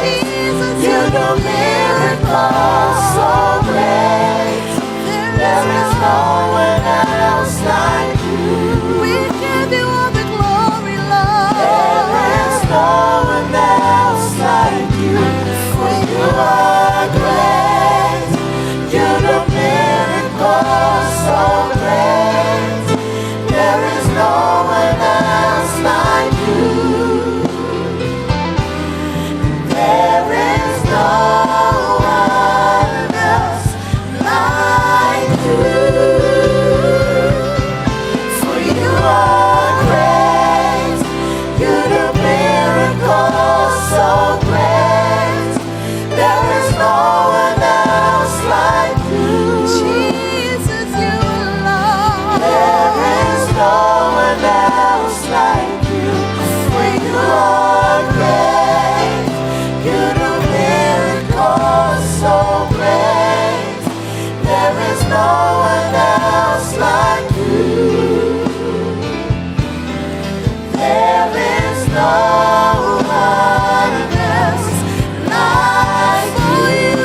You do miracles so great. There is no one else like you. We give you all the glory, Lord. There is no one else like you. For you are great. You do miracles so great. There is no one else like you. There is no one else like you. For you are great. You do miracles so great. There is no one else like you. Jesus, you alone. There is no one else like you. For you are great. You do miracles so great. There is no one else like you. There is no one else like you.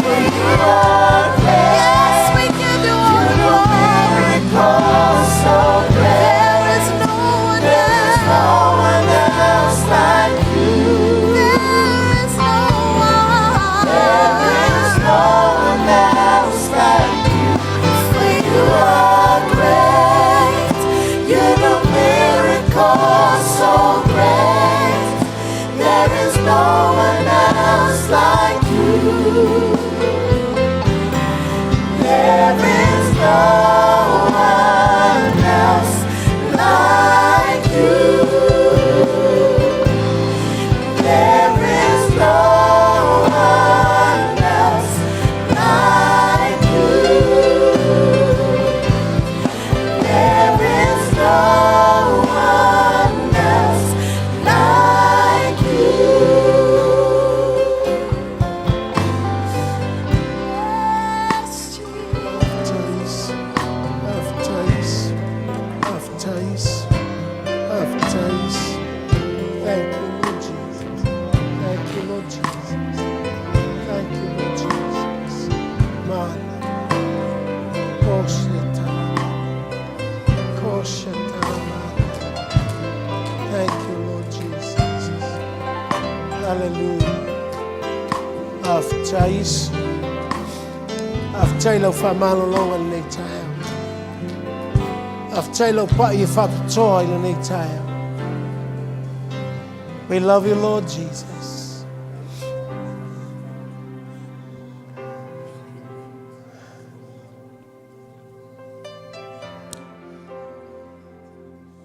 For you are great. Yes, we give you all the glory. Miracles so great. There is no one There is else. no one else like you. There is no one. There is no one else like you. For you are great. You do miracles so great. There is no one else like you. There is no one else like you. There is no one else like you. There is no one else like you. Yes, Jesus. Aftais, aftais, aftais. Thank you, Lord Jesus. Thank you, Lord Jesus. Thank you, Lord Jesus. Mana. Koshetana. Koshetana. Thank you, Lord Jesus. Hallelujah. Aftais. Aftai lau whaamalologa lenei taeao. Aftai lau pai e whaapitoa i lenei taeao. We love you, Lord Jesus.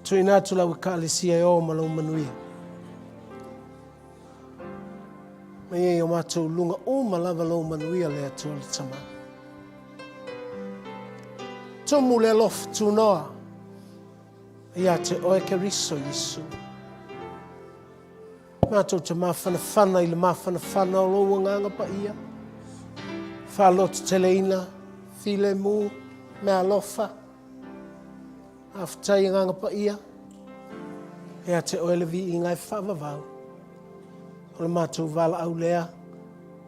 Tuuina atu lau ekalesia e o ma lou manuia. Mai ai o matou luga uma lava lou manuia le Atua le Tama. Tumu le alofa tunoa ia te oe Keriso Iesu. Matou te mafanafana i le mafanafana o lou Agaga Paia, faalototeleina, filemu, meaalofa. Faafetai Agaga Paia, ia te oe le viiga e faavavau. O le matou valaau lea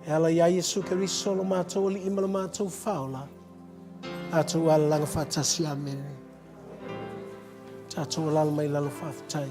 e ala iā Iesu Keriso lo matou Alii ma lo matou Faaola. Tatou alalaga faatasi. Amene. Tatou alala mai lalo faafetai.